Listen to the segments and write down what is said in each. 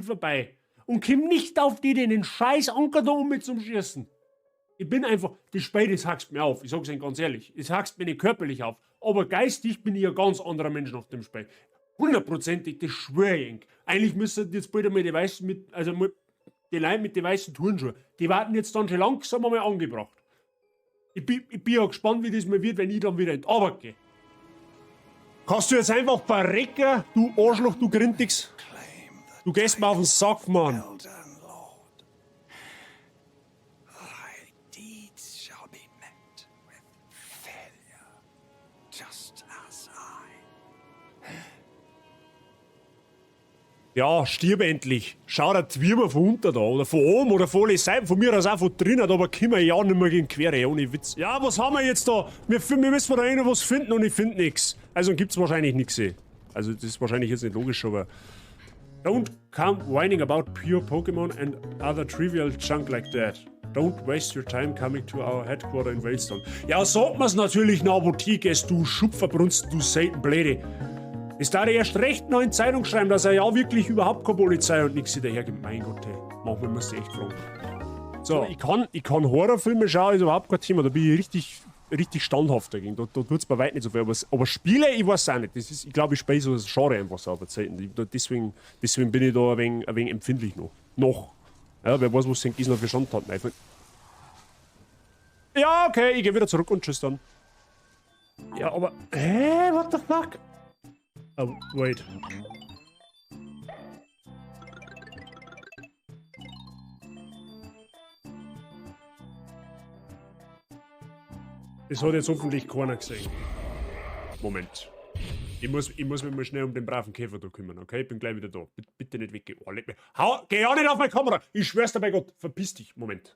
Vorbei. Und komm nicht auf die, den scheiß Anker da um mit zum Schießen. Ich bin einfach, das Spiel, das hackst mir auf. Ich sag's Ihnen ganz ehrlich. Es hackst mir nicht körperlich auf. Aber geistig bin ich ein ganz anderer Mensch nach dem Spiel. Hundertprozentig, das schwör ich Ihnen. Eigentlich müssen jetzt bald einmal die weißen mit, also die Leute mit den weißen Turnschuhen, die warten jetzt dann schon langsam einmal angebracht. Ich bin ja gespannt, wie das mal wird, wenn ich dann wieder in die Arbeit gehe. Kannst du jetzt einfach verrecken, du Arschloch, du Grintix? Du gehst mir auf den Sack, Mann. Ja, stirb endlich. Schau dir die Würmer von unten da oder von oben oder von allen Seiten, von mir aus auch von drinnen, aber kommen wir ja nicht mehr gegen Quere, ohne Witz. Ja, was haben wir jetzt da? Wir müssen da eh noch was finden und ich find nix. Also gibt's wahrscheinlich nix. Also das ist wahrscheinlich jetzt nicht logisch, aber... Don't come whining about pure Pokémon and other trivial junk like that. Don't waste your time coming to our headquarter in Veilstone. Ja, sagt man's natürlich nach Apotheke, du Schupferbrunsten, du Seitenbläde. Es darf ich erst recht noch in Zeitung schreiben, dass er ja wirklich überhaupt keine Polizei und nix dahergibt. Mein Gott, hey. Manchmal muss ich echt fragen. So, ich kann Horrorfilme schauen, ist überhaupt kein Thema. Da bin ich richtig, richtig standhaft dagegen. Da tut's bei weitem nicht so viel. Aber Spiele, ich weiß auch nicht. Das ist, ich glaube, ich spiele so das Genre einfach so auf Zeiten. Deswegen bin ich da ein wenig empfindlich noch. Noch. Ja, wer weiß, was es noch für Schandtaten einfallen. Ja, okay, ich geh wieder zurück und tschüss dann. Ja, aber. Hä? What the fuck? Oh, wait. Das hat jetzt hoffentlich keiner gesehen. Moment. Ich muss mich mal schnell um den braven Käfer da kümmern, okay? Ich bin gleich wieder da. Bitte nicht weggehen. Oh, leck mich. Hau, geh auch nicht auf meine Kamera! Ich schwör's dir bei Gott. Verpiss dich. Moment.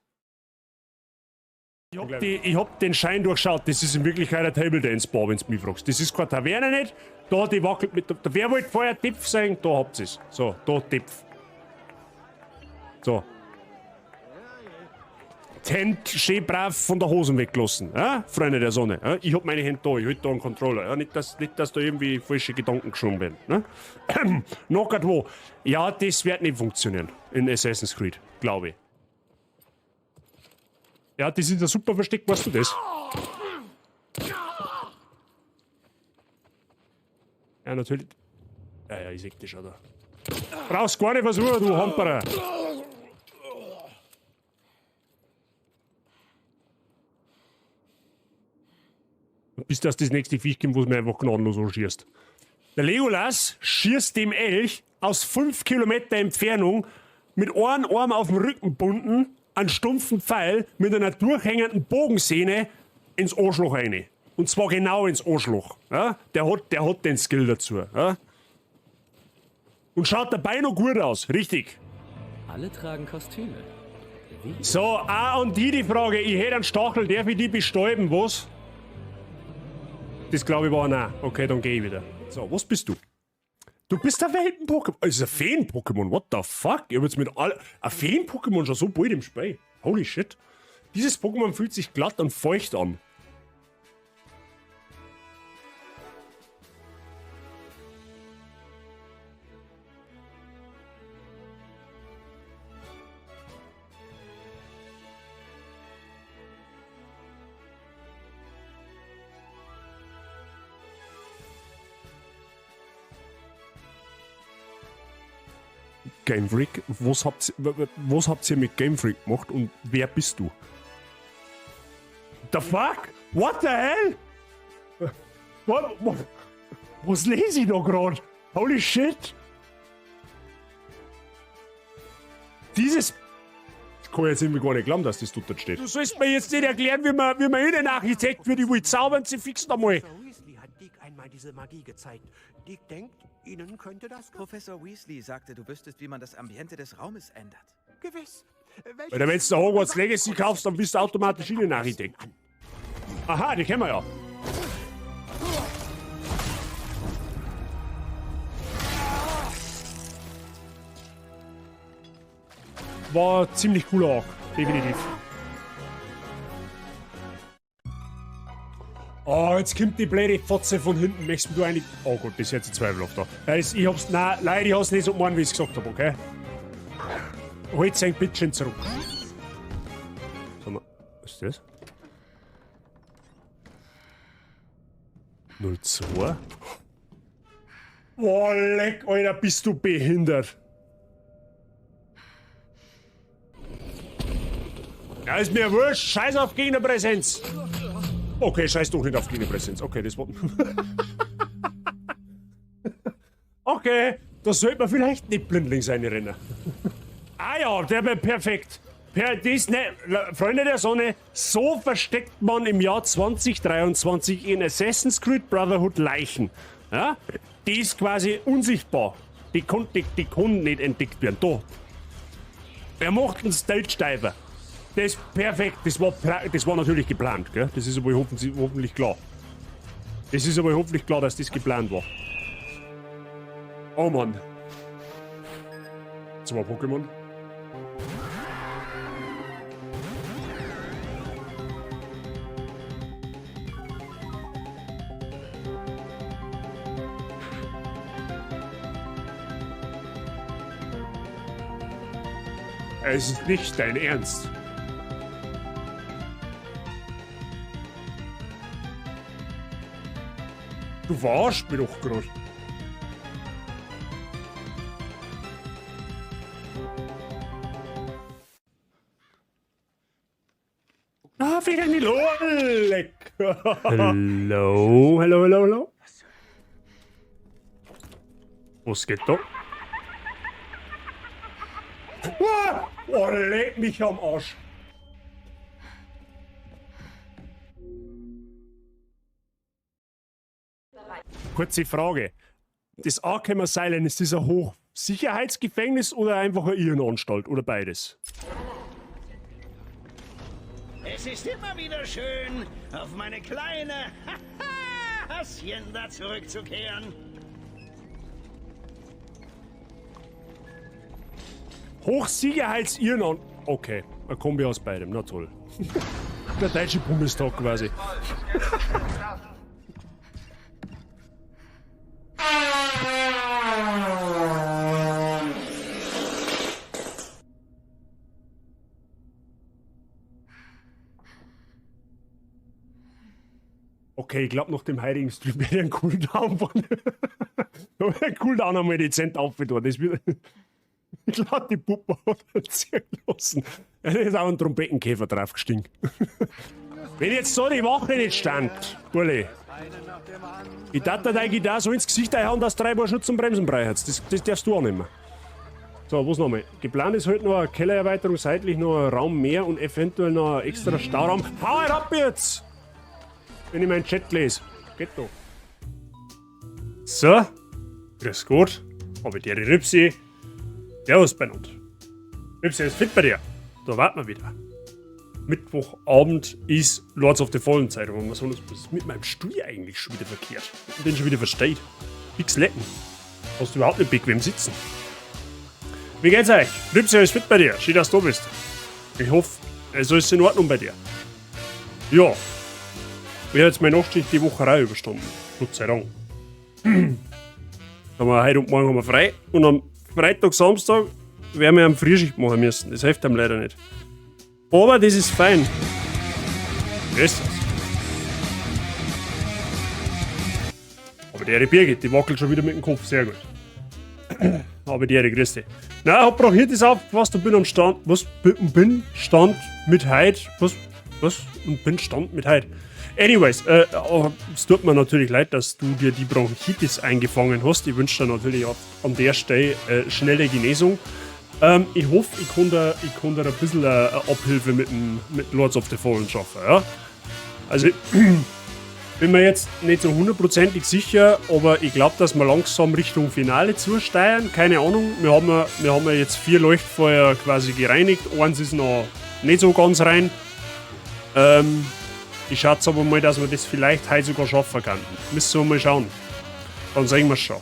Ich hab den Schein durchschaut. Das ist in Wirklichkeit ein Table Dance Bar, wenn's mich fragst. Das ist keine Taverne nicht. Da, die wackelt mit. Da, wer wollte vorher Tipf sein? Da habt ihr's. So, da Tipf. So. Die Hände schön brav von der Hosen weggelassen, ja? Freunde der Sonne. Ja? Ich hab meine Hände da, ich halt da einen Controller. Ja? Nicht, dass da irgendwie falsche Gedanken geschoben werden. Ne? Noch grad wo. Ja, das wird nicht funktionieren in Assassin's Creed, glaube ich. Ja, das ist ein super Versteck, weißt du das? Ja, natürlich. Ja, ja, ich seh das schon da. Brauchst gar nicht versuchen, du Hamperer. Bis das nächste Viech kommt, wo es mir einfach gnadenlos anschießt. Der Legolas schießt dem Elch aus 5 Kilometer Entfernung mit einem Arm auf dem Rücken bunden, einen stumpfen Pfeil mit einer durchhängenden Bogensehne ins Arschloch rein. Und zwar genau ins Arschloch. Ja? Der hat den Skill dazu. Ja? Und schaut dabei noch gut aus, richtig. Alle tragen Kostüme. Wie? So, auch an die Frage, ich hätte einen Stachel, darf ich die bestäuben, was? Das glaube ich war nein. Okay, dann geh ich wieder. So, was bist du? Du bist ein Welten-Pokémon. Das ist ein Feen-Pokémon. What the fuck? Ich hab jetzt mit all. Ein Feen-Pokémon schon so bald im Spiel. Holy shit. Dieses Pokémon fühlt sich glatt und feucht an. Game Freak? Was habt ihr mit Game Freak gemacht und wer bist du? The fuck? What the hell? Was lese ich da grad? Holy shit! Dieses... Das kann ich jetzt irgendwie gar nicht glauben, dass das dort steht. Du sollst mir jetzt nicht erklären, wie man Innenarchitekt wird. Ich will zaubern, sie fixen da mal. Professor Weasley hat Deek einmal diese Magie gezeigt. Deek denkt, Ihnen könnte das gefallen. Professor Weasley sagte, du wüsstest, wie man das Ambiente des Raumes ändert. Gewiss. Alter, wenn du Hogwarts Legacy kaufst, dann bist du automatisch Innenarchitekt. Aha, die kennen wir ja. War ziemlich cooler Arc, definitiv. Oh, jetzt kommt die blöde Fotze von hinten. Möchtest du eigentlich... Oh Gott, das ist jetzt ein zweifelhaft da. Ja, ich hab's... Nein, leider, ich hab's nicht so gemeint, wie ich's gesagt hab, okay? Holt sein Bitchen zurück. Sag mal, was ist das? 02? Boah, leck, Alter, bist du behindert. Ja, ist mir wurscht. Scheiß auf Gegnerpräsenz. Okay, scheiß doch nicht auf Gegnerpräsenz. Okay, das war... Okay, da sollte man vielleicht nicht blindlings reinrennen. Ah ja, der war perfekt. Per, das, ne, Freunde der Sonne, so versteckt man im Jahr 2023 in Assassin's Creed Brotherhood Leichen. Ja? Die ist quasi unsichtbar. Die kann nicht entdeckt werden. Da. Er macht einen Stage Diver. Das ist perfekt. Das war natürlich geplant, gell? Das ist aber hoffentlich klar. Das ist aber hoffentlich klar, dass das geplant war. Oh Mann. 2 Pokémon. Es ist nicht dein Ernst. Du warst mir doch grad. Ah, wieder nicht leck. Hello, hello, hello, hello. Was geht da? Oh, leck mich am Arsch. Kurze Frage. Das Arkham Asylum, ist das ein Hochsicherheitsgefängnis oder einfach eine Irrenanstalt oder beides? Es ist immer wieder schön, auf meine kleine Hacienda zurückzukehren. Hochsicherheitsirrenanstalt. Okay, eine Kombi aus beidem, na toll. Der deutsche Bundestag quasi. Okay, ich glaube, nach dem heutigen Stream werde ich einen Cooldown von. Einen Cooldown einmal dezent aufgetan. Das wird. Ich glaube, die Puppe hat er ziehen lassen. Er ist auch ein Trompetenkäfer draufgestiegen. Wenn jetzt so die Wache nicht stand, Burli. Ich darf dir deine Gitarre so ins Gesicht einhauen, dass du 3 Paar Schutz zum Bremsen brauchst. Das darfst du auch nicht mehr. So, was nochmal? Geplant ist heute noch eine Kellererweiterung, seitlich noch ein Raum mehr und eventuell noch ein extra Stauraum. Hau halt ab jetzt! Wenn ich meinen Chat lese. Geht doch. So. Grüß Gott. Hab ich dir die Ripsi. Servus beieinander. Ripsi, ist fit bei dir. Da warten wir wieder. Mittwochabend ist Lords of the Fallen Zeit. Aber was ist mit meinem Stuhl eigentlich schon wieder verkehrt? Und den schon wieder versteht. Nix lecken. Hast du überhaupt nicht bequem sitzen. Wie geht's euch? Ripsi, ist fit bei dir. Schön, dass du da bist. Ich hoffe, es ist in Ordnung bei dir. Ja. Ich habe jetzt meine Nachtschicht die Woche auch überstanden. Gott sei Dank. Haben wir heute und morgen haben wir frei. Und am Freitag, Samstag werden wir am Frühschicht machen müssen. Das hilft einem leider nicht. Aber das ist fein. Was ist das? Aber die Birgit, die wackelt schon wieder mit dem Kopf. Sehr gut. Aber die grüß dich. Nein, hab Bronchitis aufgepasst und bin am Stand. Was? Bin Stand mit Heid. Was? Was? Und bin Stand mit Heid. Anyways, es tut mir natürlich leid, dass du dir die Bronchitis eingefangen hast. Ich wünsche dir natürlich auch an der Stelle schnelle Genesung. Ich hoffe, ich kann da ein bisschen eine Abhilfe mit Lords of the Fallen schaffen. Ja? Also, bin mir jetzt nicht so hundertprozentig sicher, aber ich glaube, dass wir langsam Richtung Finale zusteuern. Keine Ahnung, wir haben ja jetzt 4 Leuchtfeuer quasi gereinigt. Eins ist noch nicht so ganz rein. Ich schätze aber mal, dass wir das vielleicht heute sogar schaffen können. Müssen wir mal schauen. Dann sehen wir es schon.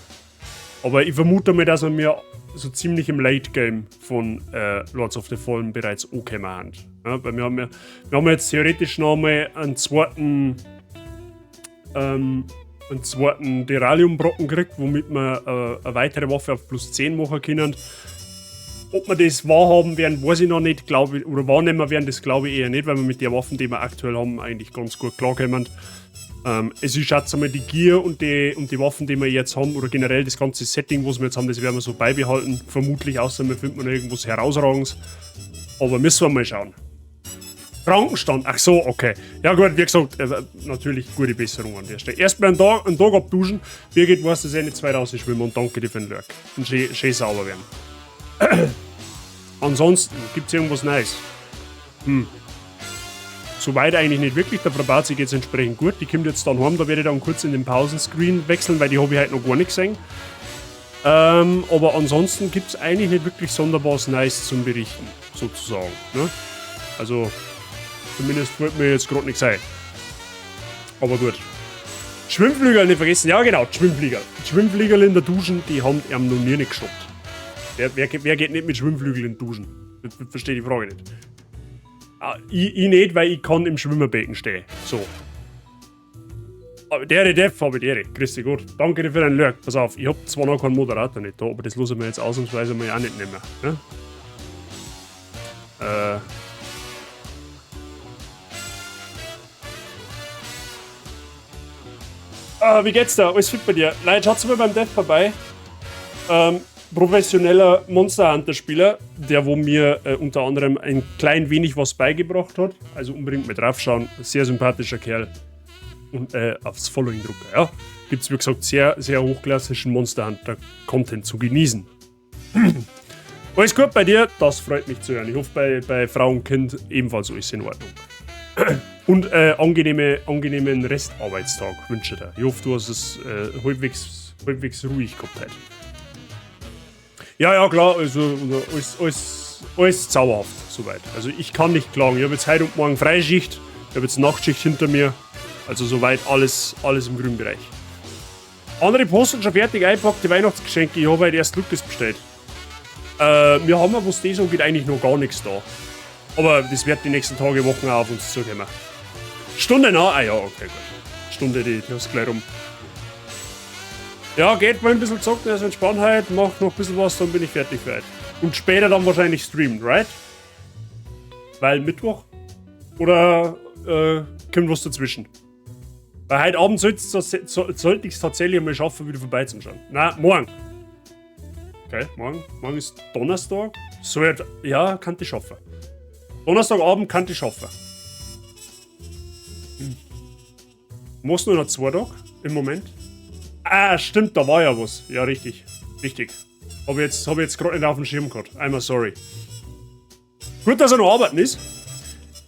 Aber ich vermute mal, dass wir mir so ziemlich im Late Game von Lords of the Fallen bereits angekommen haben. Ja, weil wir haben jetzt theoretisch noch einmal einen zweiten Deralium-Brocken gekriegt, womit wir eine weitere Waffe auf plus 10 machen können. Ob wir das wahrhaben werden, weiß ich noch nicht, glaube ich, oder wahrnehmen werden, das glaube ich eher nicht, weil wir mit der Waffen, die wir aktuell haben, eigentlich ganz gut klarkommen. Es ist jetzt einmal die Gear und die Waffen, die wir jetzt haben, oder generell das ganze Setting, was wir jetzt haben, das werden wir so beibehalten. Vermutlich, außer wir finden noch irgendwas Herausragendes. Aber müssen wir mal schauen. Krankenstand, ach so, okay. Ja gut, wie gesagt, natürlich gute Besserung an der Stelle. Erstmal einen Tag abduschen. Birgit weiß, dass ich nicht zwei rausschwimmen und danke dir für den Lurk. Und schön sauber werden. Ansonsten, gibt's irgendwas Neues? Soweit eigentlich nicht wirklich. Der Frau Bazi geht's entsprechend gut. Die kommt jetzt dann heim, da werde ich dann kurz in den Pausenscreen wechseln, weil die habe ich heute noch gar nicht gesehen. Aber ansonsten gibt's eigentlich nicht wirklich sonderbar Neues zum Berichten, sozusagen. Ne? Also, zumindest wollte mir jetzt grad nichts sein. Aber gut. Schwimmflügel nicht vergessen. Ja genau, die Schwimmflügel. Die Schwimmflügel in der Duschen, die haben ihm noch nie nicht gestoppt. Wer geht nicht mit Schwimmflügeln in Duschen? Ich verstehe die Frage nicht. Ah, ich nicht, weil ich kann im Schwimmerbecken stehen. So. Aber der Dev habe ich der. Grüß dich Gott. Danke dir für deinen Lurk. Pass auf, ich hab zwar noch keinen Moderator nicht da, aber das lassen wir jetzt ausnahmsweise mal auch nicht nehmen. Ne? Ah, wie geht's da? Alles fit bei dir? Leute, schaut's mal beim Dev vorbei. Professioneller Monster Hunter Spieler, der wo mir unter anderem ein klein wenig was beigebracht hat. Also unbedingt mal draufschauen. Sehr sympathischer Kerl. Und aufs Following drücken, ja. Gibt's wie gesagt sehr, sehr hochklassischen Monster Hunter Content zu genießen. Alles gut bei dir? Das freut mich zu hören. Ich hoffe bei Frau und Kind ebenfalls alles in Ordnung. Und angenehmen Restarbeitstag wünsche ich dir. Ich hoffe, du hast es halbwegs ruhig gehabt heute. Ja, ja, klar, also alles zauberhaft, soweit. Also ich kann nicht klagen. Ich habe jetzt heute und morgen Freischicht, ich habe jetzt Nachtschicht hinter mir. Also soweit alles im grünen Bereich. Andere posten schon fertig eingepackte Weihnachtsgeschenke. Ich habe heute erst Lukas bestellt. Wir haben ja, was das angeht, eigentlich noch gar nichts da. Aber das wird die nächsten Tage, Wochen auch auf uns zukommen. Stunde nach? Ah ja, okay, gut. Stunde, die hast du gleich rum. Ja, geht mal ein bisschen zocken, also entspann halt, mach noch ein bisschen was, dann bin ich fertig für heute. Und später dann wahrscheinlich streamen, right? Weil Mittwoch? Oder kommt was dazwischen? Weil heute Abend sollte ich's tatsächlich mal schaffen, wieder vorbeizuschauen. Na, morgen. Okay, morgen. Morgen ist Donnerstag. Sollte, ja, kann ich schaffen. Donnerstagabend kann ich schaffen. Muss nur noch 2 Tage im Moment. Ah, stimmt, da war ja was. Ja, richtig. Richtig. Hab ich jetzt grad nicht auf dem Schirm gehabt. Einmal sorry. Gut, dass er noch arbeiten ist.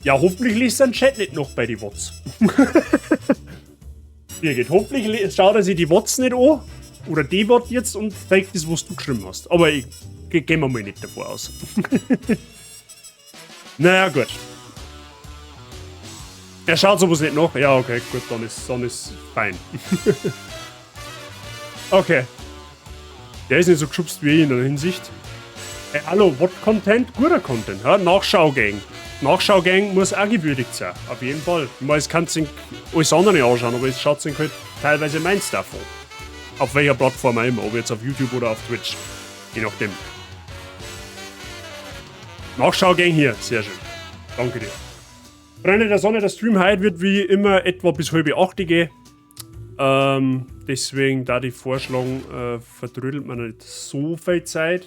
Ja, hoffentlich liest sein Chat nicht noch bei die Wots. Birgit, hoffentlich schaut er sich die Wots nicht an. Oder die Wot jetzt und zeigt das, was du geschrieben hast. Aber ich geh mir mal nicht davor aus. Naja, gut. Er schaut sowas nicht nach. Ja, okay, gut, dann ist fein. Okay. Der ist nicht so geschubst wie ich in der Hinsicht. Hey, hallo, what Content? Guter Content. Ja? Nachschaugang. Nachschaugang muss auch gewürdigt sein. Auf jeden Fall. Ich meine, es kannst du alles andere anschauen, aber es schaut sich halt teilweise mein Stuff an. Auf welcher Plattform auch immer, ob jetzt auf YouTube oder auf Twitch. Je nachdem. Nachschaugang hier, sehr schön. Danke dir. Freunde der Sonne, der Stream heute wird wie immer etwa bis halb acht gehen. Deswegen da die vorschlagen, verdrödelt man nicht so viel Zeit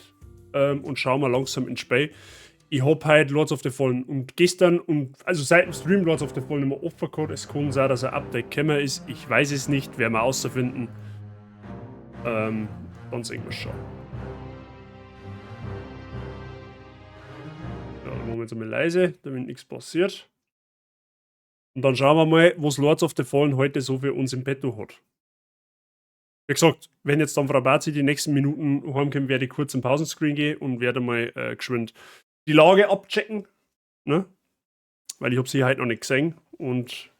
und schauen wir langsam ins Spiel. Ich hab heute Lords of the Fallen und gestern und also seit dem Stream Lords of the Fallen immer offen gehabt. Es kann sein, dass ein Update gekommen ist. Ich weiß es nicht, werden wir außerfinden. Dann sehen wir schon. Ja, dann machen wir jetzt einmal leise, damit nichts passiert. Und dann schauen wir mal, was Lords of the Fallen heute so für uns im Petto hat. Wie gesagt, wenn jetzt dann Frau Bazi die nächsten Minuten heimkommt, werde ich kurz im Pausenscreen gehen und werde mal geschwind die Lage abchecken. Ne? Weil ich hab sie heute noch nicht gesehen. Und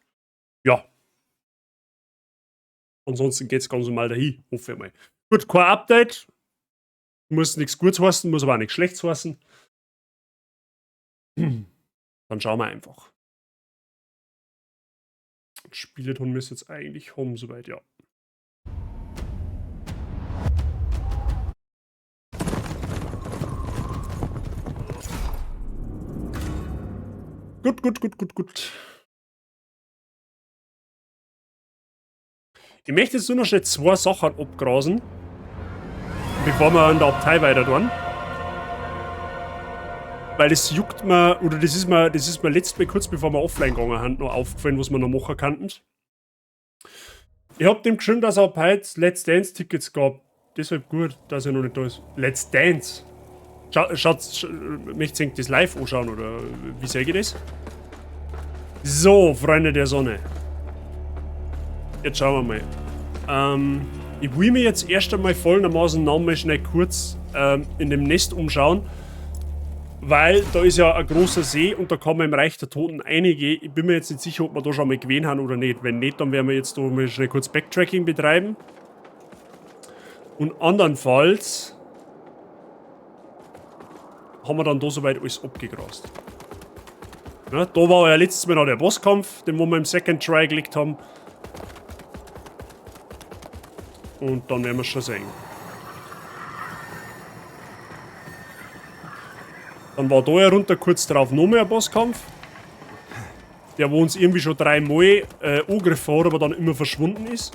ja. Ansonsten geht's ganz normal dahin, hoffe ich mal. Gut, kein Update. Muss nichts Gutes heißen, muss aber auch nichts Schlechtes heißen. Dann schauen wir einfach. Spieleton müsste jetzt eigentlich haben, soweit, ja. Gut, gut, gut, gut, gut. Ich möchte jetzt nur noch schnell zwei Sachen abgrasen, bevor wir an der Abtei weiter tun. Weil das juckt mir, oder das ist mir letztes Mal kurz bevor wir offline gegangen sind, noch aufgefallen, was wir noch machen könnten. Ich hab dem geschrieben, dass er ab heute Let's Dance Tickets gab. Deshalb gut, dass er noch nicht da ist. Let's Dance? Schaut, möchtest du das live anschauen oder wie sehe ich das? So, Freunde der Sonne. Jetzt schauen wir mal. Ich will mir jetzt erst einmal folgendermaßen nochmal schnell kurz in dem Nest umschauen. Weil da ist ja ein großer See und da kann man im Reich der Toten einige. Ich bin mir jetzt nicht sicher, ob wir da schon mal gewesen haben oder nicht. Wenn nicht, dann werden wir jetzt da mal schnell kurz Backtracking betreiben. Und andernfalls haben wir dann da soweit alles abgegrast. Ja, da war ja letztes Mal noch der Bosskampf, den wo wir im Second Try gelegt haben. Und dann werden wir schon sehen. Dann war da ja runter kurz drauf noch mehr ein Bosskampf. Der, wo uns irgendwie schon dreimal angegriffen hat, aber dann immer verschwunden ist.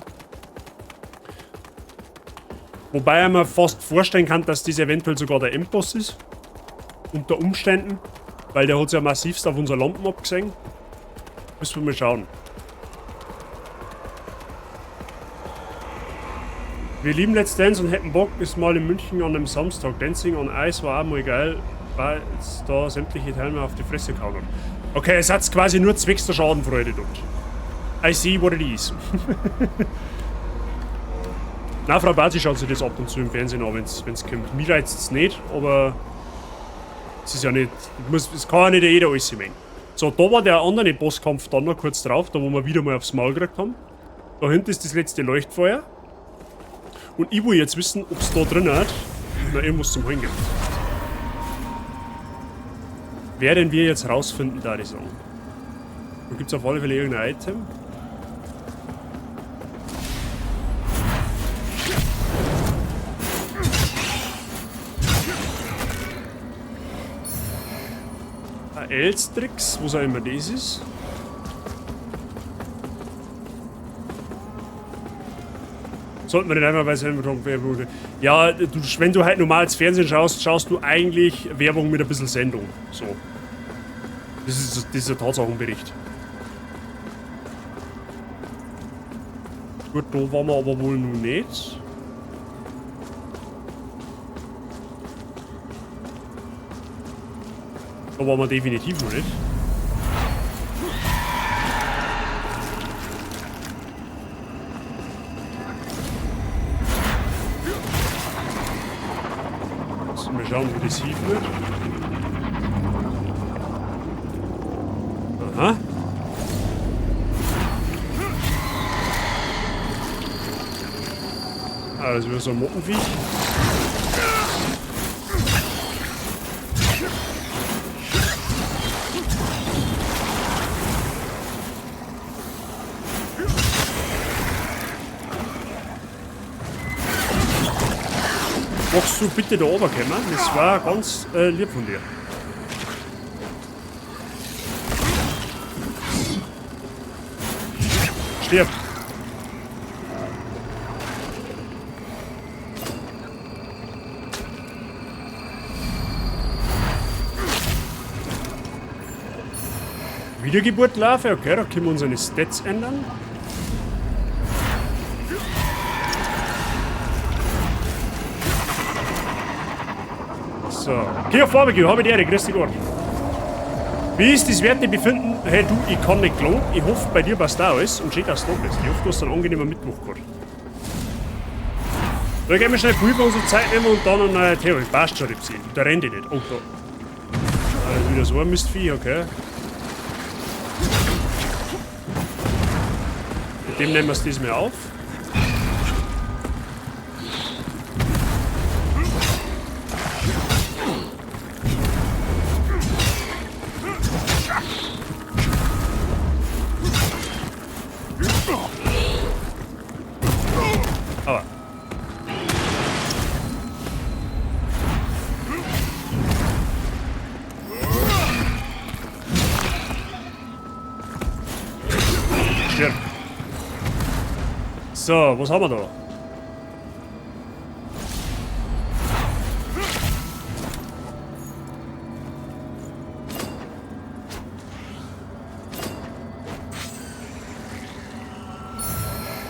Wobei ich mir fast vorstellen kann, dass das eventuell sogar der Endboss ist. Unter Umständen. Weil der hat's ja massivst auf unsere Lampen abgesehen. Müssen wir mal schauen. Wir lieben Let's Dance und hätten Bock, ist mal in München an einem Samstag. Dancing on Ice war auch mal geil, weil es da sämtliche Teilnehmer auf die Fresse gehauen hat. Okay, es hat quasi nur zwecks der Schadenfreude dort. I see what it is. Na, Frau Bazi schaut sich das ab und zu im Fernsehen an, wenn's kommt. Mir reizt es nicht, aber es ist ja nicht, muss, es kann ja nicht jeder alles sehen. So, da war der andere Bosskampf dann noch kurz drauf, da wo wir wieder mal aufs Maul gekriegt haben. Da hinten ist das letzte Leuchtfeuer. Und ich will jetzt wissen, ob's da drin hat noch irgendwas zum Holen gibt. Werden wir jetzt rausfinden, da ich sagen. Da gibt's auf alle Fälle irgendein Item. Ein Elstrix, was auch immer das ist. Sollten wir nicht einmal bei Sendung Werbung. Ja, du, wenn du halt normal ins Fernsehen schaust, schaust du eigentlich Werbung mit ein bisschen Sendung. So. Das ist ein Tatsachenbericht. Gut, da waren wir aber wohl noch nicht. Da waren wir definitiv noch nicht. Mal schauen, wo das hinführt. Aha. Ah, das ist wieder so ein Mottenviech. Magst du bitte da runterkommen? Das war ganz lieb von dir. Stirb! Wiedergeburtlarve, okay, da können wir unsere Stats ändern. So. Geh auf Barbecue, hab ich die Ehre, grüß dich Gott. Wie ist das Wertebefinden? Hey du, ich kann nicht klagen. Ich hoffe, bei dir passt auch alles und schön, dass du da bist. Ich hoffe, du hast einen angenehmen Mittwoch gehabt. Da gehen wir schnell Pulver unsere Zeit nehmen und dann eine neue Theorie. Passt schon, Ripsi. Da rennt ich nicht. Oh, da. Da ist wieder so ein Mistvieh, okay. Mit dem nehmen wir es diesmal auf. Aber. So, was haben wir da?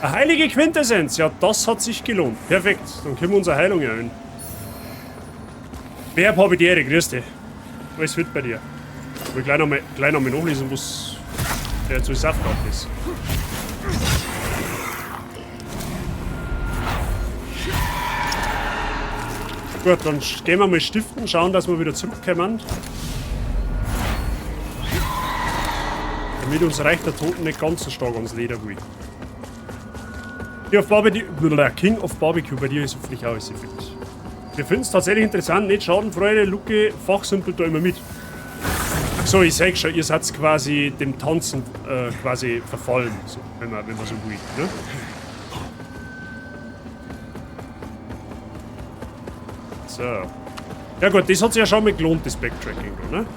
Eine heilige Quintessenz. Ja, das hat sich gelohnt. Perfekt. Dann können wir unsere Heilung erhöhen. Wer habe ich die Ehre? Grüß dich. Alles fit bei dir. Ich will gleich noch mal nachlesen, was der zu Saft ist. Gut, dann gehen wir mal stiften, schauen, dass wir wieder zurückkommen. Damit uns Reich der Toten nicht ganz so stark ans Leder will. King of Barbecue, bei dir ist hoffentlich auch alles fit. Wir finden es tatsächlich interessant, nicht Schadenfreude, Luke fachsimpelt da immer mit. Ach so, ich sag schon, ihr seid quasi dem Tanzen quasi verfallen, so, wenn man so will, ne? So. Ja gut, das hat sich ja schon mal gelohnt, das Backtracking, ne?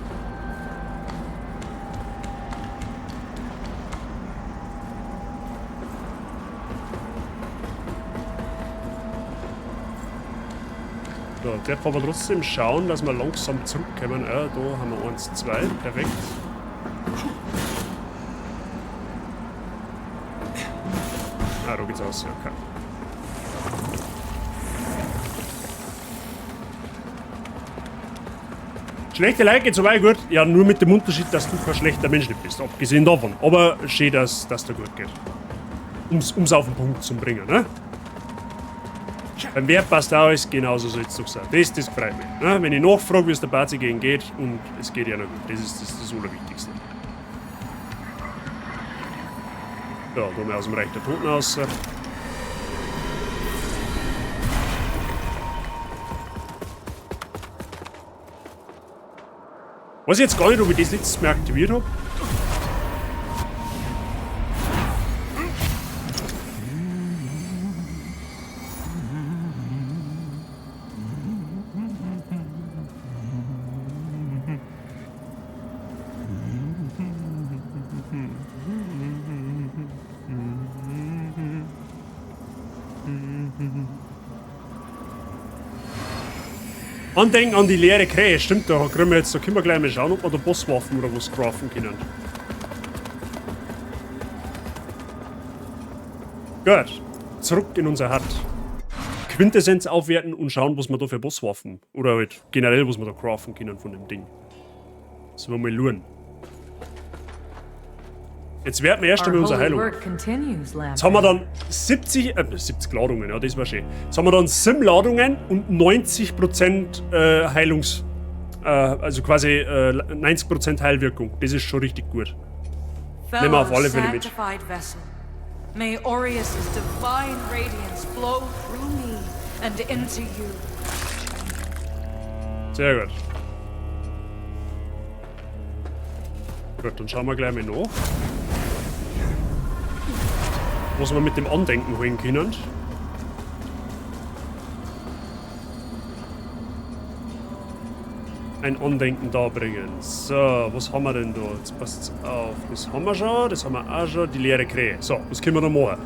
So, darf aber trotzdem schauen, dass wir langsam zurückkommen. Ja, da haben wir 1, 2, perfekt. Ah, da geht's aus, ja, okay. Schlechte Leute geht soweit gut. Ja, nur mit dem Unterschied, dass du kein schlechter Mensch nicht bist. Abgesehen davon. Aber schön, dass das dir gut geht. Um's auf den Punkt zu bringen, ne? Beim Wert passt auch alles, genauso soll es doch sein. Das freut mich. Ne? Wenn ich nachfrage, wie es der Bazi gegen geht, und es geht ja noch gut. Das ist das Allerwichtigste. Ja, da haben wir aus dem Reich der Toten raus. Weiß ich jetzt gar nicht, ob ich das letztes Mal aktiviert habe. Andenken an die leere Krähe, stimmt, da können wir jetzt, da können wir gleich mal schauen, ob wir da Bosswaffen oder was craften können. Gut, zurück in unser Hut. Quintessenz aufwerten und schauen, was wir da für Bosswaffen oder halt generell, was wir da craften können von dem Ding. Sollen wir mal luren. Jetzt werten wir erst einmal unsere Heilung. Jetzt haben wir dann 70 Ladungen, ja, das war schön. Jetzt haben wir dann 7 Ladungen und 90% Heilungs... also quasi 90% Heilwirkung. Das ist schon richtig gut. Nehmen wir auf alle Fälle mit. May Orius' divine radiance flow through me and into you. Sehr gut. Gut, dann schauen wir gleich mal nach, was wir mit dem Andenken holen können. Ein Andenken darbringen. So, was haben wir denn da? Jetzt passt's auf. Das haben wir schon, das haben wir auch schon. Die leere Krähe. So, was können wir da machen?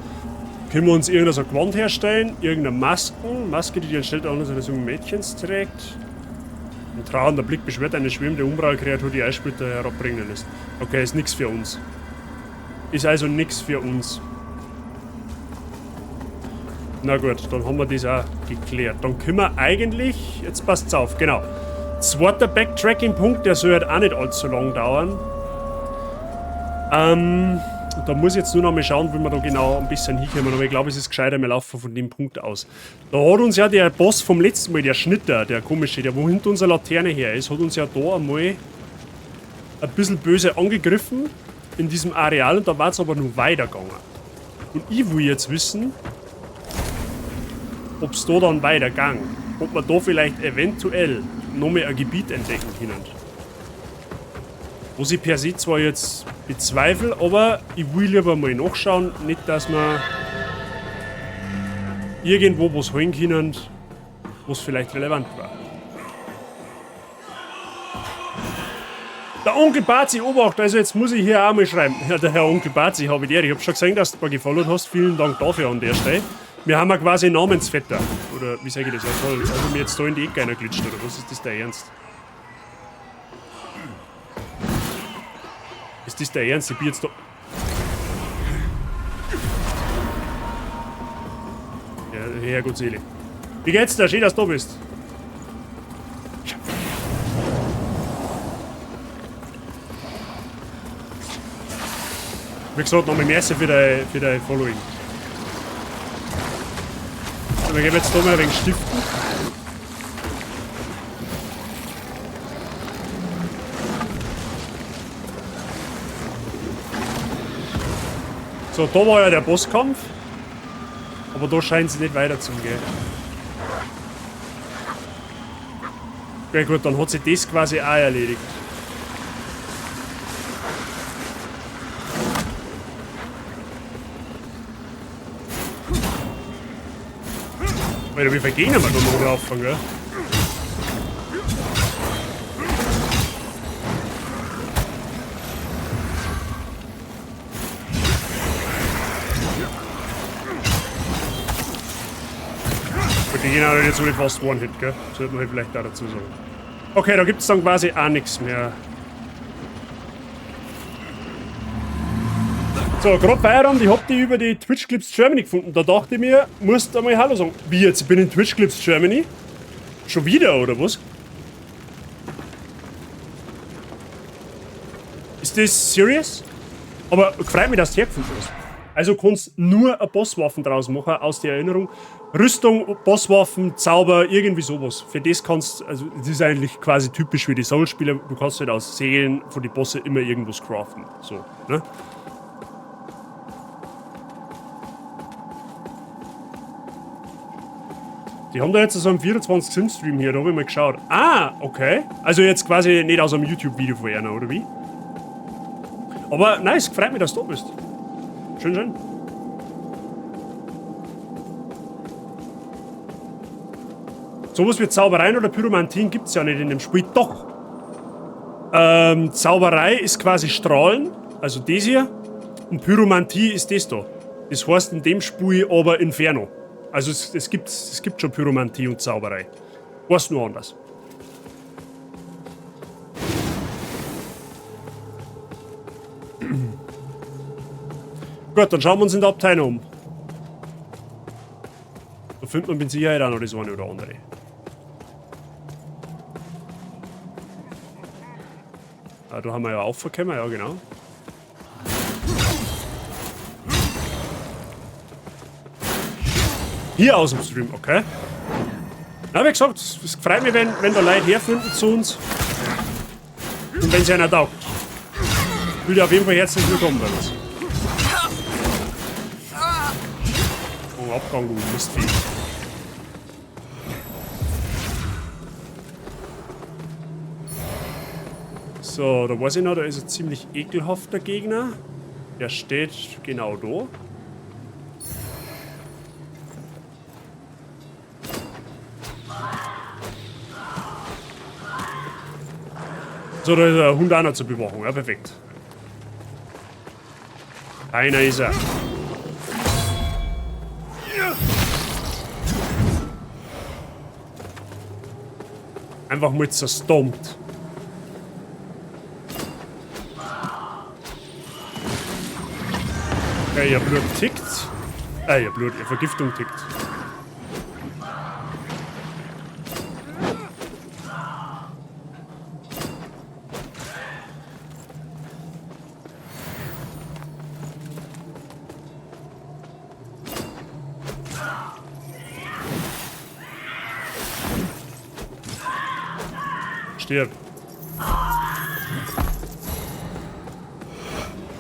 Können wir uns irgendein so Gewand herstellen? Irgendeine Masken? Maske, die die anstelle eines jungen Mädchens trägt. Ein trauernder Blick beschwert eine schwimmende Umbral-Kreatur, die Eissplitter herabbringen lässt. Okay, ist nichts für uns. Ist also nichts für uns. Na gut, dann haben wir das auch geklärt. Dann können wir eigentlich... Jetzt passt's auf, genau. Zweiter Backtracking-Punkt, der soll halt auch nicht allzu lang dauern. Da muss ich jetzt nur noch mal schauen, wie wir da genau ein bisschen hinkommen. Aber ich glaube, es ist gescheiter, wir laufen von dem Punkt aus. Da hat uns ja der Boss vom letzten Mal, der Schnitter, der komische, der wo hinter unserer Laterne her ist, hat uns ja da einmal ein bisschen böse angegriffen in diesem Areal und da war es aber nur weitergegangen. Und ich will jetzt wissen, ob es da dann weitergang. Ob wir da vielleicht eventuell noch mehr ein Gebiet entdecken können. Was ich per se zwar jetzt bezweifle, aber ich will lieber mal nachschauen, nicht dass wir irgendwo was holen können, was vielleicht relevant war. Der Onkel Bazi, Obacht, also jetzt muss ich hier auch mal schreiben. Ja, der Herr Onkel Bazi, habe ich dir. Ich habe schon gesehen, dass du ein paar gefollowt hast. Vielen Dank dafür an der Stelle. Wir haben ja quasi Namensvetter. Oder wie sage ich das? Ja, toll. Also mir jetzt da in die Ecke reinglitscht, oder was ist das der Ernst? Ist das der Ernst? Ich bin jetzt da. Ja, Herrgott Seele. Wie geht's dir? Schön, dass du da bist. Wie gesagt, nochmal merci für dein Following. So, wir gehen jetzt da mal ein wenig stiften. So, da war ja der Bosskampf. Aber da scheint es nicht weiterzugehen. Okay, gut, dann hat sich das quasi auch erledigt. Alter, wie viel Gegner wir da noch laufen, gell? Die gehen auch jetzt alle fast One-Hit, gell? Sollte man vielleicht auch dazu sagen. Okay, da gibt's dann quasi auch nichts mehr. So, grad Feierabend, ich hab die über die Twitch Clips Germany gefunden. Da dachte ich mir, musst du mal Hallo sagen. Wie jetzt? Ich bin in Twitch Clips Germany? Schon wieder, oder was? Ist das serious? Aber freut mich, dass du hergefunden hast. Also kannst nur eine Bosswaffen draus machen, aus der Erinnerung. Rüstung, Bosswaffen, Zauber, irgendwie sowas. Für das kannst, also das ist eigentlich quasi typisch für die Souls-Spieler, du kannst halt aus Seelen von den Bosse immer irgendwas craften. So, ne? Die haben da jetzt so einen 24-Sim-Stream hier, da hab ich mal geschaut. Ah, okay. Also jetzt quasi nicht aus einem YouTube-Video von einer, oder wie? Aber nice, freut mich, dass du da bist. Schön, schön. Sowas wie Zaubereien oder Pyromantien gibt's ja nicht in dem Spiel. Doch! Zauberei ist quasi Strahlen, also das hier. Und Pyromantie ist das da. Das heißt in dem Spiel aber Inferno. Also es gibt schon Pyromantie und Zauberei. Weiß nur anders. Gut, dann schauen wir uns in der Abteilung um. Da findet man mit Sicherheit auch noch das eine oder andere. Ah, da haben wir ja aufgekommen, ja genau. Hier aus dem Stream, okay. Na, wie gesagt, es freut mich, wenn da Leute herfinden zu uns. Und wenn es einer taugt. Würde auf jeden Fall herzlich willkommen bei uns. Oh, Abgang, du Mistvieh. So, da weiß ich noch, da ist ein ziemlich ekelhafter Gegner. Der steht genau da. So, da ist ein Hund auch noch zur Bewachung. Ja, perfekt. Einer ist er. Einfach mal zerstompt. Okay, ihr Blut tickt. Ihr Blut, ihr Vergiftung tickt. Stirb.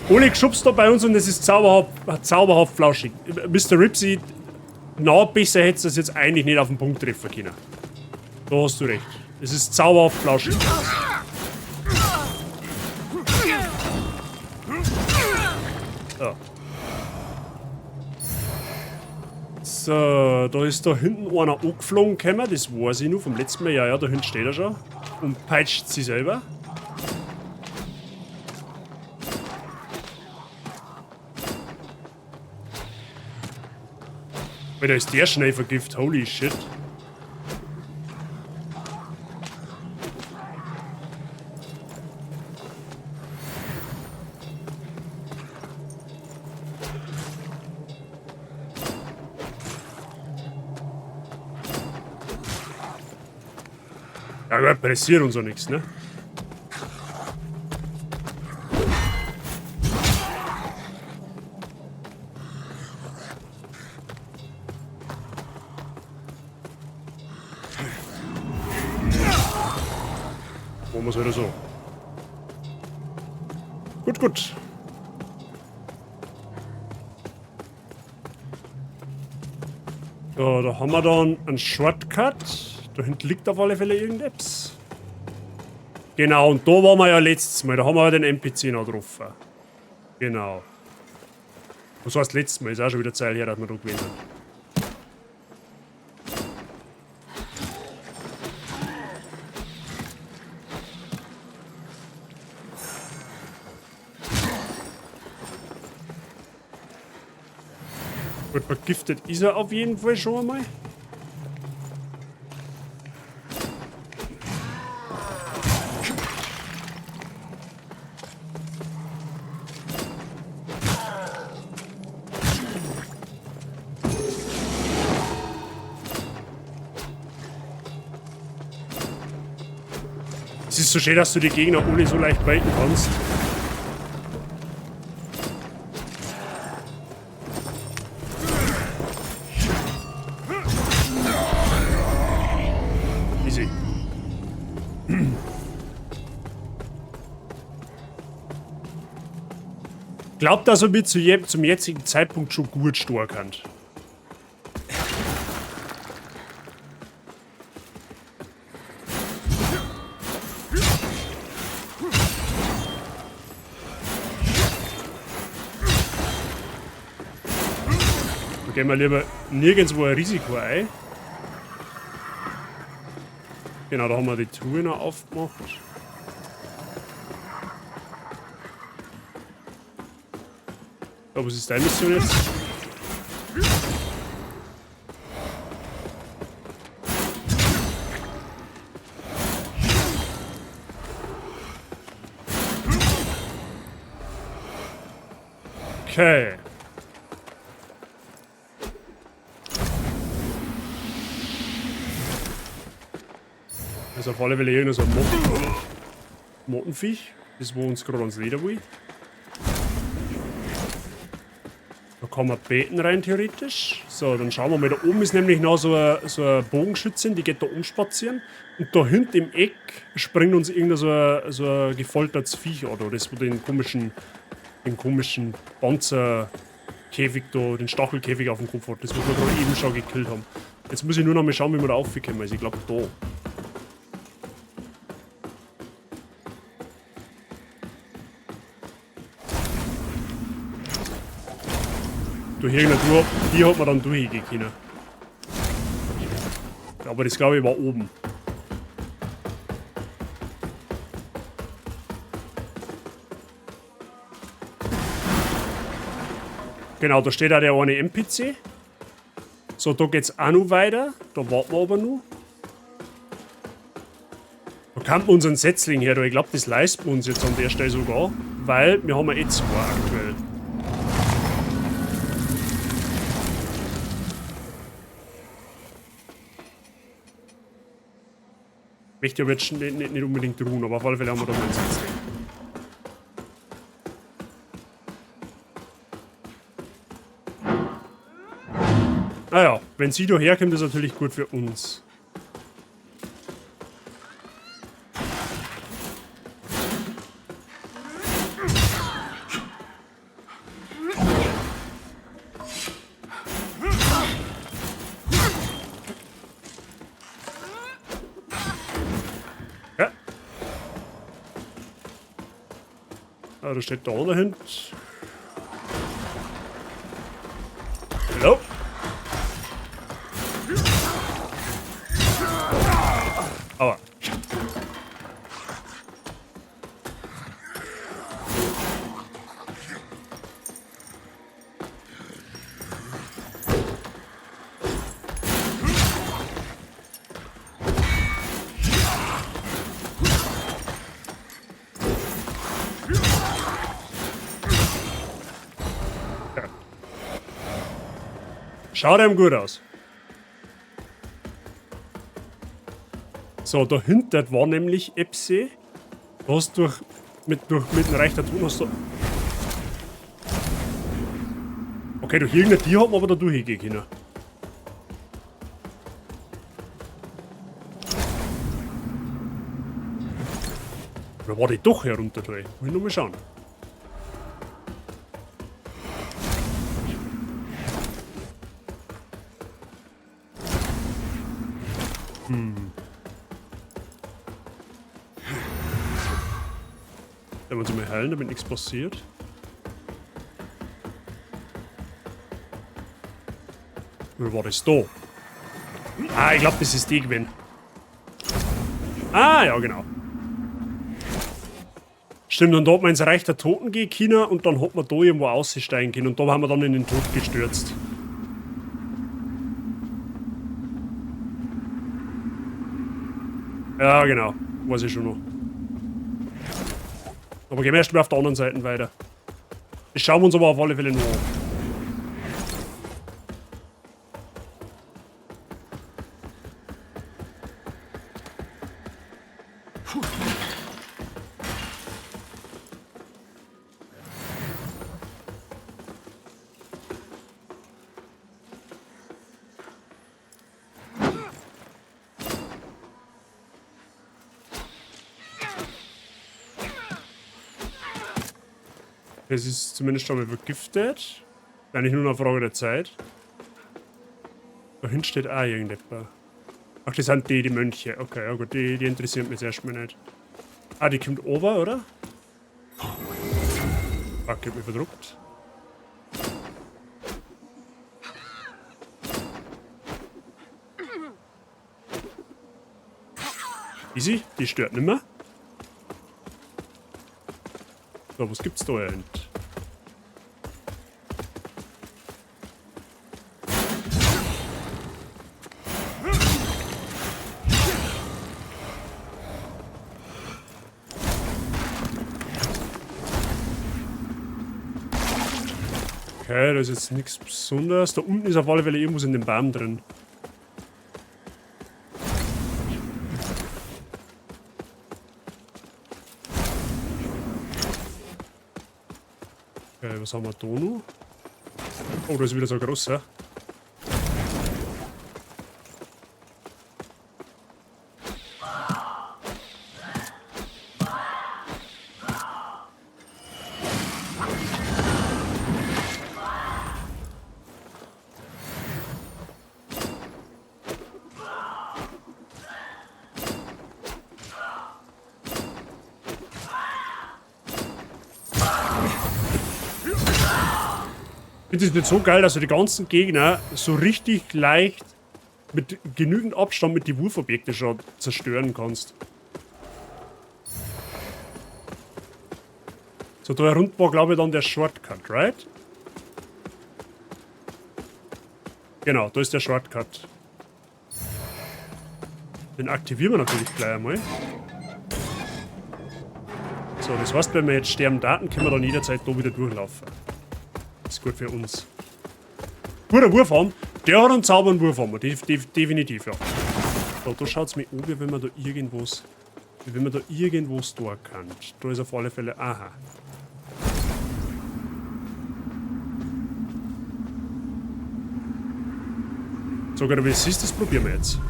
Oleg schubst da bei uns und es ist zauberhaft flauschig. Mister Ripsy, na, besser hättest du das jetzt eigentlich nicht auf den Punkt treffen können. Da hast du recht. Es ist zauberhaft flauschig. So. So, da ist da hinten einer angeflogen gekommen, das weiß ich nur vom letzten Mal. Ja, ja, da hinten steht er schon. Und peitscht sie selber. Alter, ist der schnell vergift. Holy shit. Ja gut, pressiert uns auch nichts, ne? Machen wir es wieder so. Gut, gut. So, da haben wir dann einen Shortcut. Da hinten liegt auf alle Fälle irgendetwas. Genau, und da waren wir ja letztes Mal. Da haben wir ja den NPC noch getroffen. Genau. Was heißt letztes Mal? Ist auch schon wieder Zeit her, dass wir da gewesen sind. Gut, vergiftet ist er auf jeden Fall schon einmal. Es ist so schön, dass du die Gegner ohne so leicht baiten kannst. Easy. Glaubt, dass er mir zum jetzigen Zeitpunkt schon gut stark hat. Da gehen wir lieber nirgendwo ein Risiko ein. Genau, da haben wir die Truhe noch aufgemacht. So, was ist deine Mission jetzt? Okay. Also auf alle Fälle hier noch so ein Mottenviech. Das, wo uns gerade ans Leder will. Da kann man beten rein, theoretisch. So, dann schauen wir mal. Da oben ist nämlich noch so eine Bogenschützin, die geht da oben spazieren. Und da hinten im Eck springt uns irgendein so ein gefoltertes Viech an, da. Das, wo den komischen Panzerkäfig da, den Stachelkäfig auf dem Kopf hat. Das, was wir gerade eben schon gekillt haben. Jetzt muss ich nur noch mal schauen, wie wir da raufkommen. Also ich glaub, da. Durch irgendeine Tour, die hat man dann durchgehen können. Aber das glaube ich war oben. Genau, da steht auch der eine NPC. So, da geht's auch noch weiter. Da warten wir aber noch. Da kann man unseren Setzling her. Ich glaub, das leisten wir uns jetzt an der Stelle sogar. Weil wir haben ja eh zwei aktuell. Möchte aber jetzt nicht unbedingt ruhen, aber auf alle Fälle haben wir da mal einen Setzling. Naja, wenn sie da herkommt, ist natürlich gut für uns. Ja. Ah, da steht der andere hinten. Hallo? Aua. Schaut einem gut aus. So, dahinter war nämlich Epse. Du hast mit dem Reich der Toten hast du. Okay, durch irgendein Tier hat man aber da durchgehen können. Oder war die doch herunter da? Will ich nur mal schauen. Wenn wir uns mal heilen, damit nichts passiert. Oder war das da? Ah, ich glaube, das ist die gewesen. Ah, ja, genau. Stimmt, und da hat man ins Reich der Toten gehen können und dann hat man da irgendwo aussteigen können und da haben wir dann in den Tod gestürzt. Ja, genau. Weiß ich schon noch. Aber gehen wir erst mal auf der anderen Seite weiter. Das schauen wir uns aber auf alle Fälle noch an. Das ist zumindest schon mal vergiftet. Eigentlich nur eine Frage der Zeit. Dahin steht auch irgendetwas. Ach, das sind die Mönche. Okay, ja gut, die interessieren mich jetzt erstmal nicht. Ah, die kommt over, oder? Fuck, ich hab mich verdruckt. Easy, die stört nicht mehr. So, was gibt's da hinten? Okay, da ist jetzt nichts Besonderes. Da unten ist auf alle Fälle irgendwas in dem Baum drin. Okay, was haben wir da noch? Oh, da ist wieder so ein großer. Ich finde es nicht so geil, dass du die ganzen Gegner so richtig leicht mit genügend Abstand mit den Wurfobjekten schon zerstören kannst. So, da herunter war, glaube ich, dann der Shortcut, right? Genau, da ist der Shortcut. Den aktivieren wir natürlich gleich einmal. So, das heißt, wenn wir jetzt sterben, Daten, können wir dann jederzeit da wieder durchlaufen. Das ist gut für uns. Guter Wurfarm. Der hat einen sauberen Wurfarm. Definitiv, ja. So, da schaut's mir an, wie wenn man da irgendwas, wie wenn man da irgendwas da kann. Da ist auf alle Fälle. Aha. So, genau, wie es ist, das probieren wir jetzt.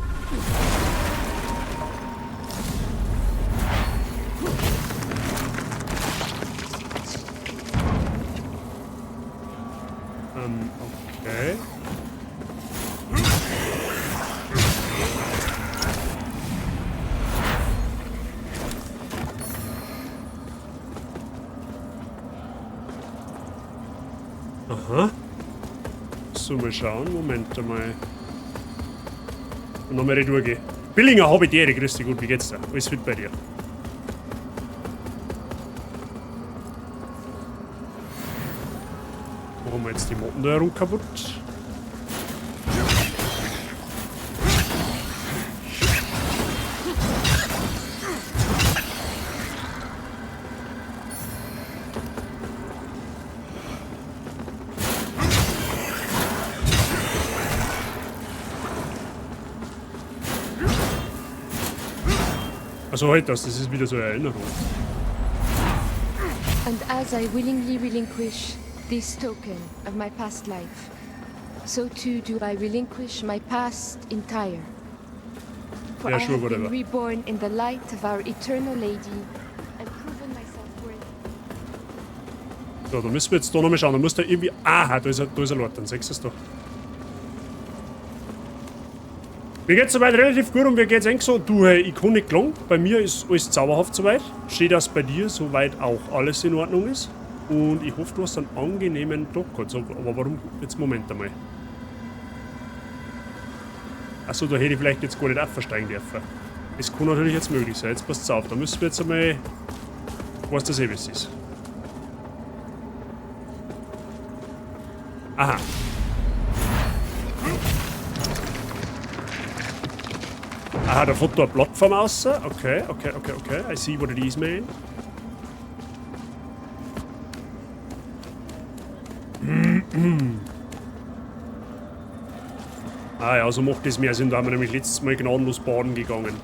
Okay. Aha. So, mal schauen. Moment einmal. Und nochmal retour gehen. Billinger habe ich dir, grüß dich, gut, wie geht's dir? Alles fit bei dir? Machen wir jetzt die Motten da herum kaputt. Also halt das, das ist wieder so eine Erinnerung. And as I willingly relinquish this token of my past life, so too do I relinquish my past entire. For Yeah, I sure, have been whatever. reborn in the light of our eternal lady and proven myself worthy. So, da müssen wir jetzt da nochmal schauen. Da muss da irgendwie. Aha, da ist ein Lord, dann siehst du es doch. Mir geht's soweit relativ gut und mir geht's eigentlich so. Du, hey, ich kann nicht klagen. Bei mir ist alles zauberhaft soweit. Steht, dass bei dir soweit auch alles in Ordnung ist. Und ich hoffe, du hast einen angenehmen Tag gehabt. So, aber warum? Jetzt Moment einmal. Achso, da hätte ich vielleicht jetzt gar nicht aufsteigen dürfen. Das kann natürlich jetzt möglich sein. Jetzt passt's auf. Da müssen wir jetzt einmal. Was das eh was ist. Aha. Aha, da fährt da eine Plattform raus. Okay, okay, okay, okay. I see what it is, man. Ah ja, so macht das mehr Sinn. Da haben wir nämlich letztes Mal gnadenlos baden gegangen.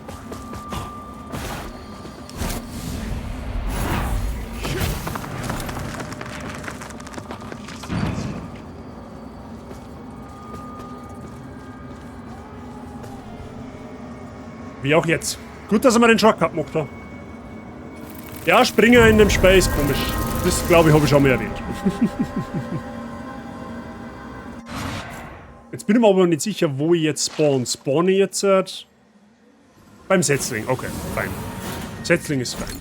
Wie auch jetzt. Gut, dass er mir den Shortcut gemacht hat. Ja, Springer in dem Spiel ist komisch. Das, glaube ich, habe ich schon mal erwähnt. Jetzt bin ich mir aber nicht sicher, wo ich jetzt spawn. Spawn ich jetzt beim Setzling. Okay, fein. Setzling ist fein.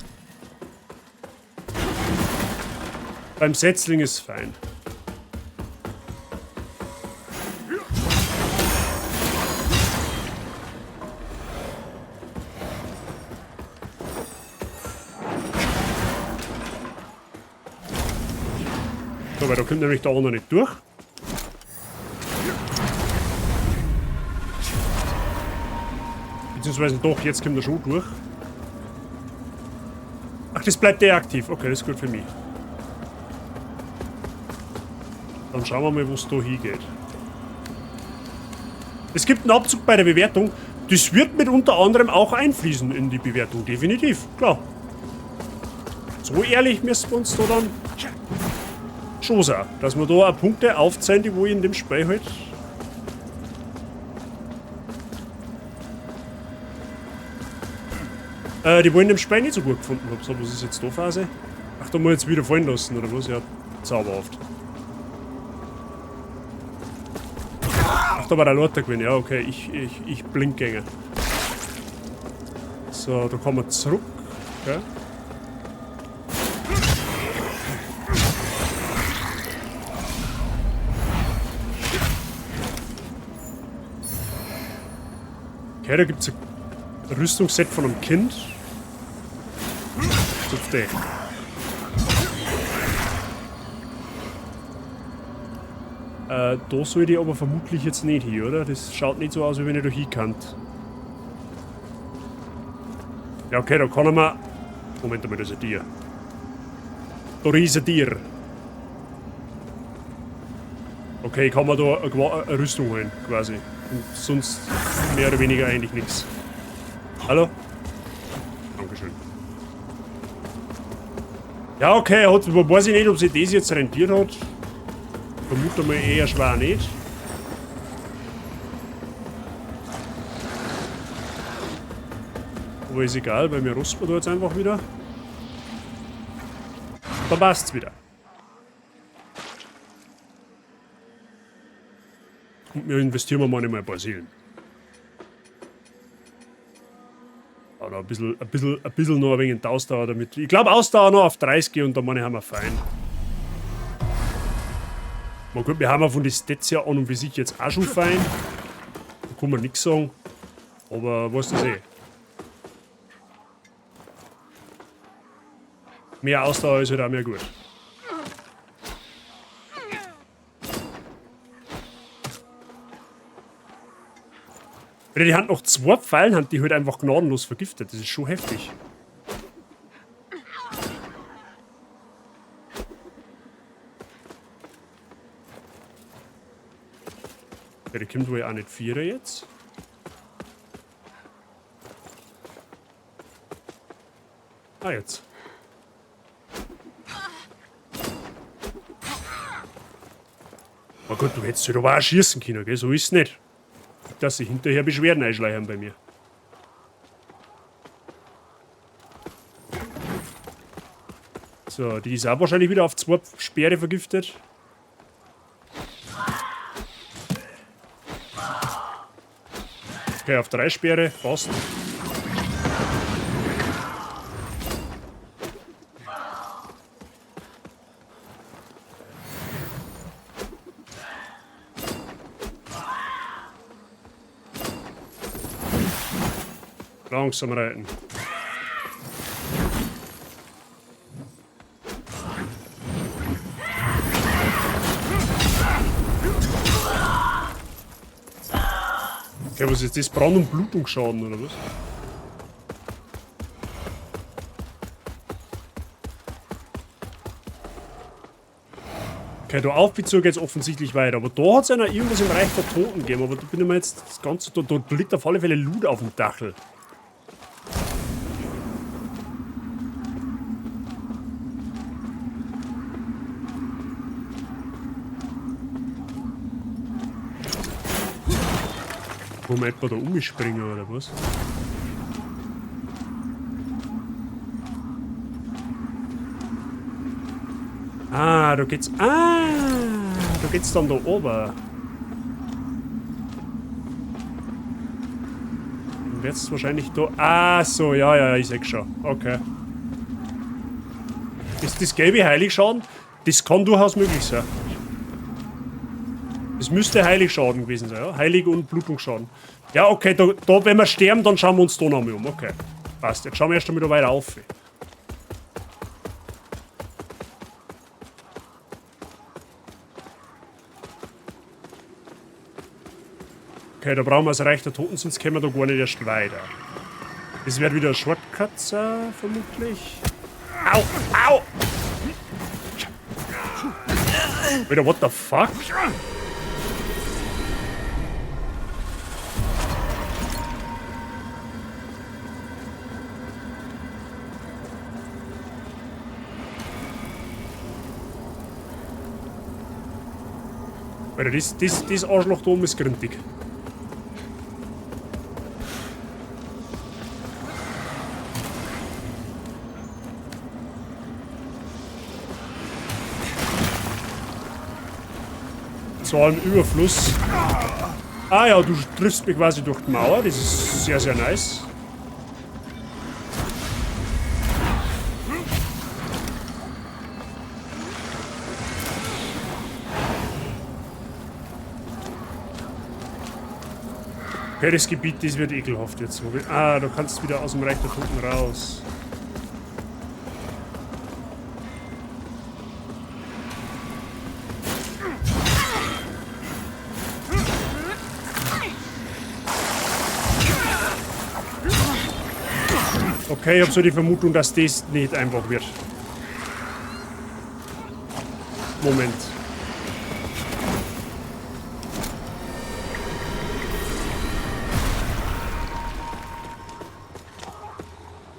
Beim Setzling ist fein. So, weil da kommt nämlich der andere nicht durch. Beziehungsweise doch, jetzt kommt er schon durch. Ach, das bleibt deaktiv. Okay, das ist gut für mich. Dann schauen wir mal, wo es da hingeht. Es gibt einen Abzug bei der Bewertung. Das wird mit unter anderem auch einfließen in die Bewertung. Definitiv, klar. So ehrlich müssen wir uns da dann schon sein, dass wir da auch Punkte aufzählen, die wo ich in dem Spiel halt die wo ich in dem Spiel nicht so gut gefunden hab. So, was ist jetzt da Phase? Ach, da muss ich jetzt wieder fallen lassen, oder was? Ja, zauberhaft. Ach, da war der Lord gewesen. Ja, okay, ich Blindgänger. So, da kommen wir zurück. Okay. Okay, da gibt's ein Rüstungsset von einem Kind. Zupfte. Da soll ich aber vermutlich jetzt nicht hin, oder? Das schaut nicht so aus, wie wenn ich da hin kann. Ja, okay, da kann er mal. Moment einmal, das ist ein Tier. Da ist ein Tier. Okay, ich kann mir da eine Rüstung holen, quasi. Und sonst mehr oder weniger eigentlich nix. Hallo? Dankeschön. Ja, okay, weiß ich nicht, ob sich das jetzt rentiert hat. Vermute mal eher schwer nicht. Aber ist egal, weil wir rüsten da jetzt einfach wieder. Dann passt's wieder. Und wir investieren mal ein paar Seelen. Oder ein bisschen noch ein wenig in die Ausdauer damit. Ich glaub, Ausdauer noch auf 30 und dann meine ich, haben wir fein. Na gut, wir haben ja von den Stats ja an und für sich jetzt auch schon fein. Da kann man nix sagen. Aber weißt du eh. Mehr Ausdauer ist halt auch mehr gut. Die haben noch 2 Pfeilen, haben die halt einfach gnadenlos vergiftet. Das ist schon heftig. Ja, die kommt wohl auch nicht 4 jetzt. Ah, jetzt. Oh Gott, du hättest dich aber auch schießen können, gell? So ist's nicht. Dass sich hinterher Beschwerden einschleichen bei mir. So, die ist auch wahrscheinlich wieder auf 2 Speere vergiftet. Okay, auf 3 Speere, passt. Langsam reiten. Okay, was ist das? Brand- und Blutungsschaden oder was? Okay, da Aufbezug geht's offensichtlich weiter. Aber da hat's ja noch irgendwas im Reich der Toten gegeben. Aber da bin ich mir jetzt das Ganze. Da liegt auf alle Fälle Loot auf dem Dachl. Wo wir etwa da umspringen oder was? Ah, da geht's. Ah, da geht's dann da oben. Dann wird's wahrscheinlich da. Ah, so, ja, ja, ich seh schon. Okay. Ist das gelbe Heiligschaden? Das kann durchaus möglich sein. Das müsste Heiligschaden gewesen sein, ja? Heilig- und Blutungsschaden. Ja, okay, da, wenn wir sterben, dann schauen wir uns da nochmal um. Okay, passt. Jetzt schauen wir erst einmal da weiter auf. Okay, da brauchen wir das Reich der Toten, sonst kommen wir da gar nicht erst weiter. Das wird wieder ein Shortcut sein, vermutlich. Au! Au! Alter, what the fuck? Alter, das Arschloch da oben ist grindig. Zwar im Überfluss. Ah ja, du triffst mich quasi durch die Mauer. Das ist sehr, sehr nice. Okay, das Gebiet, das wird ekelhaft jetzt. Ah, du kannst wieder aus dem Reich der Toten raus. Okay, ich hab so die Vermutung, dass das nicht einfach wird. Moment.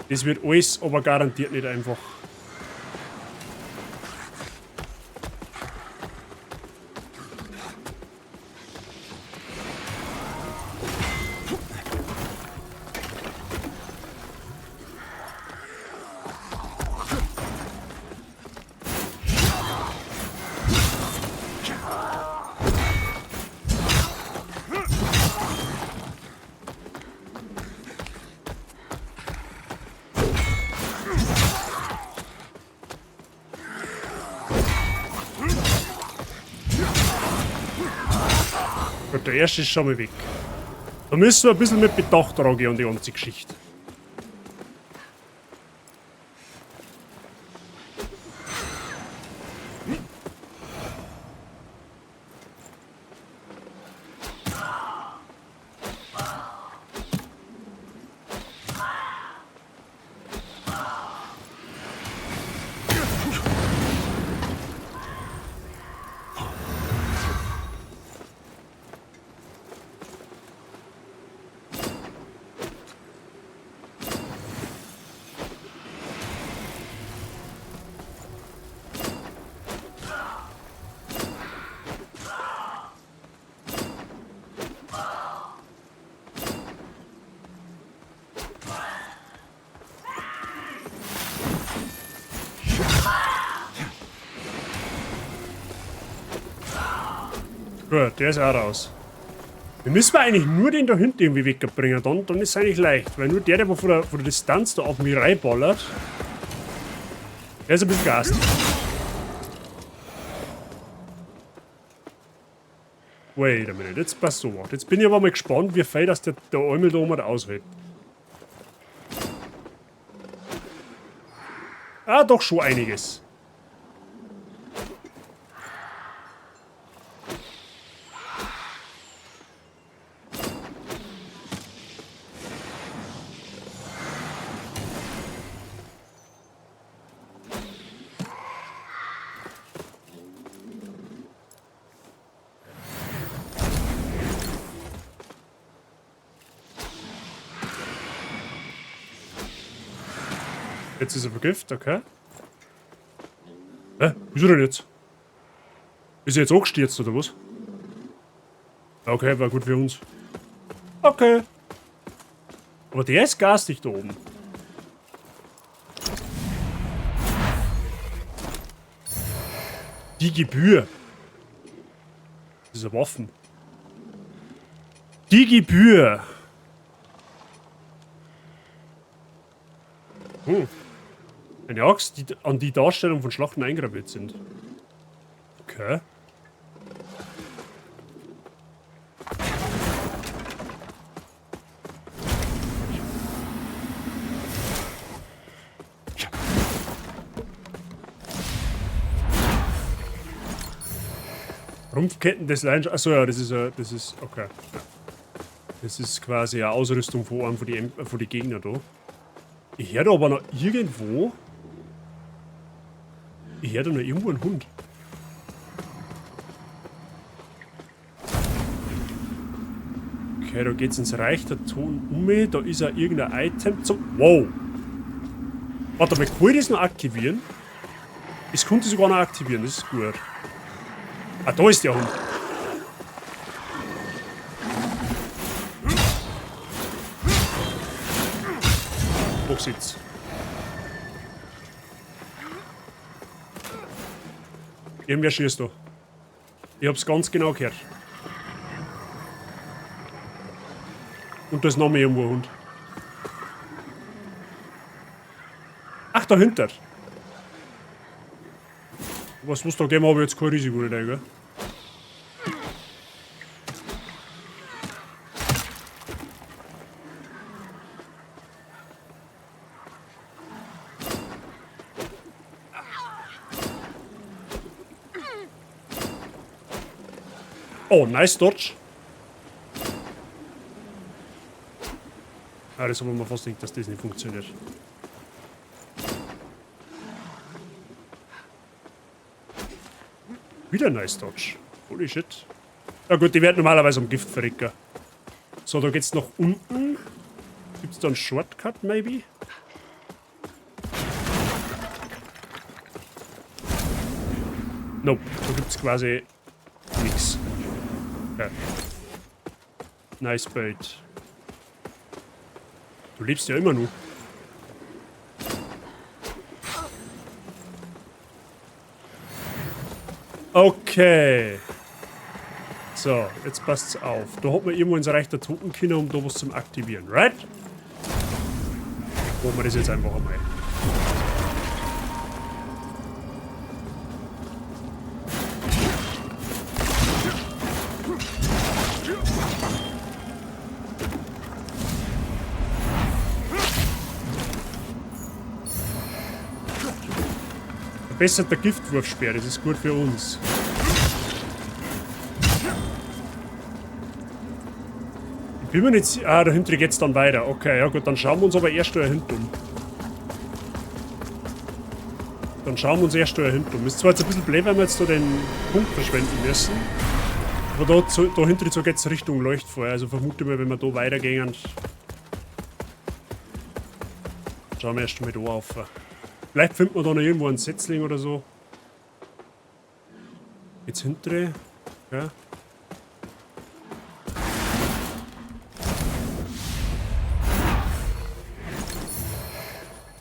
Das wird alles, aber garantiert nicht einfach. Gut, der erste ist schon mal weg. Da müssen wir ein bisschen mit Bedacht rangehen an die ganze Geschichte. Gut, der ist auch raus. Wir müssen eigentlich nur den da hinten irgendwie wegbringen, dann ist es eigentlich leicht. Weil nur der von der Distanz da auf mich reinballert, der ist ein bisschen gast. Wait a minute, jetzt passt so was. Jetzt bin ich aber mal gespannt, wie viel das der Eumel da oben aushält. Ah, doch schon einiges. Jetzt ist er vergiftet, okay. Hä? Wieso denn jetzt? Ist er jetzt angestürzt oder was? Okay, war gut für uns. Okay. Aber der ist garstig da oben. Die Gebühr. Das ist eine Waffen. Die Gebühr. Hm. Eine Axt, die an die Darstellung von Schlachten eingraviert sind. Okay. Rumpfketten des Leidens. Achso, ja, das ist, okay. Ja. Das ist quasi eine Ausrüstung von einem von die Gegner da. Ich höre da aber noch irgendwo. Ich höre da noch irgendwo einen Hund. Okay, da geht's ins Reich der Toten um. Da ist ja irgendein Item zum. Wow! Warte mal, kann ich das noch aktivieren? Es konnte sogar noch aktivieren, das ist gut. Ah, da ist der Hund. Hochsitz. Irgendwer schießt da. Ich hab's ganz genau gehört. Und da ist noch mehr irgendwo ein Hund. Ach, dahinter. Was muss da geben, habe ich jetzt kein Risiko nicht, gell? Oh, nice Dodge. Ah, das haben wir mal fast gedacht, dass das nicht funktioniert. Wieder nice Dodge. Holy shit. Na gut, die werden normalerweise am Gift verrecken. So, da geht's nach unten. Gibt's da einen Shortcut, maybe? Nope, da gibt's quasi nix. Okay. Nice Bait. Du lebst ja immer noch. Okay. So, jetzt passt's auf. Da hat man irgendwo ins Reich der Toten können, um da was zum Aktivieren, right? Machen wir das jetzt einfach einmal. Verbesserter Giftwurfspeer, das ist gut für uns. Ich bin mir nicht si-, ah, dahinter geht's dann weiter. Okay, ja gut, dann schauen wir uns aber erst da hinten um. Dann schauen wir uns erst da hinten um. Ist zwar jetzt ein bisschen blöd, weil wir jetzt da den Punkt verschwenden müssen. Aber da hinten so geht's Richtung Leuchtfeuer. Also vermute mal, wenn wir da weitergehen. Schauen wir erst mal da auf. Vielleicht findet man da noch irgendwo einen Setzling oder so. Jetzt hintere. Ja.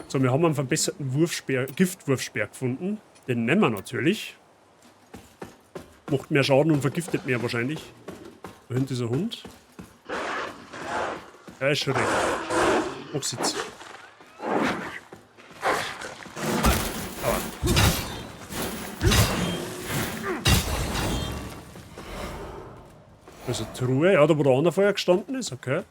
So, wir haben einen verbesserten Wurfspeer, Giftwurfspeer gefunden. Den nehmen wir natürlich. Macht mehr Schaden und vergiftet mehr wahrscheinlich. Da hinten ist ein Hund. Ja, ist schon recht. Mach Sitz. Aua. Da ist eine Truhe, ja, da wo der andere vorher gestanden ist, okay.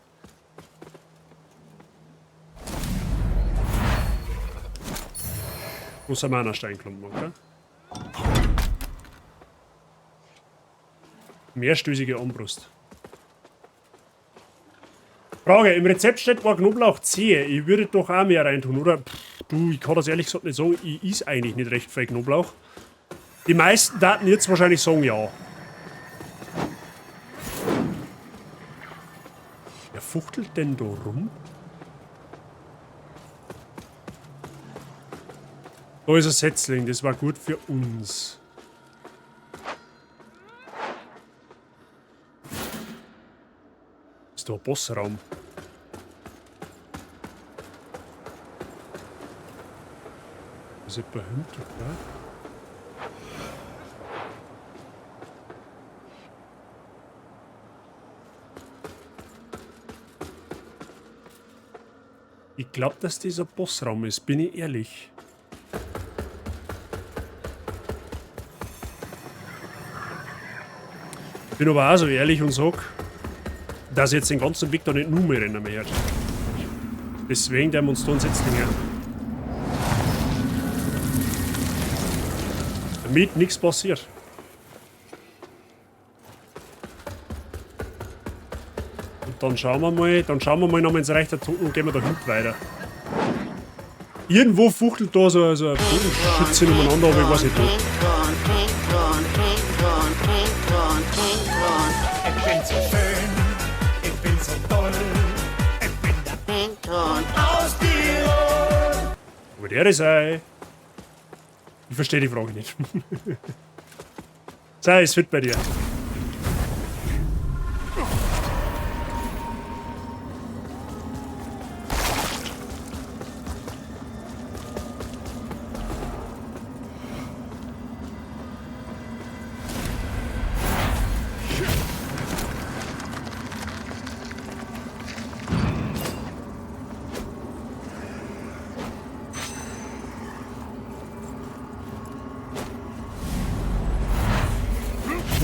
Großer Mana-Steinklumpen, okay. Mehrstößige Armbrust. Frage, im Rezept steht war Knoblauch Zehe. Ich würde doch auch mehr reintun, oder? Pff, du, ich kann das ehrlich gesagt nicht sagen. Ich is eigentlich nicht recht viel Knoblauch. Die meisten Daten jetzt wahrscheinlich sagen ja. Wer fuchtelt denn da rum? Da ist ein Setzling, das war gut für uns. Ist da ein Bossraum? Ist jemand hinter, gell? Ich glaub, dass dieser Bossraum ist, bin ich ehrlich. Bin aber auch so ehrlich und sag, dass ich jetzt den ganzen Weg da nicht nur mehr rennen möchte. Deswegen der wir uns da einen Setzling her. Damit nichts passiert. Und dann schauen wir mal, dann schauen wir mal nochmal ins Reich der Toten und gehen wir da hinten weiter. Irgendwo fuchtelt da so ein Bogenschütze umeinander, aber ich weiß nicht wo. Ich bin so schön, ich bin so toll, ich bin der aus Tirol. Wo der sei? Ich verstehe die Frage nicht. Sei, ist fit bei dir.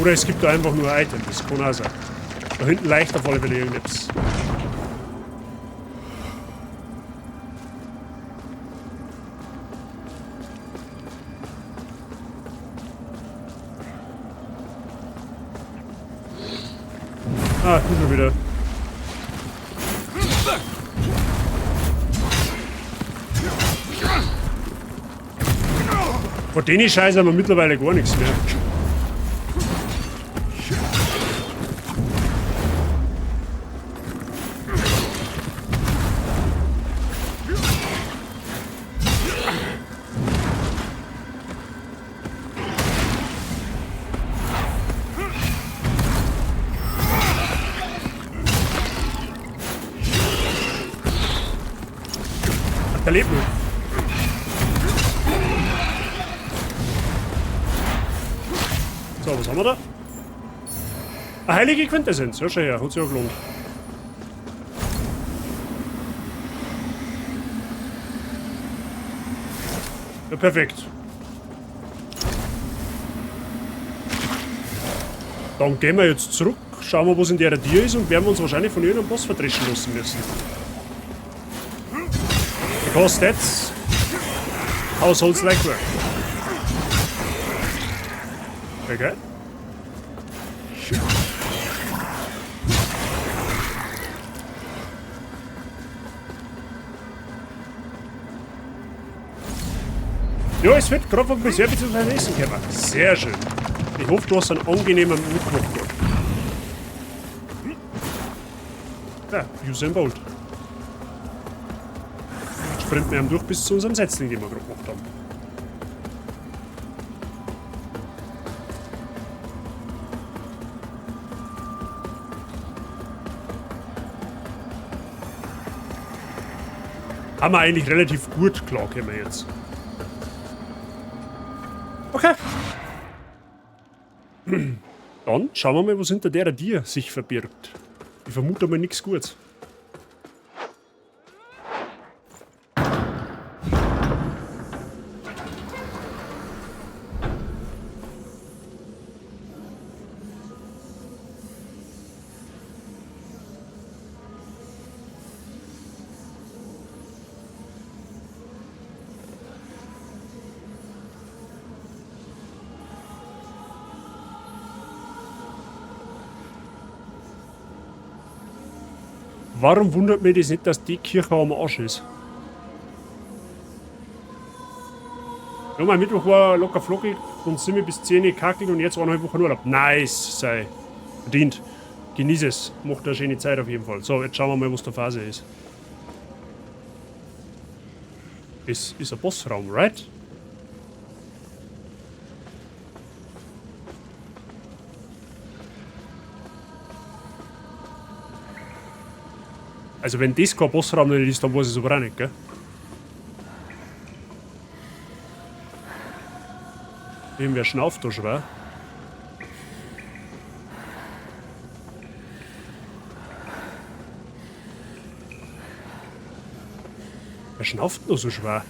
Oder es gibt da einfach nur ein Item, das kann auch sein. Da hinten leicht auf alle Fälle irgendetwas. Ah, du schon wieder. Vor denen Scheiße haben wir mittlerweile gar nichts mehr. Der lebt noch. So, was haben wir da? Eine heilige Quintessenz. Ja, schau her, hat sich ja gelohnt. Ja, perfekt. Dann gehen wir jetzt zurück, schauen wir, was in der Tür ist und werden uns wahrscheinlich von irgendeinem Boss verdreschen lassen müssen. Because that's how souls like work. Okay. Ja, es wird gerade vom Friseur bzw. Essen kommen. Sehr schön. Ich hoffe, du hast einen angenehmen Mittwoch gehabt. Ja, Usain Bolt. Sprinten wir durch bis zu unserem Setzling, den wir gerade gemacht haben. Haben wir eigentlich relativ gut klargekommen jetzt. Okay. Dann schauen wir mal, was hinter der Tier sich verbirgt. Ich vermute mal nichts Gutes. Warum wundert mich das nicht, dass die Kirche am Arsch ist? Ja, mein Mittwoch war locker flockig von 7 bis 10 kackig und jetzt 1,5 Wochen Urlaub. Nice, sei. Verdient. Genieß es. Macht eine schöne Zeit auf jeden Fall. So, jetzt schauen wir mal, was der Phase ist. Es ist ein Bossraum, right? Also wenn das kein Bossraum nicht ist, dann weiß ich es aber auch nicht, gell? Irgendwer schnauft da schwer. Wer schnauft denn da so schwer?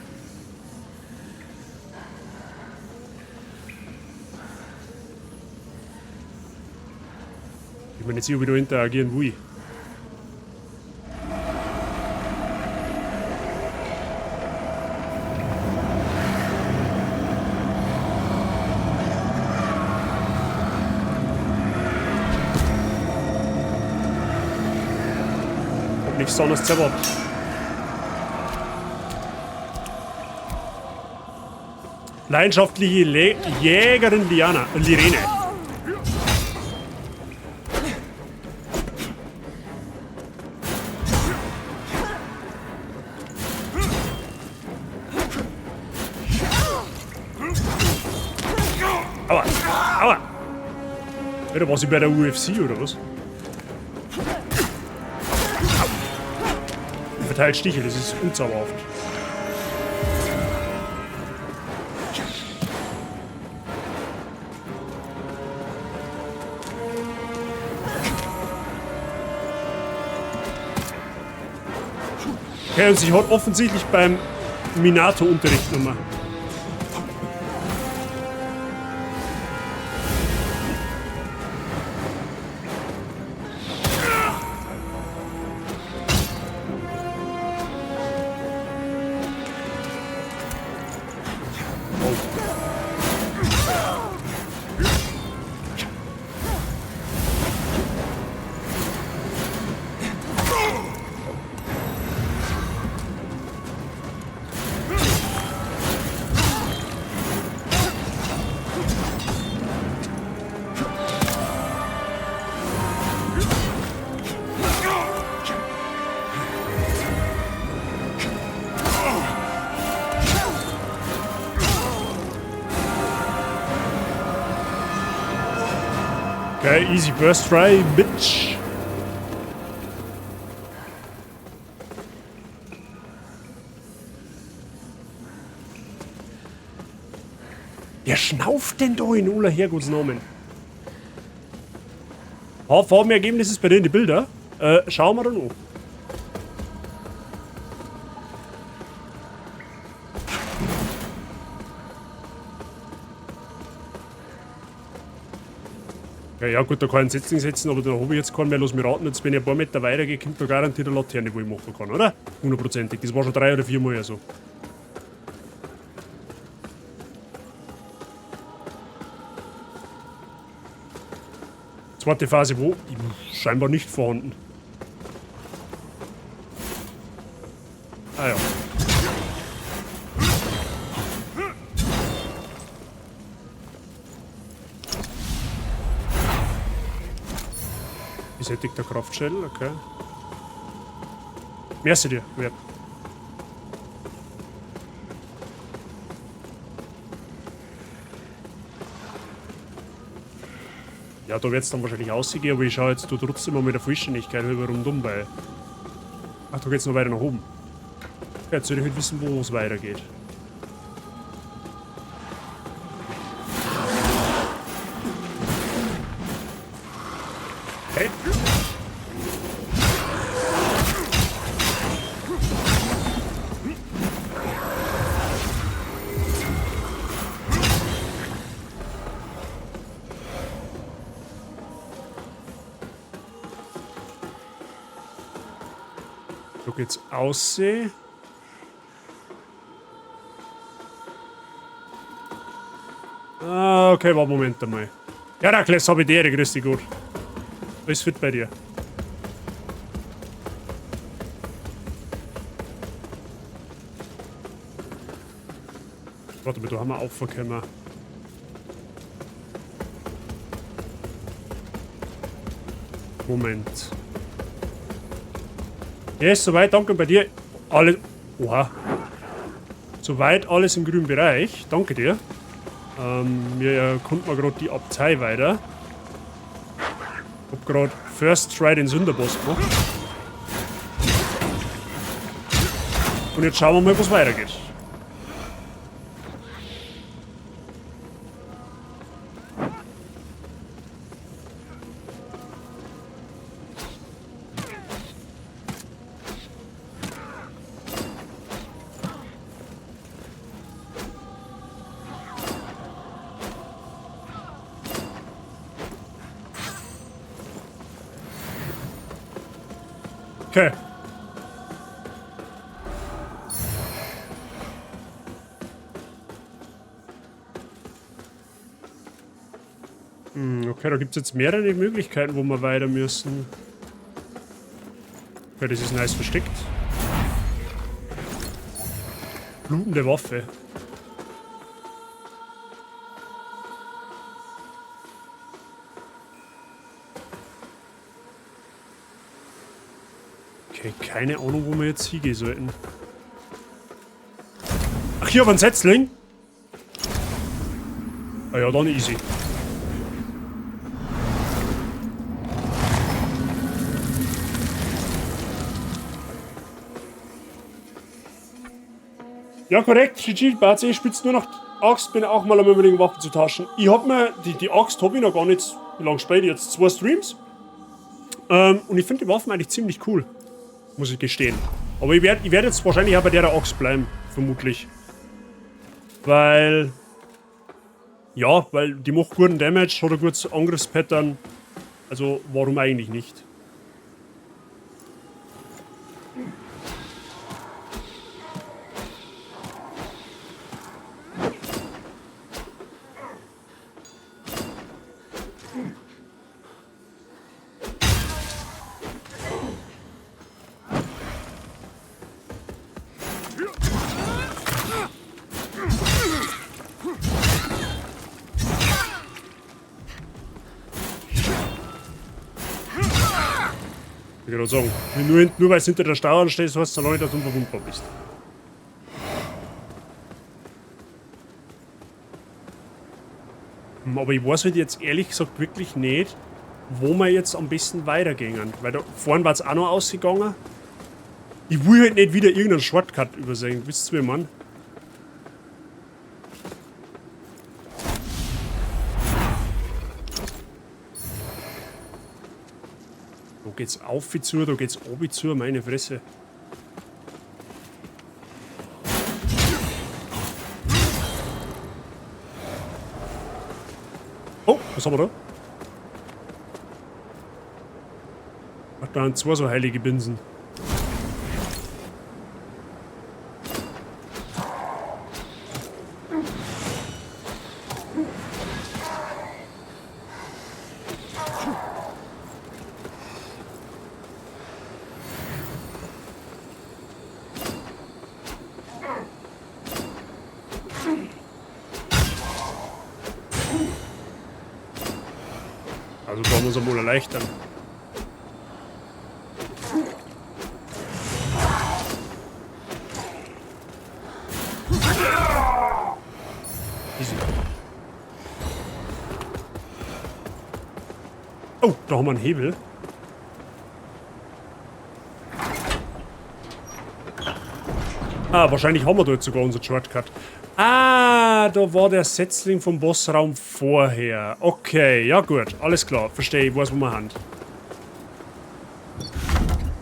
Ich meine jetzt hier wieder interagieren will. Hab nichts anderes zerwart. Leidenschaftliche Jägerin Liana, Lirene. Aua, aua. Ja, da war sie bei der UFC oder was? Verteilt Stiche, das ist unzauberhaft. Okay, und sie hat offensichtlich beim Minato-Unterricht nochmal. Okay, easy first try, bitch. Wer schnauft denn da in aller Herrgottsnamen? Haarfarbenergebnis ist bei denen die Bilder. Schauen wir dann an. Ja, ja gut, da kann ich einen Setzling setzen, aber da hab ich jetzt keinen mehr. Lass mich raten, jetzt wenn ich ein paar Meter weitergehe, kommt da garantiert eine Laterne, wo ich machen kann, oder? Hundertprozentig. Das war schon 3 oder 4 Mal ja so. Zweite Phase, wo? Scheinbar nicht vorhanden. Ah ja. Gesättigter Kraftschädel, okay. Merci dir, Wert. Ja, da wird's dann wahrscheinlich ausgehen, aber ich schaue jetzt da trotzdem mal mit der Vollständigkeit halber rundum, weil. Ach, da geht's noch weiter nach oben. Ja, jetzt soll ich halt wissen, wo es weitergeht. Okay. Da geht's aussehen. Ah, okay, warte, Moment einmal. Herakles, hab ich die Ehre, grüß dich gut. Alles fit bei dir. Warte mal, da haben wir aufgekommen. Moment. Yes, soweit, danke bei dir. Alle. Oha. Soweit alles im grünen Bereich. Danke dir. Wir erkunden mal gerade die Abtei weiter. Hab grad First Try den Sünderboss gemacht. Und jetzt schauen wir mal, wo's weitergeht. Okay. Okay, da gibt's jetzt mehrere Möglichkeiten, wo wir weiter müssen. Okay, das ist nice versteckt. Blutende Waffe. Okay, keine Ahnung, wo wir jetzt hingehen sollten. Ach, hier aber ein Setzling. Ah ja, dann easy. Ja, korrekt. GG, Bazi, ich spielst nur noch Axt, bin auch mal am überlegen, Waffen zu tauschen. Ich hab mir, die Axt hab ich noch gar nicht, wie lange spiel ich jetzt? 2 Streams. Und ich find die Waffen eigentlich ziemlich cool. Muss ich gestehen. Aber ich werd jetzt wahrscheinlich auch bei der Axt bleiben, vermutlich. Weil... Ja, weil die macht guten Damage, hat ein gutes Angriffspattern. Also, warum eigentlich nicht? Ich kann sagen, nur weil du hinter der Stauern stehst, heißt es noch nicht, dass du unverwundbar bist. Aber ich weiß halt jetzt ehrlich gesagt wirklich nicht, wo wir jetzt am besten weitergehen. Weil da vorne war's auch noch ausgegangen. Ich will halt nicht wieder irgendeinen Shortcut übersehen. Wisst ihr, wie ich mein? Da geht's auf zu, da geht's obi zu, meine Fresse. Oh, was haben wir da? Ach, da sind zwei so heilige Binsen. Also brauchen wir uns wohl erleichtern. Easy. Oh, da haben wir einen Hebel. Ah, wahrscheinlich haben wir da jetzt sogar unseren Shortcut. Ah, da war der Setzling vom Bossraum vorher. Okay, ja gut, alles klar. Verstehe, ich weiß, wo wir haben.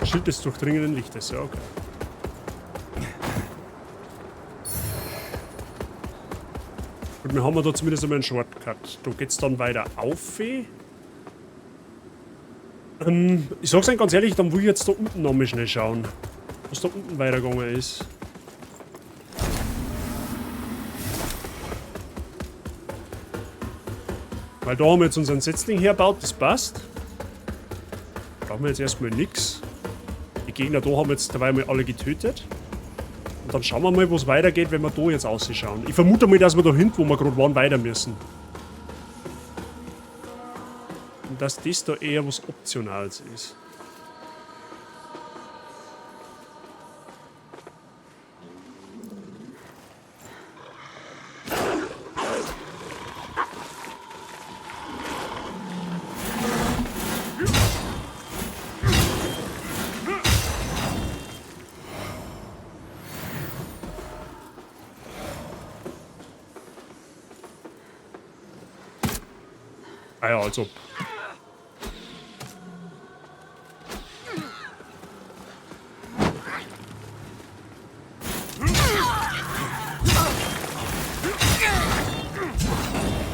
Schild des durchdringenden Lichtes, ja, okay. Gut, wir haben da zumindest einmal einen Shortcut. Da geht's dann weiter auf. Ich sag's euch ganz ehrlich, dann will ich jetzt da unten nochmal schnell schauen, was da unten weitergegangen ist. Weil da haben wir jetzt unseren Setzling hergebaut, das passt. Brauchen wir jetzt erstmal nix. Die Gegner da haben wir jetzt dabei mal alle getötet. Und dann schauen wir mal, wo es weitergeht, wenn wir da jetzt ausschauen. Ich vermute mal, dass wir da hinten, wo wir gerade waren, weiter müssen. Und dass das da eher was Optionales ist. Ah ja, also.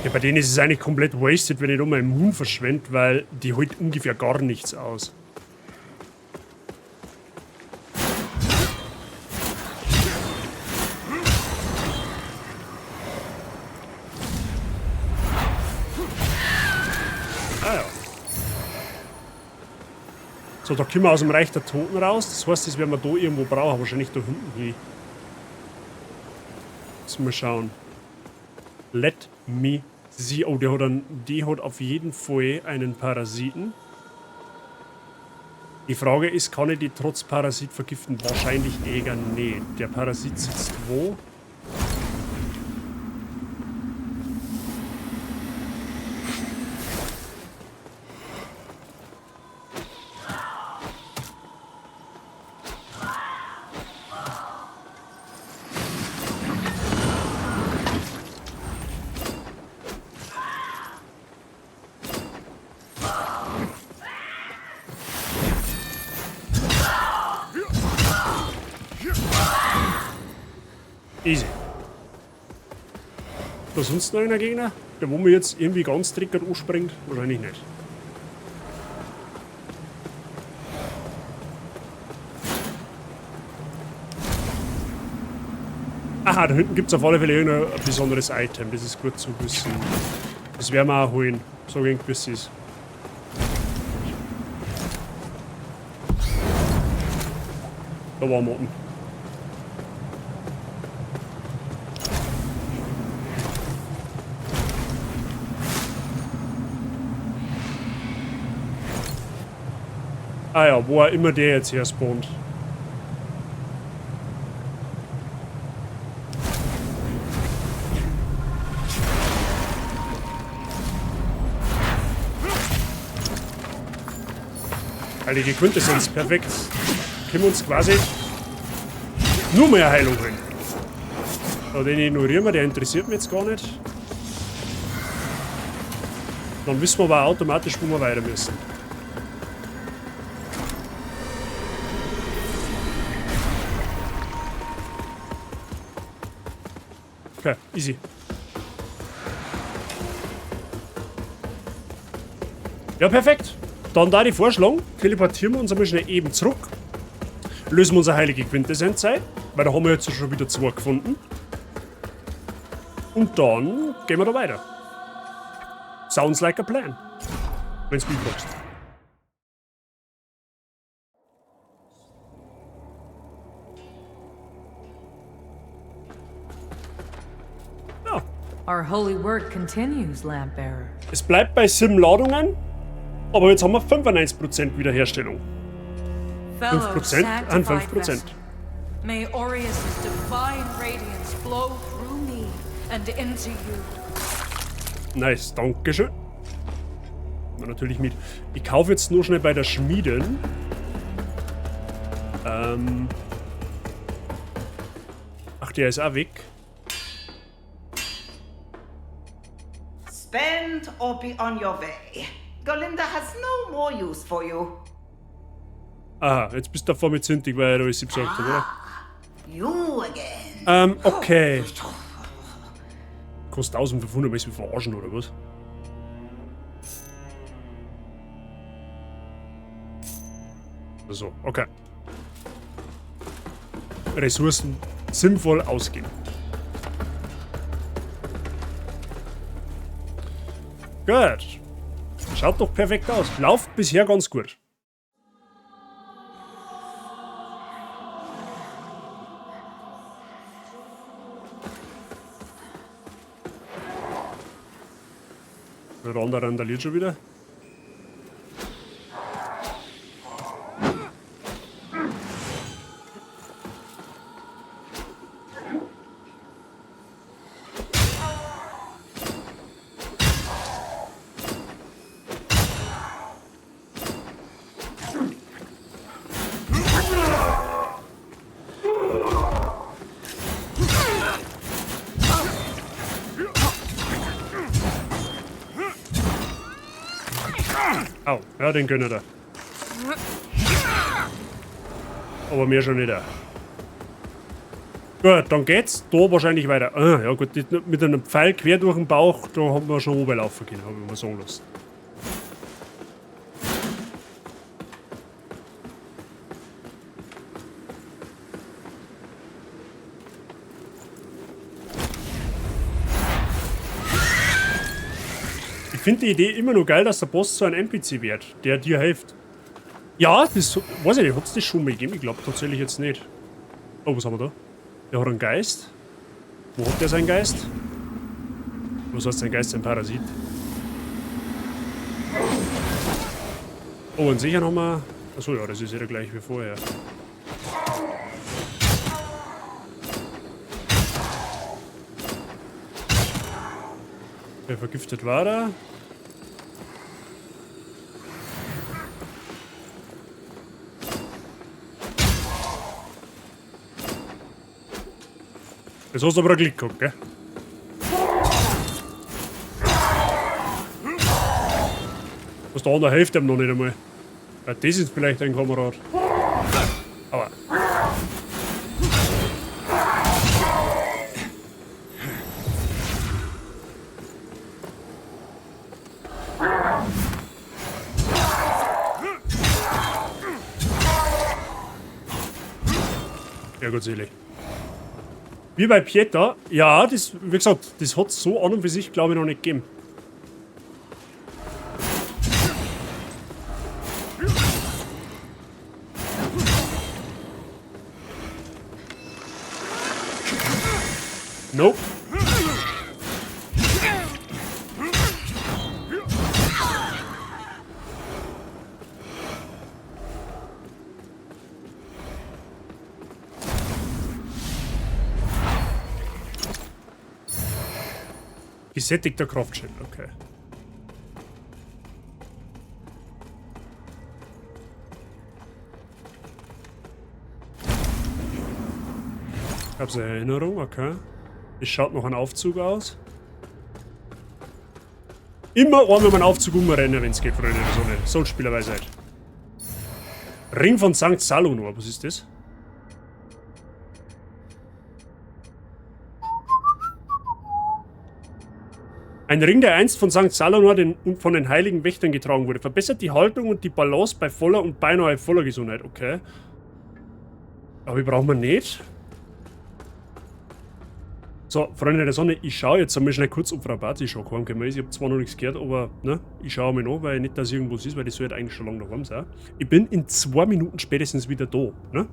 Ja, bei denen ist es eigentlich komplett wasted, wenn ich da meinen Moon verschwende, weil die holt ungefähr gar nichts aus. Ah ja. So, da kommen wir aus dem Reich der Toten raus. Das heißt, das werden wir da irgendwo brauchen. Wahrscheinlich da hinten hin. Müssen wir schauen. Let me see. Oh, die hat auf jeden Fall einen Parasiten. Die Frage ist, kann ich die trotz Parasit vergiften? Wahrscheinlich eher nicht. Der Parasit sitzt wo? Easy. Da sonst noch einer Gegner? Der wo mir jetzt irgendwie ganz trickert anspringt? Wahrscheinlich nicht. Aha, da hinten gibt's auf alle Fälle irgendein besonderes Item. Das ist gut zu wissen. Das werden wir auch holen. So irgendwie es ist. Da waren wir unten. Ah ja, wo auch immer der jetzt her spawnt. Heilige Quintessenz, perfekt. Können wir uns quasi nur mehr Heilung holen. So, den ignorieren wir, der interessiert mich jetzt gar nicht. Dann wissen wir aber automatisch, wo wir weiter müssen. Okay, easy. Ja, perfekt. Dann da die Vorschlag, teleportieren wir uns einmal schnell eben zurück. Lösen wir unsere heilige Quintessenz ein, weil da haben wir jetzt schon wieder zwei gefunden. Und dann gehen wir da weiter. Sounds like a plan. Wenn's mich fragst. Ja. Our holy work continues, Lampbearer. Es bleibt bei 7 Ladungen, aber jetzt haben wir 95% Wiederherstellung. 5% an 5%. May Orius' divine radiance flow through me and into you. Nice, dankeschön. Na, natürlich mit. Ich kaufe jetzt nur schnell bei der Schmiedin. Ach, der ist auch weg. Spend or be on your way. Golinda has no more use for you. Aha, jetzt bist du davor mit zündig, weil ich alles gesagt habe, oder? You again. Okay. Kostet 1500, willst du mich verarschen, oder was? So, okay. Ressourcen sinnvoll ausgeben. Gut. Schaut doch perfekt aus. Läuft bisher ganz gut. Der andere randaliert schon wieder. Au, ja, den gönnt er. Aber mir schon nicht. Gut, dann geht's da wahrscheinlich weiter. Ah, ja gut, mit einem Pfeil quer durch den Bauch, da haben wir schon runterlaufen können, habe ich mir sagen lassen. Ich finde die Idee immer nur geil, dass der Boss so ein NPC wird, der dir hilft. Ja, das weiß ich nicht, hat's das schon mal gegeben? Ich glaub tatsächlich jetzt nicht. Oh, was haben wir da? Der hat einen Geist. Wo hat der seinen Geist? Was heißt sein Geist? Sein Parasit. Oh, und sicher haben wir... Achso, ja, das ist ja gleich wie vorher. Der vergiftet war da. Jetzt hast du aber einen Klick gehabt, gell? Was der andere hilft ihm noch nicht einmal. Ja, das ist vielleicht ein Kamerad. Aber. Ja, Gott selig. Wie bei Pieta, ja, das, wie gesagt, das hat es so an und für sich, glaube ich, noch nicht gegeben. Nope. Gesättigter Kraftschild, okay. Ich hab's eine Erinnerung, okay. Es schaut noch ein Aufzug aus. Immer einmal mit einem Aufzug umrennen, wenn's geht, Freunde der Sonne. Soulspielerweisheit. Ring von Sankt Salonor, was ist das? Ein Ring, der einst von Sankt Salonor und von den heiligen Wächtern getragen wurde. Verbessert die Haltung und die Balance bei voller und beinahe voller Gesundheit. Okay. Aber die brauchen wir nicht. So, Freunde der Sonne, ich schaue jetzt einmal schnell kurz, ob Frau Bazi schon heimgekommen ist. Ich habe zwar noch nichts gehört, aber ne, ich schaue mal nach, weil nicht, dass irgendwas ist, weil die soll halt eigentlich schon lange daheim sein. Ich bin in 2 Minuten spätestens wieder da. Ne?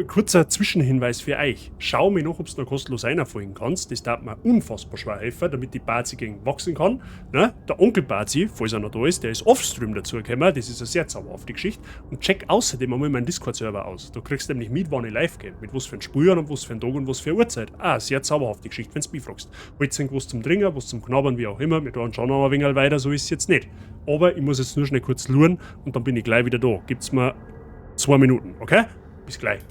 Kurzer Zwischenhinweis für euch. Schau mir noch, ob du noch kostenlos reinfolgen kannst. Das darf mir unfassbar schwer helfen, damit die Bazi gegen wachsen kann. Ne? Der Onkel Bazi, falls er noch da ist, der ist offstream dazugekommen. Das ist eine sehr zauberhafte Geschichte. Und check außerdem einmal meinen Discord-Server aus. Da kriegst du nämlich mit, wann ich live gehe. Mit was für ein Spüren und was für ein Tag und was für eine Uhrzeit. Ah, sehr zauberhafte Geschichte, wenn's mich fragst. Holt's was zum Trinken, was zum Knabbern, wie auch immer. Wir tun schon noch ein wenig weiter, so ist es jetzt nicht. Aber ich muss jetzt nur schnell kurz luren und dann bin ich gleich wieder da. Gibt's mir 2 Minuten, okay? Bis gleich.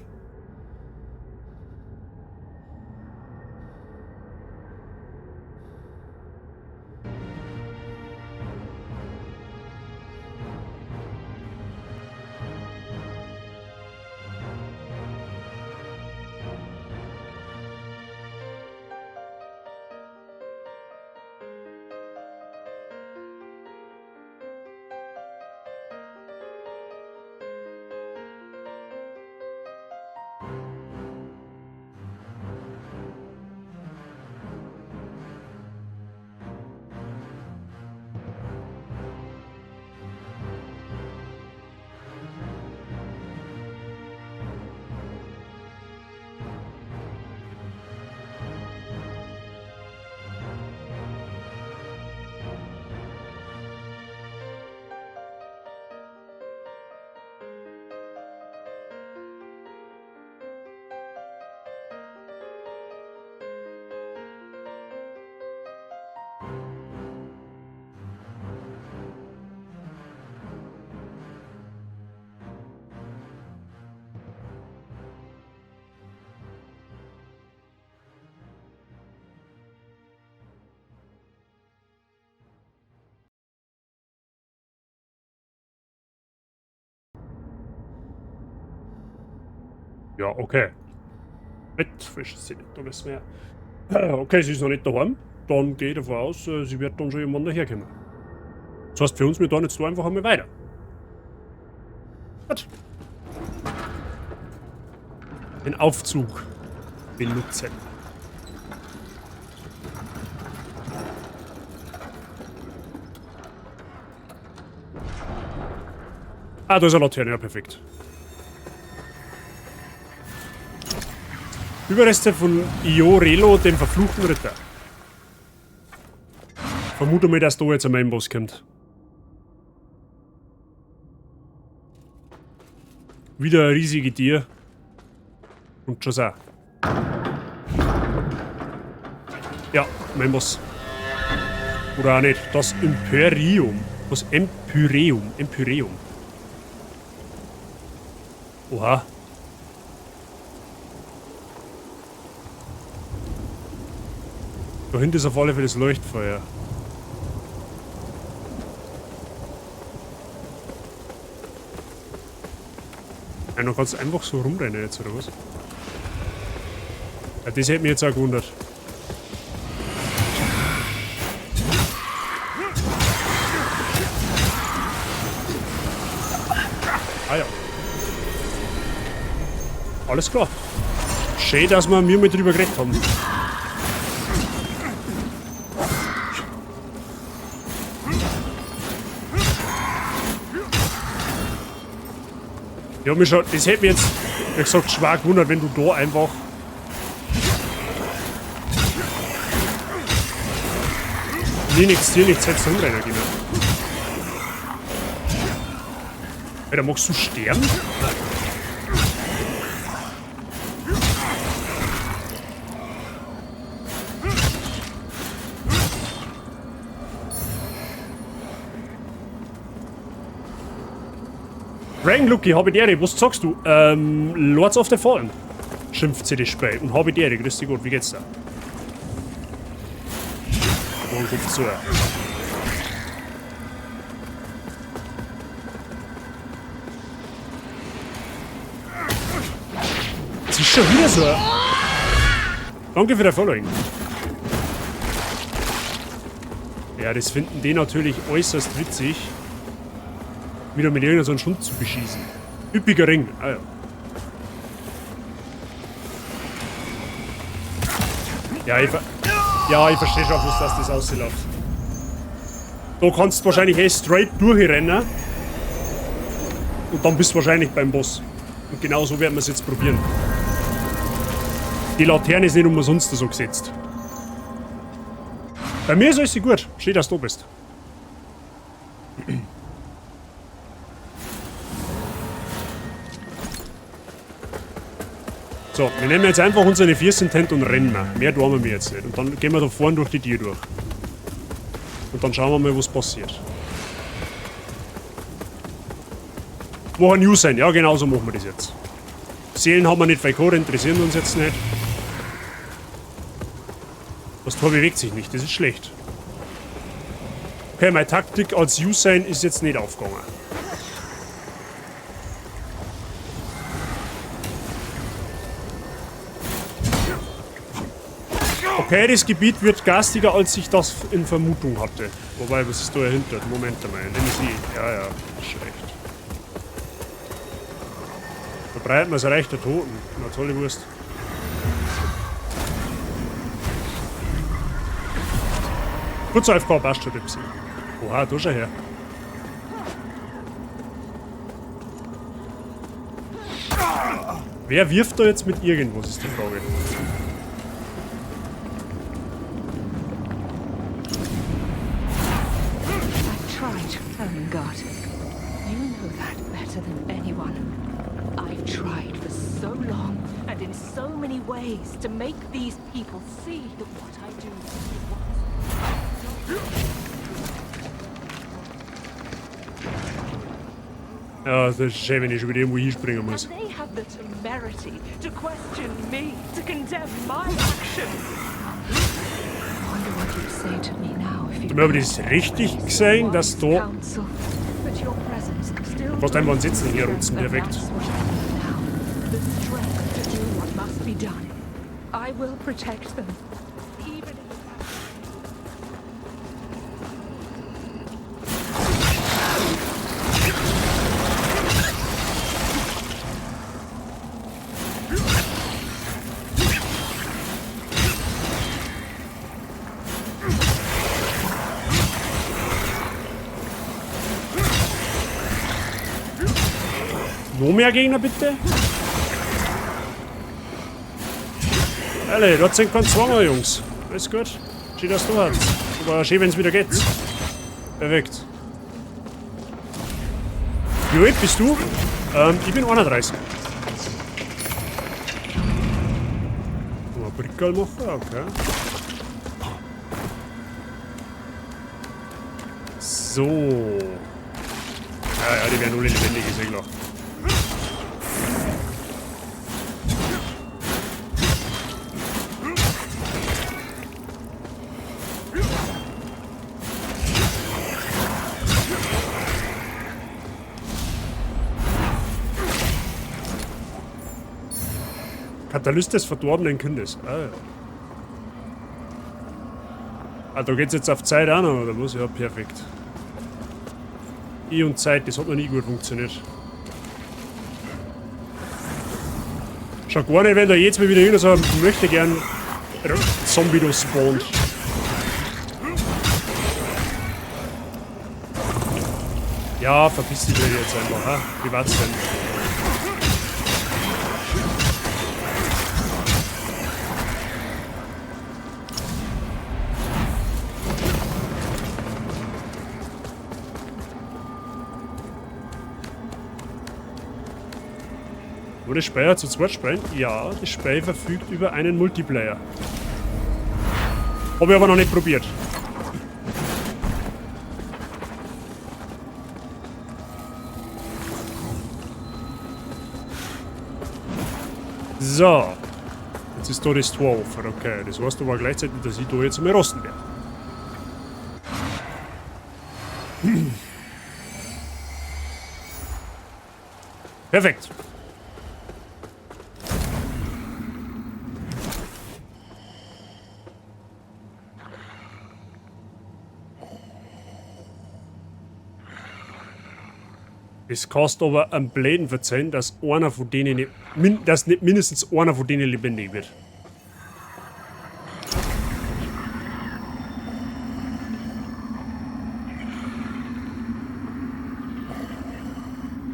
Ja, okay. Mit frisch sie nicht, da müssen wir. Okay, sie ist noch nicht daheim. Dann gehe ich davon aus, sie wird dann schon irgendwann daherkommen. Das heißt für uns, wir tun jetzt da einfach einmal weiter. Gut. Den Aufzug benutzen. Ah, da ist eine Laterne, ja, perfekt. Überreste von Iorelo, dem verfluchten Ritter. Vermute mal, dass da jetzt ein Mainboss kommt. Wieder ein riesiges Tier. Und schon so. Ja, Mainboss. Oder auch nicht. Das Imperium. Was? Empyreum. Empyreum. Oha. Da hinten ist auf alle Fälle das Leuchtfeuer. Ja, du kannst einfach so rumrennen jetzt, oder was? Ja, das hätte mich jetzt auch gewundert. Ah ja. Alles klar. Schön, dass wir mir mal drüber geredet haben. Ja, mich schon, das hätte mich jetzt, wie gesagt, schwer gewundert, wenn du da einfach... Mir nichts, dir nichts, hättest du rumrennen können. Alter, magst du sterben? Dragon Lucky, habe die Ehre, was sagst du? Lords of the Fallen, schimpft sie das Spiel. Und habe die Ehre, grüß dich Gott, wie geht's da? Und Kopf zu. Das ist schon wieder so. Danke für dein Following. Ja, das finden die natürlich äußerst witzig. Wieder mit irgendeinem so einen Schund zu beschießen. Üppiger Ring. Ah ja. Ja, ich verstehe schon, was das ausläuft. Da kannst du wahrscheinlich eh straight durchrennen. Und dann bist du wahrscheinlich beim Boss. Und genau so werden wir es jetzt probieren. Die Laterne ist nicht umsonst so gesetzt. Bei mir ist alles gut. Schön, dass du da bist. So, wir nehmen jetzt einfach unsere Fierce Intent und rennen wir. Mehr tun wir jetzt nicht. Und dann gehen wir da vorne durch die Tür durch. Und dann schauen wir mal, was passiert. Wo ein News sein. Ja, genau so machen wir das jetzt. Seelen haben wir nicht viel gehabt, interessieren uns jetzt nicht. Das Tor bewegt sich nicht, das ist schlecht. Okay, meine Taktik als Usain ist jetzt nicht aufgegangen. Okay, das Gebiet wird garstiger, als ich das in Vermutung hatte. Wobei, was ist da dahinter? Moment einmal, nehme ich sie. Ja, ja, ist schlecht. Verbreiten wir das Reich der Toten. Na, tolle Wurst. Kurz AFK, passt schon, Ripsi. Oha, da schau her. Wer wirft da jetzt mit irgendwas, ist die Frage. Ermengarde. You know that better than anyone. I've tried for so long and in so many ways to make these people see that what I do is what's... Ja, das ist schön, wenn ich schon wieder irgendwo hinspringen muss. And they have the temerity to question me, to condemn my actions. I wonder what you'd say to me now if you Habe ich das richtig gesehen, dass da... Du kannst einfach einen Sitzen hier rutzen, perfekt. done. I will protect them, even if Noch mehr Gegner bitte? Alle, dort sind kein Zwanger, Jungs. Alles gut. Schön, dass du hast. Aber schön, wenn's wieder geht. Perfekt. Wie alt bist du? Ich bin 31. Mal Brickerl machen, okay. So. Ja, ja, die werden alle lebendig, ist ja klar. Katalyst des verdorbenen Kindes. Ah, ja. Ah, da geht's jetzt auf Zeit auch noch, oder was? Ja, perfekt. E und Zeit, das hat noch nie gut funktioniert. Schon gar nicht, wenn da jetzt mal wieder irgend so ein möchte gern Zombie da spawnt. Ja, verpiss dich jetzt einfach, ha? Wie war's denn? Wurde das Spiel zu zweit spielen? Ja, das Spiel verfügt über einen Multiplayer. Hab ich aber noch nicht probiert. So. Jetzt ist da das Tor offen. Okay, das heißt aber gleichzeitig, dass ich da jetzt einmal rosten werde. Perfekt. Es kostet aber einen blöden Verzeihen, dass einer von denen nicht, dass nicht mindestens einer von denen lebendig wird.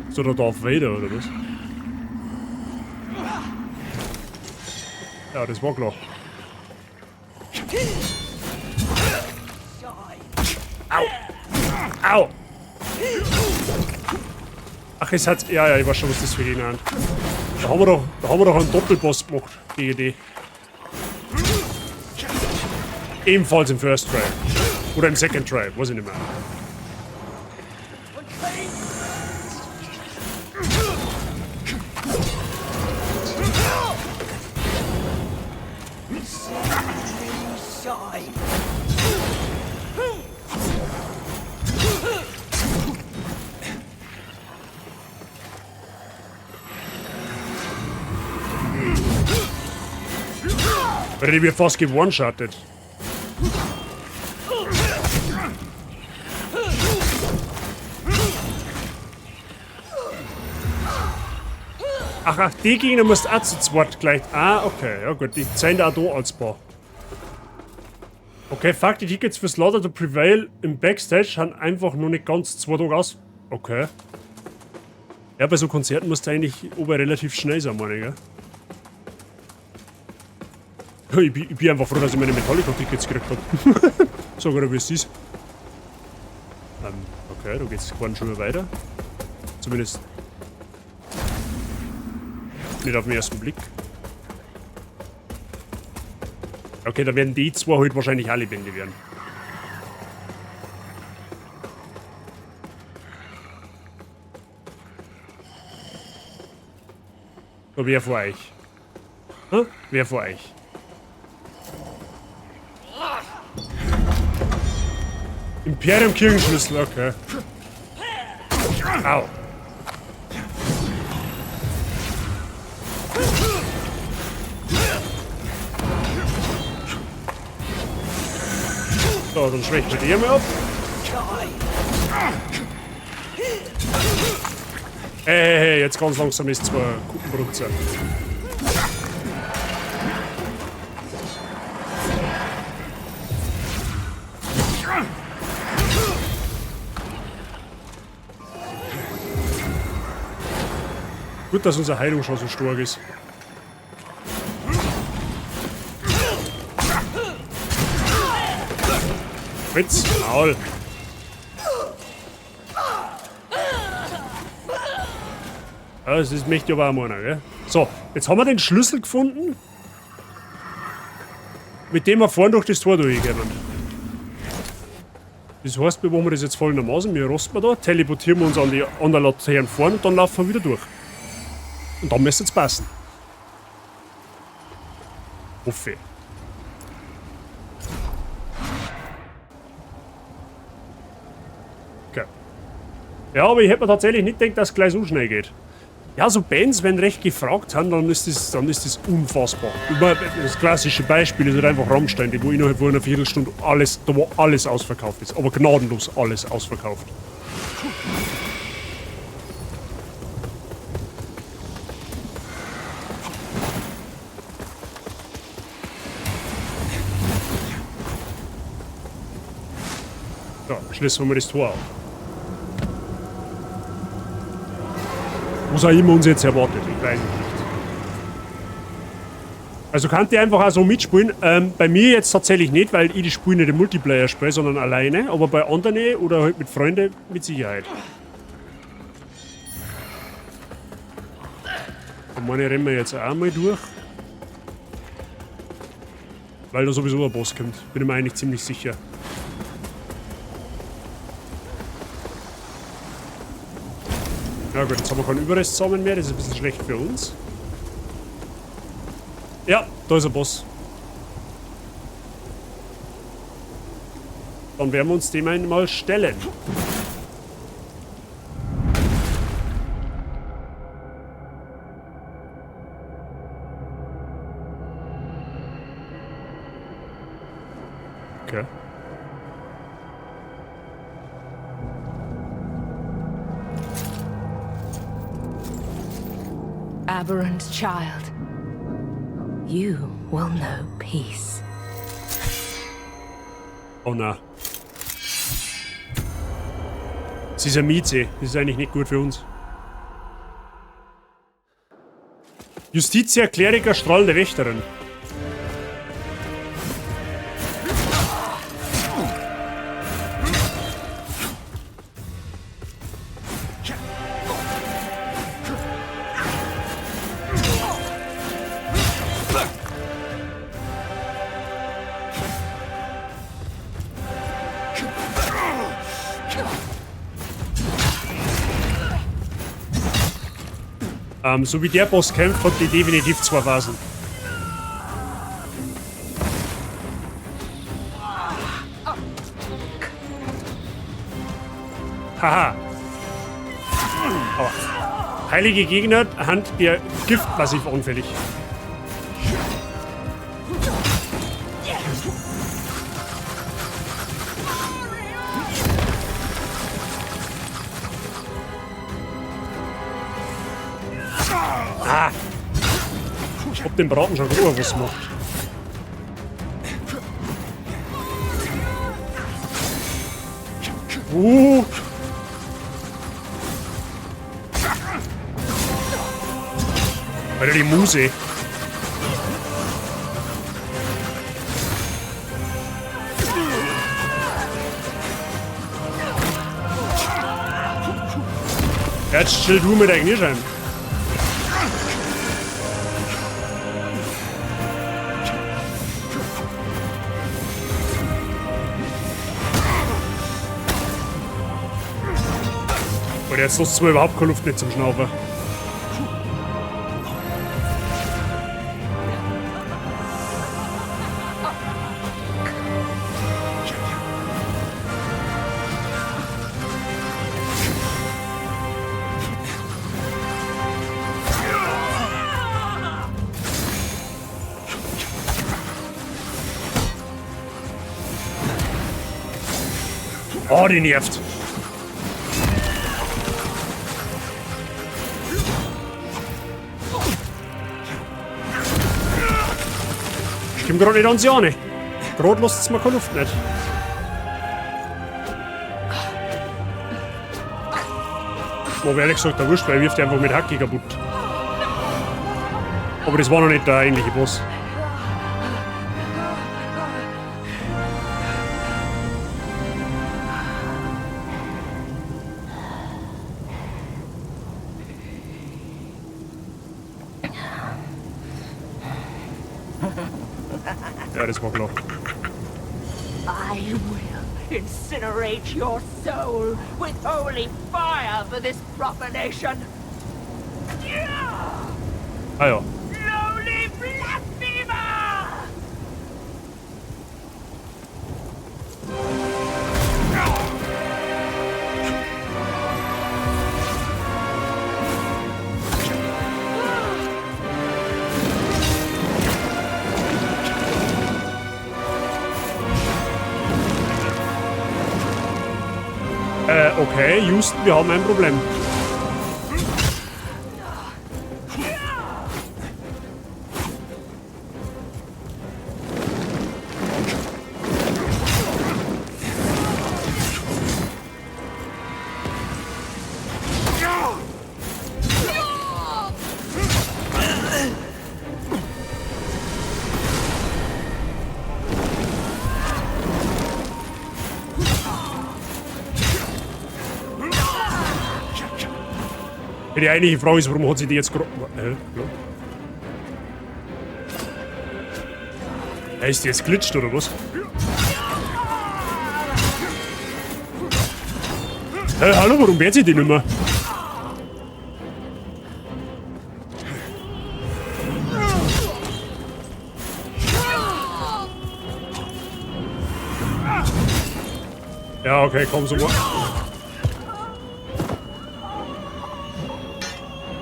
Ist der Darth Vader oder was? Ja, das war klar. Au! Au! Ach, es hat... Ja, ja, ich weiß schon, was das für Gegner sind. Da haben wir doch einen Doppelboss gemacht gegen die. Ebenfalls im First Try. Oder im Second Try, weiß ich nicht mehr. Weil die wird fast gewone-shottet. Ach, ach, die Gegner musst auch zu zweit gleich. Ah, okay, ja gut, die zählen da auch da als Paar. Okay, fuck, die Tickets für Slaughter to Prevail im Backstage haben einfach noch nicht ganz 2 Tage aus. Okay. Ja, bei so Konzerten musst du eigentlich ober relativ schnell sein, meine ich, gell? Ich bin einfach froh, dass ich meine Metallica-Tickets gekriegt hab. Sag mal, wie es ist. Okay, da geht's quasi schon mal weiter. Zumindest nicht auf den ersten Blick. Okay, da werden die zwei halt wahrscheinlich auch lebendig werden. So, wer vor euch? Hä? Wer vor euch? Imperium Kirchenschlüssel, okay. Au. So, dann schwächen wir die mal ab. Hey, hey, hey, jetzt ganz langsam ist zwar Kuppenbrunzer. Gut, dass unsere Heilung schon so stark ist. Fritz, Maul. Ja, das ist mächtig aber auch meiner, gell? So, jetzt haben wir den Schlüssel gefunden, mit dem wir vorhin durch das Tor durchgekommen. Das heißt, wir machen das jetzt folgendermaßen. Wir rosten da, teleportieren wir uns an die anderen Laternen vorne und dann laufen wir wieder durch. Und dann müsste es passen. Hoffe ich. Okay. Ja, aber ich hätte mir tatsächlich nicht gedacht, dass es gleich so schnell geht. Ja, so Bands, wenn recht gefragt haben, dann ist das unfassbar. Das klassische Beispiel ist halt einfach Rammstein, die wo innerhalb von einer Viertelstunde alles, da wo alles ausverkauft ist. Aber gnadenlos alles ausverkauft. So, schließen wir das Tor auf. Was auch immer uns jetzt erwartet, ich weiß es nicht. Also könnt ihr einfach auch so mitspielen. Bei mir jetzt tatsächlich nicht, weil ich die Spiele nicht im Multiplayer spiele, sondern alleine. Aber bei anderen oder halt mit Freunden mit Sicherheit. Und meine rennen wir jetzt auch mal durch. Weil da sowieso ein Boss kommt. Bin ich mir eigentlich ziemlich sicher. Ja gut, jetzt haben wir keinen Überrestsamen mehr, das ist ein bisschen schlecht für uns. Ja, da ist ein Boss. Dann werden wir uns dem einmal stellen. Okay. Aberrant child, you will know peace. Oh na. Es ist eine Mieze. Das ist eigentlich nicht gut für uns. Justitia, Kleriker, strahlende Wächterin. So wie der Boss kämpft, hat die definitiv zwei Phasen. Haha. Aber heilige Gegner, Hand der Gift massiv anfällig. Ah! Ich hab den Braten schon grob was gemacht. Alter, die Muse. Jetzt chill du mit deinem Kniescheiben. Und jetzt lässt es mir überhaupt keine Luft nicht zum Schnaufen. Oh, die nervt. Ich komm grad nicht an sie an. Grad lasst's mir keine Luft nicht. Aber ehrlich gesagt, der wurscht, weil er wirft einfach mit Hacke kaputt. Aber das war noch nicht der eigentliche Boss. Ja, das war klar. I will incinerate your soul with holy fire for this profanation. Ah ja. Lowly blasphemer! Okay, Houston, wir haben ein Problem. Die eigentliche Frage ist, warum hat sie die jetzt gerade... Hä, ist die jetzt glitscht oder was? Hä, hallo, warum wehrt sie die nicht mehr? Ja, okay, komm, so mal.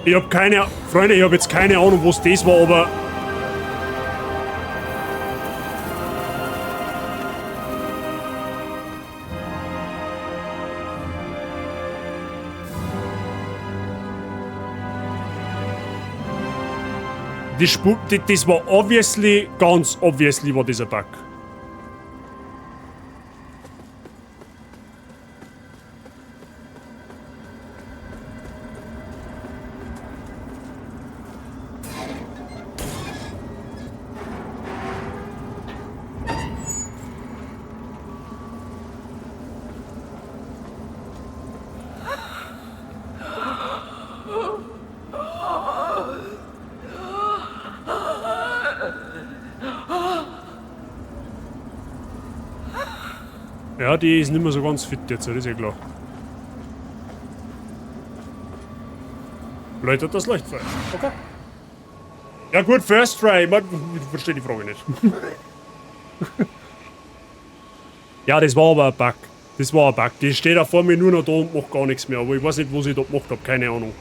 Ich hab keine... Freunde, ich hab jetzt keine Ahnung, was das war, aber... Die Spur, das war obviously, ganz obviously war dieser Bug. Ja, die ist nicht mehr so ganz fit jetzt, das ist ja klar. Läutet das Leuchtfeuer. Okay. Ja gut, First Try. Ich verstehe die Frage nicht. Ja, das war aber ein Bug. Das war ein Bug. Die steht da vor mir nur noch da und macht gar nichts mehr. Aber ich weiß nicht, was ich da gemacht hab. Keine Ahnung.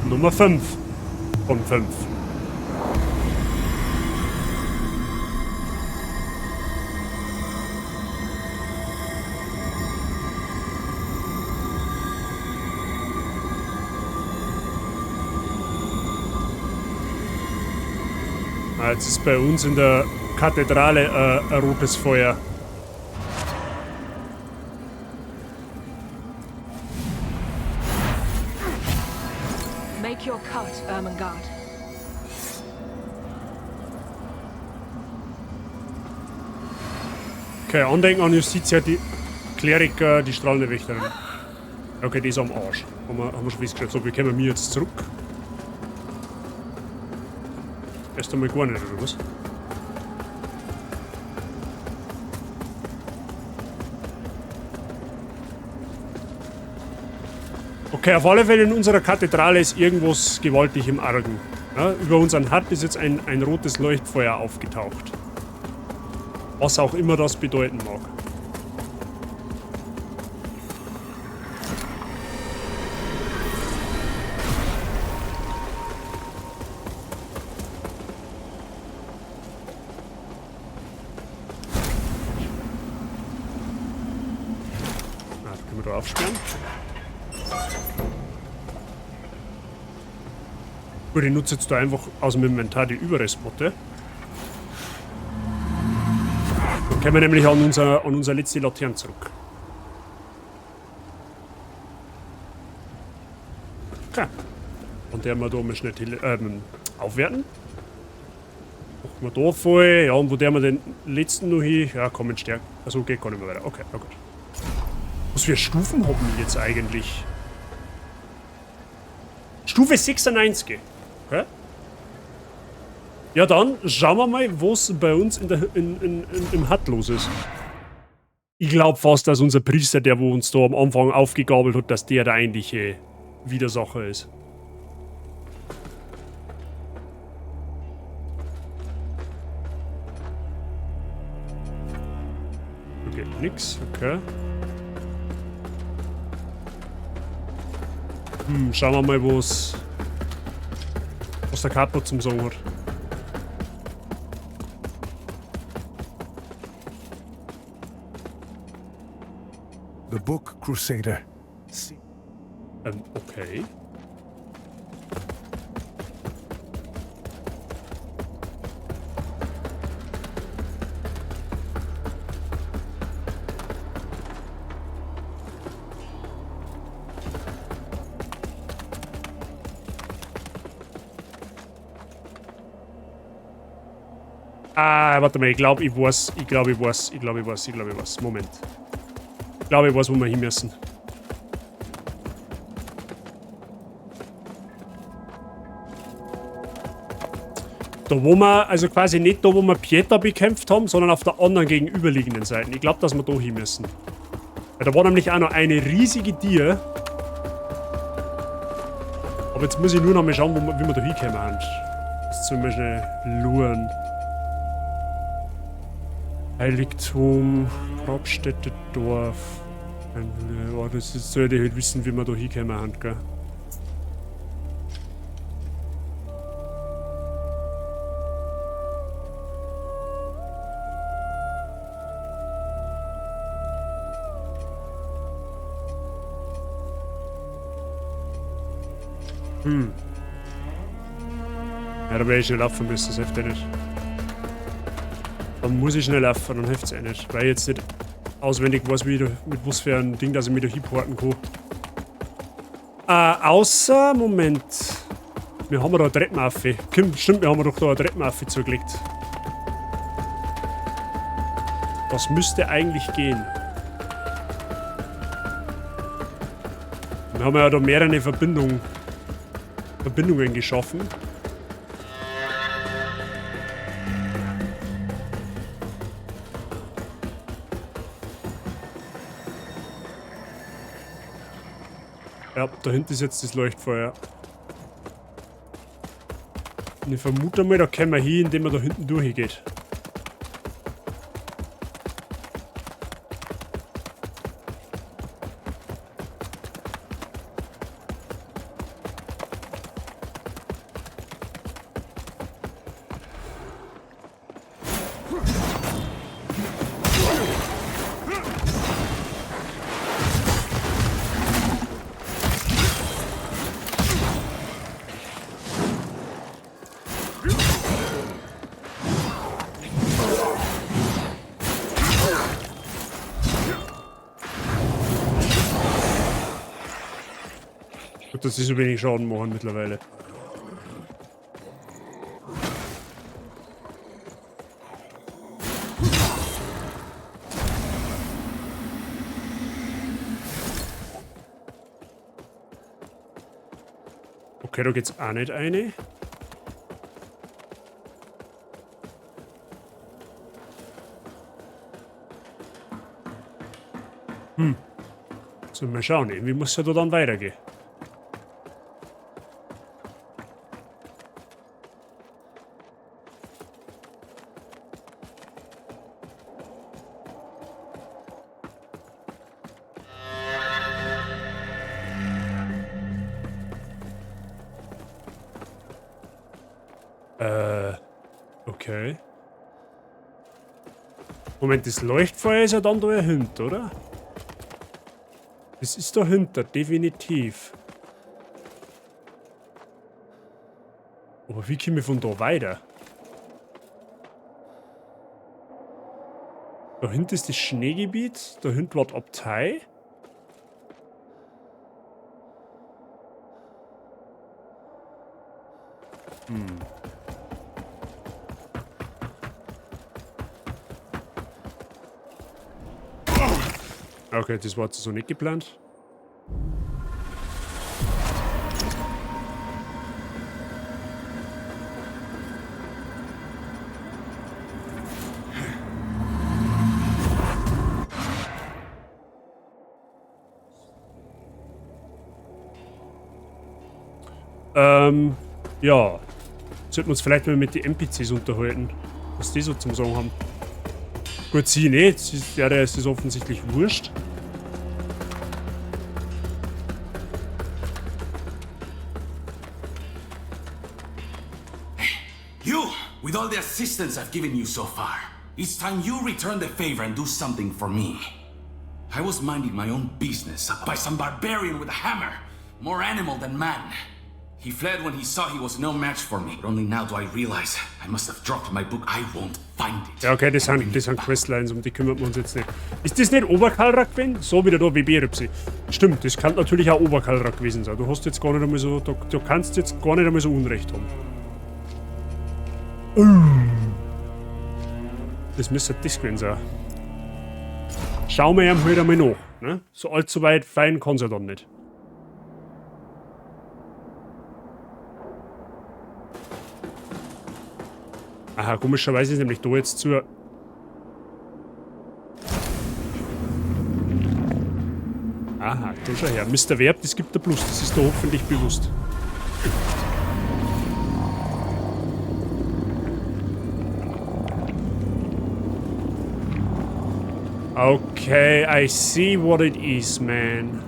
Nummer 5 von 5. Ah, jetzt ist bei uns in der Kathedrale ein rotes Feuer. Make your cut, Ermengarde. Okay, Andenken an Justitia, die Kleriker, die strahlende Wächterin. Okay, die ist am Arsch. Haben wir schon festgestellt. So, wir kommen mir jetzt zurück. Erst einmal gar nicht, oder was? Okay, auf alle Fälle in unserer Kathedrale ist irgendwas gewaltig im Argen. Ja, über unseren Hut ist jetzt ein rotes Leuchtfeuer aufgetaucht. Was auch immer das bedeuten mag. Ah, da können wir da aufsperren. Gut, ich nutze jetzt da einfach aus dem Inventar die Überrestmotte. Dann kommen wir nämlich an unser letzte Laterne zurück. Okay. Und der wir da mal schnell aufwerten. Machen wir da voll. Ja, und wo der wir den letzten noch hin? Ja, komm, in Stärke. Also geht gar nicht mehr weiter. Okay, na gut. Was für Stufen haben wir jetzt eigentlich? Stufe 96. Okay. Ja, dann schauen wir mal, was bei uns im Hut los ist. Ich glaub fast, dass unser Priester, der wo uns da am Anfang aufgegabelt hat, dass der der eigentliche Widersacher ist. Okay, nix, okay. Schauen wir mal, was der Capo zum Sagen hat. The Book Crusader. Okay. Ah, warte mal, ich glaub, ich weiß, ich glaub, ich weiß, ich glaub, ich weiß, ich glaub, ich weiß. Moment. Ich glaub, ich weiß, wo wir hin müssen. Da wo wir, also quasi nicht da, wo wir Pieta bekämpft haben, sondern auf der anderen gegenüberliegenden Seite. Ich glaub, dass wir da hin müssen. Weil da war nämlich auch noch eine riesige Tier. Aber jetzt muss ich nur noch mal schauen, wie wir da hinkommen haben. Das sollen wir schnell luren. Heiligtum, Grabstätte, Dorf. Oh, das ist, sollte ich halt wissen, wie wir da hinkommen haben, gell? Ja, da werde ich schnell laufen müssen, das hilft ja nicht. Dann muss ich schnell laufen, dann hilft's eh nicht. Weil ich jetzt nicht auswendig weiß, wie ich da, mit was für ein Ding, dass ich mich da hinporten kann. Außer, Moment. Wir haben da eine Treppenaffe. Kim, stimmt, wir haben doch da eine Treppenaffe zugelegt. Das müsste eigentlich gehen. Wir haben ja da mehrere Verbindungen geschaffen. Ja, da hinten ist jetzt das Leuchtfeuer. Und ich vermute mal, da können wir hin, indem man da hinten durchgeht. Gut, dass sie so wenig Schaden machen mittlerweile. Okay, da geht's auch nicht rein. Sollen wir schauen, irgendwie muss ja da dann weitergehen. Okay. Moment, das Leuchtfeuer ist ja dann da dahinter, oder? Das ist dahinter, definitiv. Aber wie komme ich von da weiter? Da hinten ist das Schneegebiet, da hinten war die Abtei. Okay, das war jetzt so nicht geplant. Ja. Sollten wir uns vielleicht mal mit den N P Cs unterhalten, was die so zum Sagen haben. Gut, sie nicht. Der ist das offensichtlich wurscht. You, with all the assistance I've given you so far, it's time you return the favor and do something for me. I was minding my own business by some barbarian with a hammer, more animal than man. He fled when he saw he was no match for me. But only now do I realize I must have dropped my book. I won't find it. Ja, okay, das sind Questlines, um die kümmern wir uns jetzt nicht. Ist das nicht Oberkalrak gewesen? So wieder da, WB-Ripsi. Stimmt, das kann natürlich auch Oberkalrak gewesen sein. Du hast jetzt gar nicht einmal so, du, du kannst jetzt gar nicht einmal so Unrecht haben. Das müsste das gewesen sein. Schauen wir ihm halt einmal nach. Ne? So allzu weit fein kann's ja dann nicht. Aha, komischerweise ist nämlich da jetzt zu. Aha, da schau her. Mister Verb, das gibt der Plus, das ist da hoffentlich bewusst. Okay, I see what it is, man.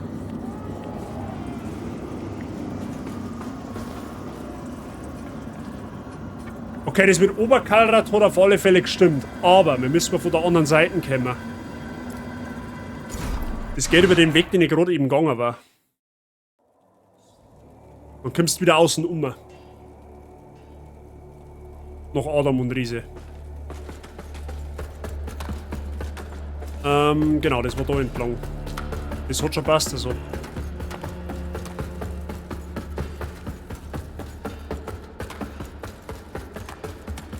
Okay, das mit Oberkalrat hat auf alle Fälle gestimmt. Aber wir müssen mal von der anderen Seite kommen. Das geht über den Weg, den ich gerade eben gegangen war. Dann kommst du wieder außen um. Nach Adam und Riese. Genau, das war da entlang. Das hat schon passt, also.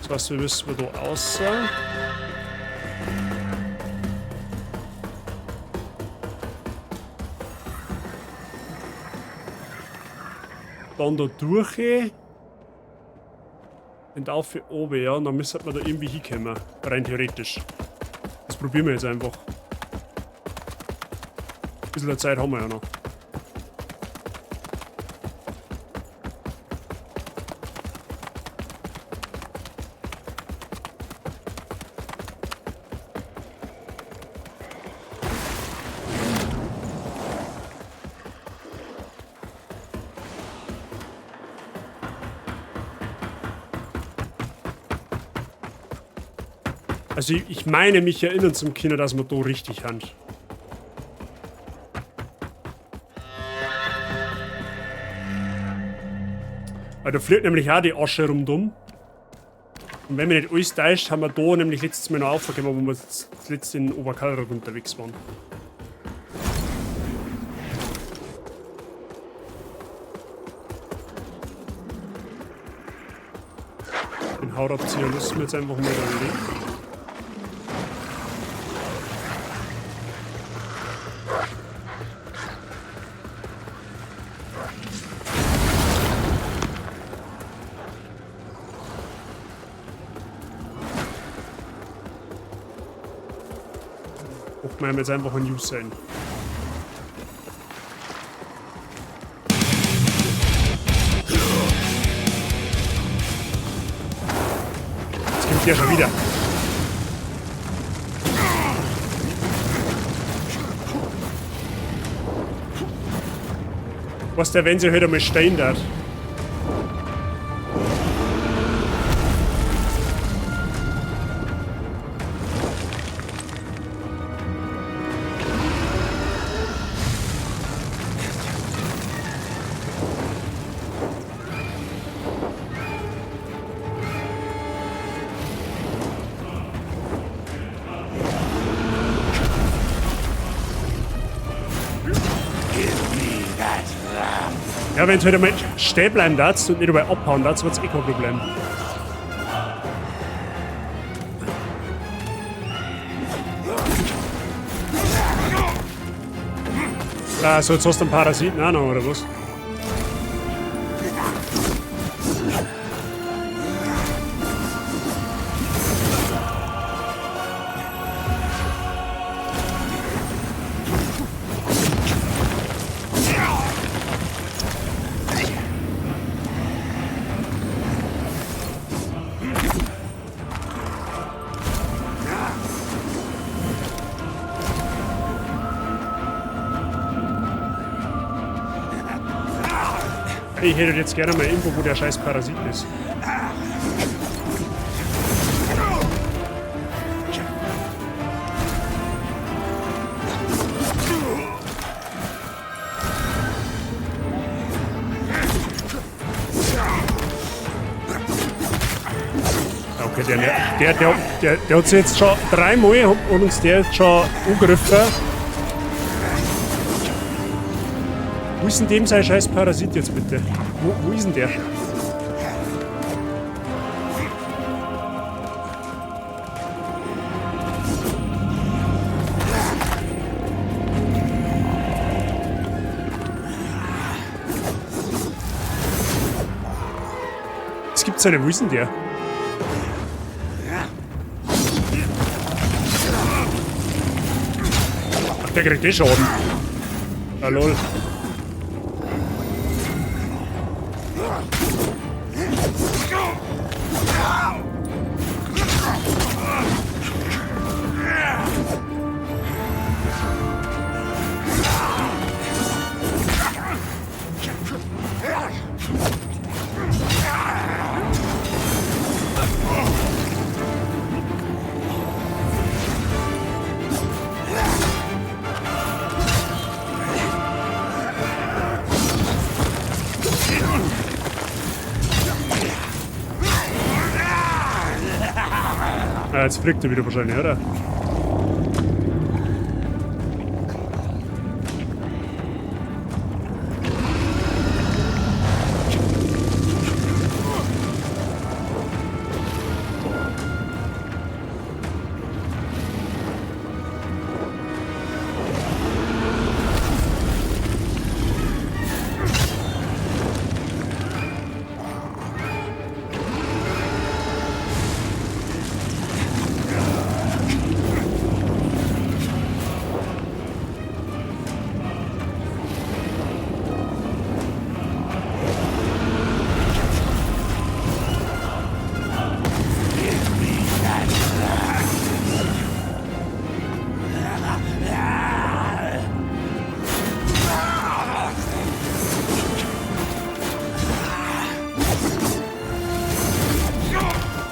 Das heißt, wir müssen da raus. Dann da durch. Und auf oben, ja. Und dann müsste man da irgendwie hinkommen. Rein theoretisch. Das probieren wir jetzt einfach. Ein bisschen Zeit haben wir ja noch. Also ich meine mich erinnern zum Kino, dass wir da richtig haben. Weil da fliegt nämlich auch die Asche rundum. Und wenn mich nicht alles täuscht, haben wir da nämlich letztes Mal noch aufgegeben, wo wir das letzte in Oberkalrak unterwegs waren. Den Hautabzieher lassen wir jetzt einfach mal da liegen. Wir haben jetzt einfach ein News sein. Jetzt kommt der schon wieder. Was der, wenn sie heute mal stehen darf. Ja, wenn du halt einmal stehen bleiben darfst und nicht dabei abhauen darfst, wird's eh kein Problem. Ah, so jetzt hast du einen Parasiten auch noch, oder was? Ich hätte jetzt gerne mal Info, wo der scheiß Parasit ist. Okay, der hat sich jetzt schon dreimal und uns der jetzt schon angegriffen. Wo ist denn dem sein scheiß Parasit jetzt bitte? Wo ist denn der? Es gibt seine, wo ist denn der? Ach, der kriegt eh Schaden. Ah, lol. Ah, jetzt fliegt er wieder wahrscheinlich, oder?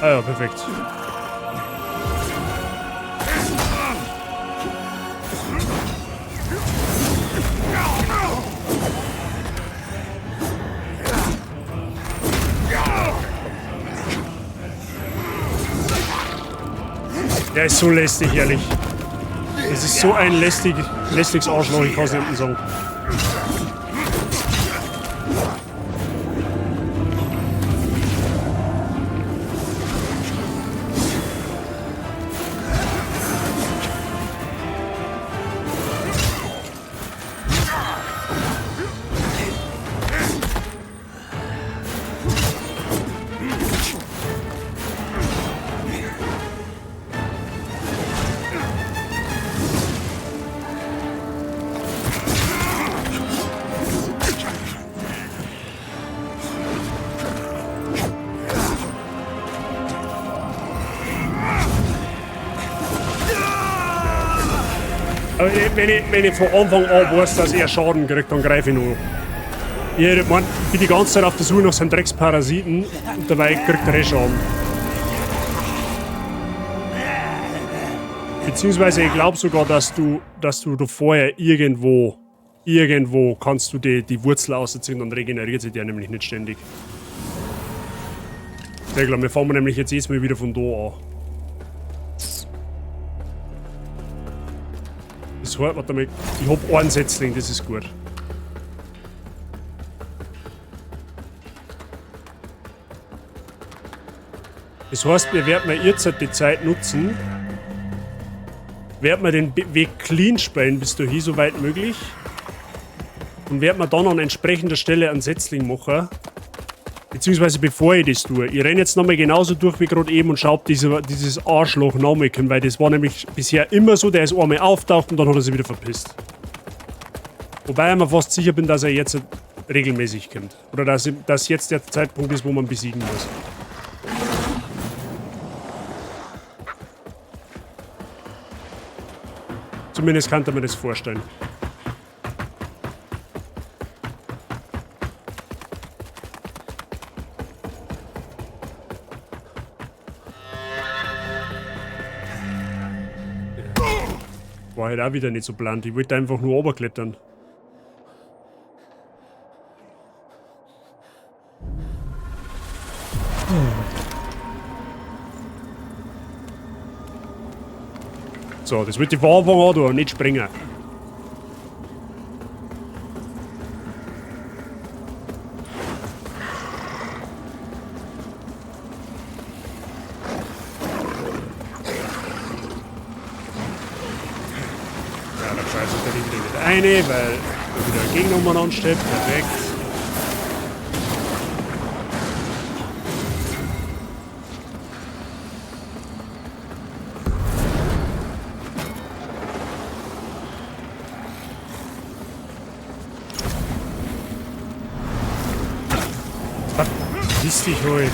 Ah ja, perfekt. Der ist so lästig, ehrlich. Es ist so ein lästiges Arschloch, ich kann's nicht sagen. Aber wenn ich von Anfang an weiß, dass er Schaden kriegt, dann greife ich nur. Ich mein, bin die ganze Zeit auf der Suche nach seinem Drecksparasiten und dabei kriegt er eh Schaden. Beziehungsweise ich glaub sogar, dass du da vorher irgendwo kannst du die Wurzel ausziehen, dann regeneriert sich der nämlich nicht ständig. Ich glaub, wir fahren nämlich jetzt jedes Mal wieder von da an. Das heißt, warte mal, ich hab einen Setzling, das ist gut. Das heißt, wir werden jetzt die Zeit nutzen, werden wir den Weg clean spielen bis dahin, soweit möglich. Und werden wir dann an entsprechender Stelle einen Setzling machen. Beziehungsweise bevor ich das tue. Ich renne jetzt nochmal genauso durch wie gerade eben und schau, ob dieses Arschloch nochmal kommt, weil das war nämlich bisher immer so, der ist einmal auftaucht und dann hat er sich wieder verpisst. Wobei ich mir fast sicher bin, dass er jetzt regelmäßig kommt. Oder dass jetzt der Zeitpunkt ist, wo man besiegen muss. Zumindest kann man das vorstellen. War halt auch wieder nicht so plant. Ich wollte einfach nur runterklettern. So, das wird die Anfang an tun, nicht springen. Ja, da scheiße ich wieder nicht eine, weil da wieder ein Gegner umeinander steht. Perfekt. Verpiss dich, hoi.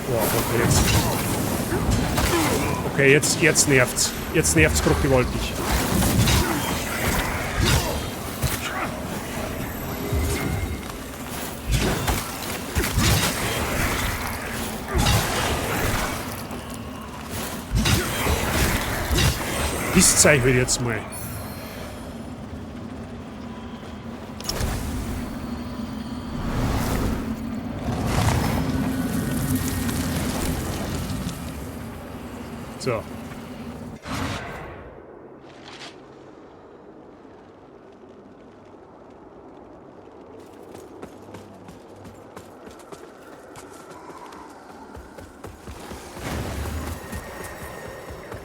Boah, okay, jetzt. Okay, jetzt nervt's. Jetzt nervt's grad gewaltig. Das zeige ich jetzt mal. So.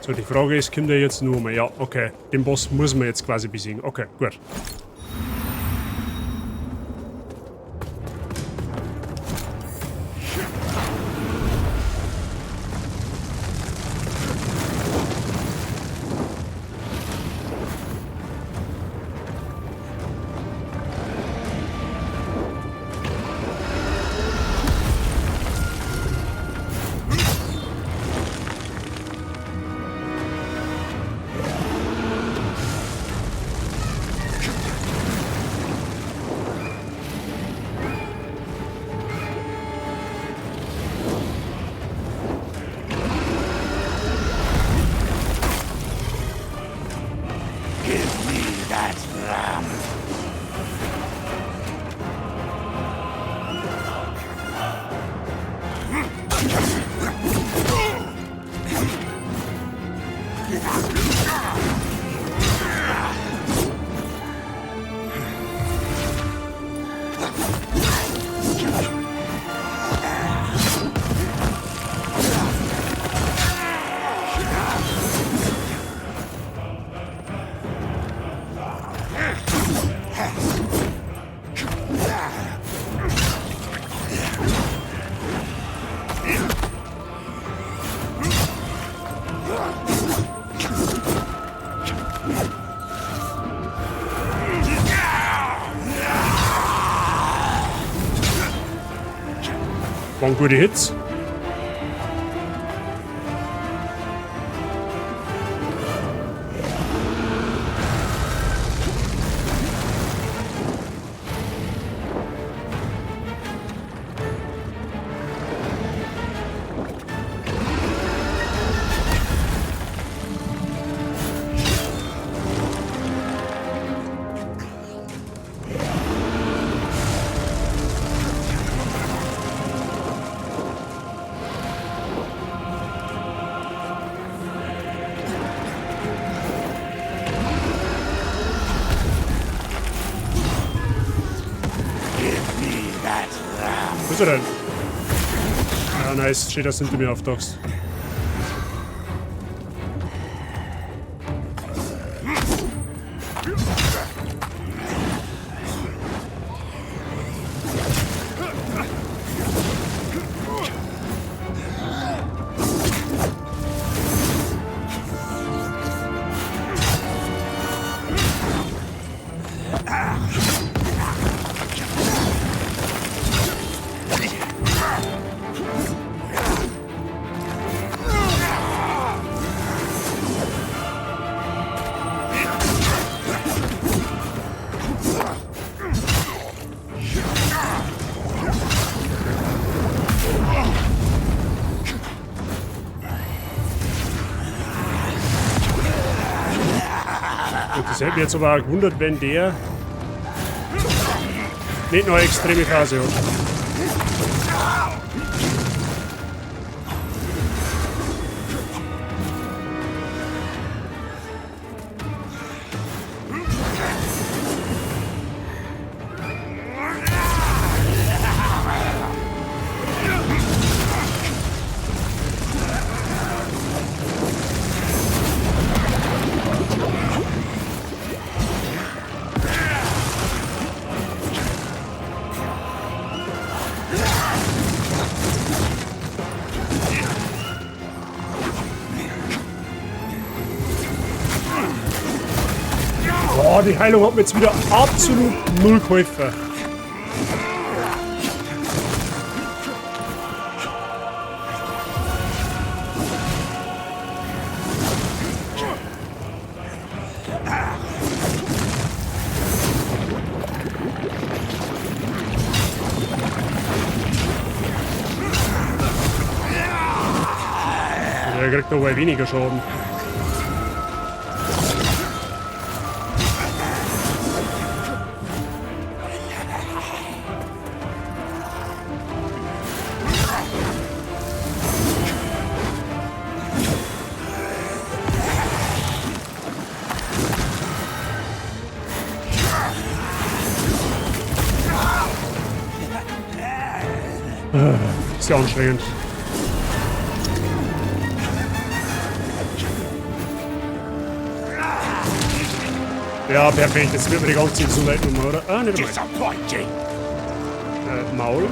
So, die Frage ist, kommt er jetzt nur mal? Ja, okay. Den Boss muss man jetzt quasi besiegen. Okay, gut. Waren gute Hits. Bist du denn? Ja, nice. Schön, dass du hinter mir auftauchst. Das hätte mich jetzt aber auch gewundert, wenn der nicht noch eine extreme Phase hat. Boah, die Heilung hat mir jetzt wieder absolut null geholfen. Der kriegt aber weniger Schaden. Ist ja anstrengend. Ja, perfekt. Jetzt wird mir die ganze Gesundheit nochmal, oder? Ah, nicht einmal. Maul.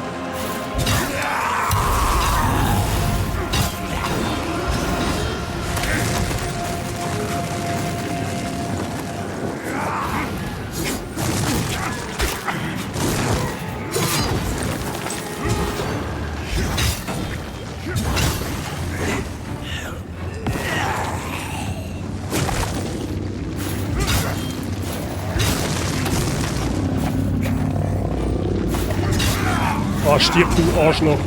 Oh, stirb du Arschloch.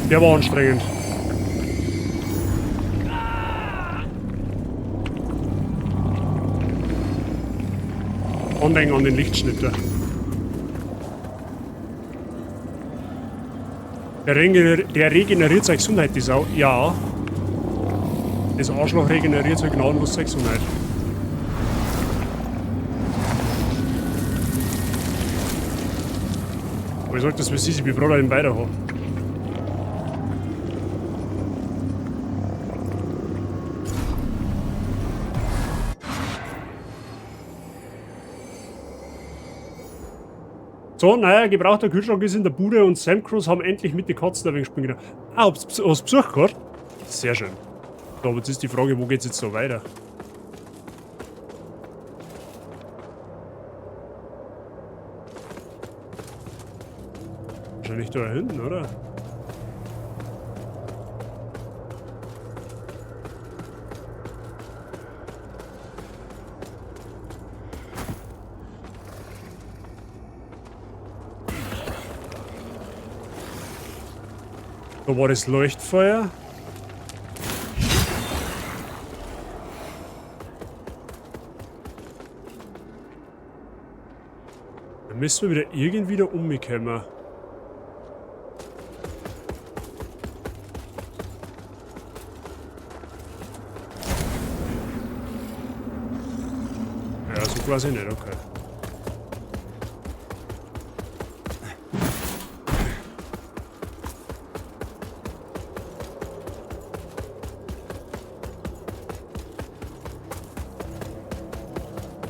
Der war anstrengend. Andenken an den Lichtschnitter. Der regeneriert seine Gesundheit, die Sau. Ja. Das Arschloch regeneriert seine gnadenlos seine Gesundheit. Aber ich sag das, wie sie sich Bruder im weiter hat. So, naja, gebrauchter Kühlschrank ist in der Bude und Sam Cruz haben endlich mit den Katzen ein wenig spielen können. Ah, hast du Besuch gehabt? Sehr schön. So, aber jetzt ist die Frage, wo geht's jetzt so weiter? Wahrscheinlich da hinten, oder? Da war das Leuchtfeuer. Dann müssen wir wieder irgendwie da umkommen. Ja, so quasi nicht, okay.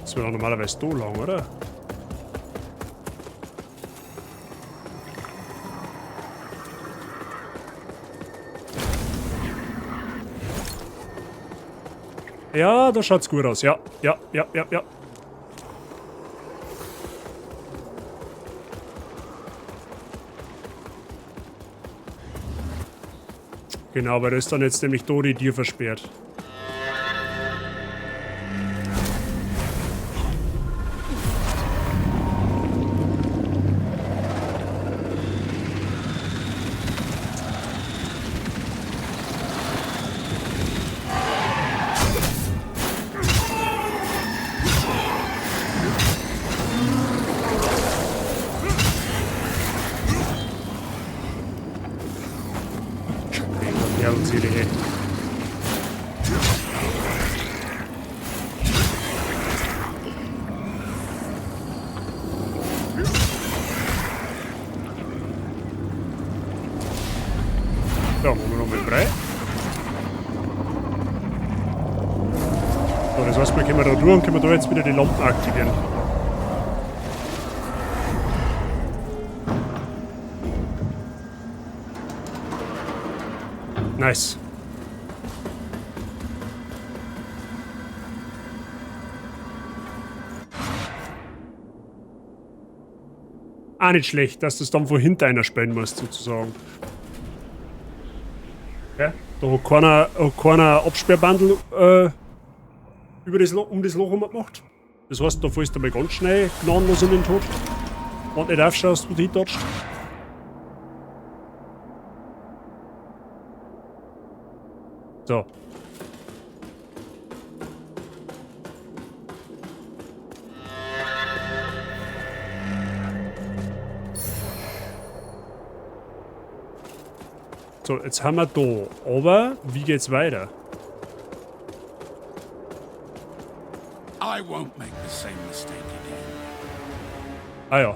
Das wäre normalerweise da lang, oder? Ja, da schaut's gut aus. Ja, ja, ja, ja, ja. Genau, weil da ist dann jetzt nämlich da die Tür versperrt. Da machen wir nochmal frei. So, das heißt, wir können da durch und können da jetzt wieder die Lampen aktivieren. Nice. Auch nicht schlecht, dass du es dann von hinter einer spielen musst, sozusagen. Ja, da hat keiner Absperrbandel über das Loch, um das Loch herum gemacht. Das heißt, da fällst du mal ganz schnell gnadenlos in den Tod. Wenn du nicht aufschaust, wo du hintatscht. So. So, jetzt haben wir da. Aber wie geht's weiter? I won't make the same mistake again. Ah ja.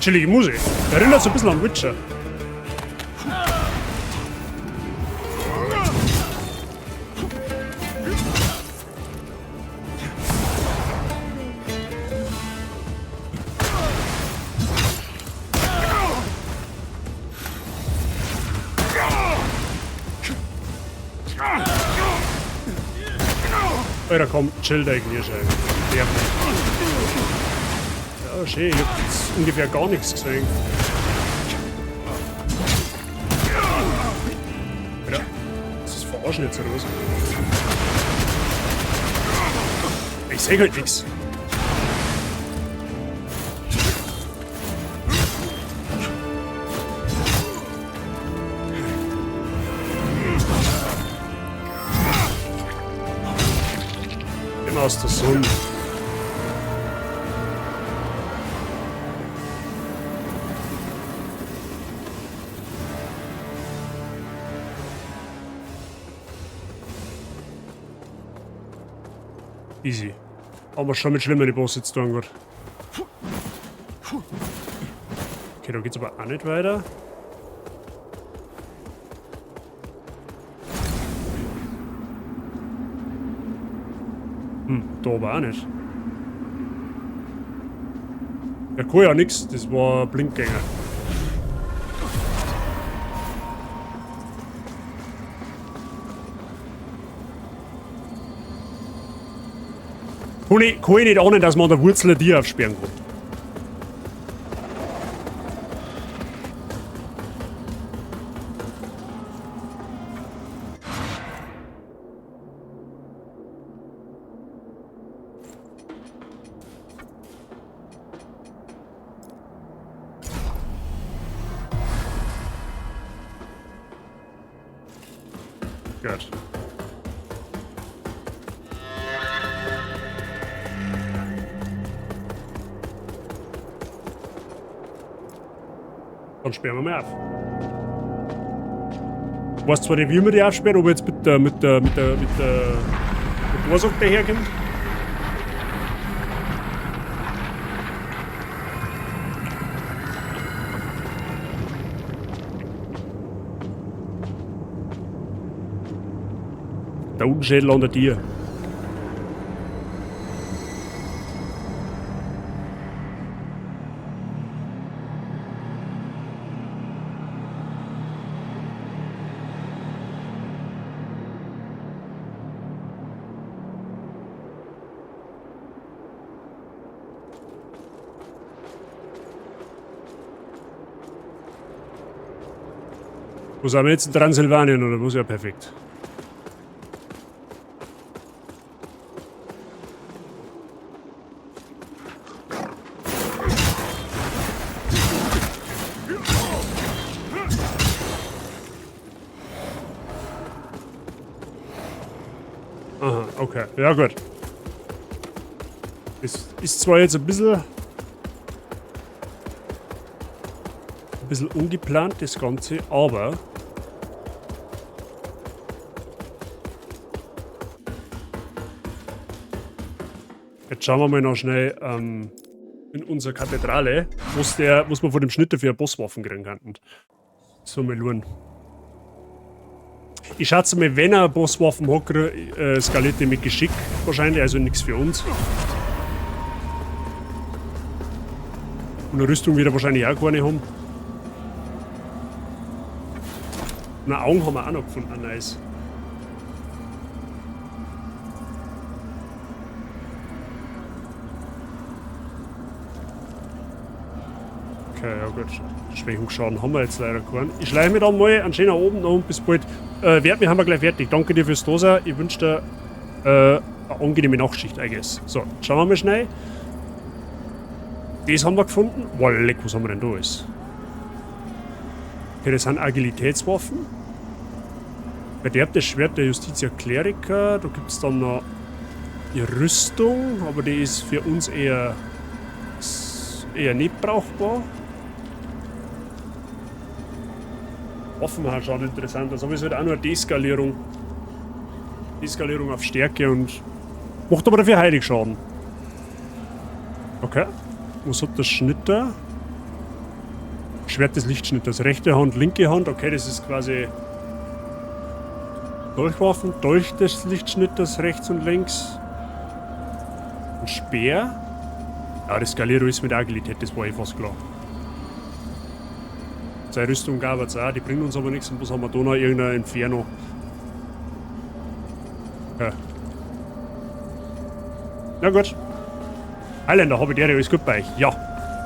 Chillige Musik. Erinnert so ein bisschen an Witcher. Alter, komm, chill da irgendwie schon. Ja, schön, ich hab jetzt ungefähr gar nichts gesehen. Alter, das ist verarschen jetzt oder was? Ich seh halt nix. Immer aus der Sonne. Easy. Aber schon mit schlimmeren Boss jetzt tun wird. Okay, da geht's aber auch nicht weiter. Da aber auch nicht. Ja, kann ja nix, das war Blindgänger. Kann ich nicht ahnen, dass man an der Wurzel ein Tier aufsperren kann. Gut. Dann sperren wir mal auf. Ich weiß zwar nicht, wie man die aufsperrt, ob jetzt mit der Torsack daherkommt. Da unten Schädel an der Tier. Wo sind wir jetzt? In Transsilvanien oder was? Ja, perfekt. Aha, okay. Ja, gut. Es ist zwar jetzt ein bisschen ungeplant, das Ganze, aber jetzt schauen wir mal noch schnell in unsere Kathedrale, was wir von dem Schnitter für Bosswaffen kriegen könnten. So, mal schauen. Ich schätze mal, wenn er Bosswaffen hat, Skalette mit Geschick wahrscheinlich, also nichts für uns. Und eine Rüstung wird er wahrscheinlich auch keine haben. Und Augen haben wir auch noch gefunden, ah, nice. Okay, ja gut. Schwächungsschaden haben wir jetzt leider keinen. Ich schleiche mich dann mal einen schönen Abend noch und bis bald. Wert, wir haben wir gleich fertig. Danke dir fürs Dasein. Ich wünsche dir eine angenehme Nachtschicht, I guess. So, schauen wir mal schnell. Das haben wir gefunden. Boah, leck, was haben wir denn da alles? Okay, das sind Agilitätswaffen. Verderbtes Schwert der Justitia Clerica. Da gibt's dann noch die Rüstung, aber die ist für uns eher nicht brauchbar. Waffen schaut interessant aus, aber es ist halt auch nur eine Deskalierung. Deskalierung auf Stärke und macht aber dafür Heiligschaden. Okay. Was hat der Schnitter? Schwert des Lichtschnitters. Rechte Hand, linke Hand. Okay, das ist quasi Dolchwaffen. Dolch des Lichtschnitters rechts und links. Ein Speer. Ja, das skaliert alles mit Agilität, das war eh fast klar. Seine Rüstung gab es auch, die bringt uns aber nichts. Und was haben wir da noch? Irgendein Inferno. Ja. Na gut. Highlander, hab ich der, alles gut bei euch? Ja.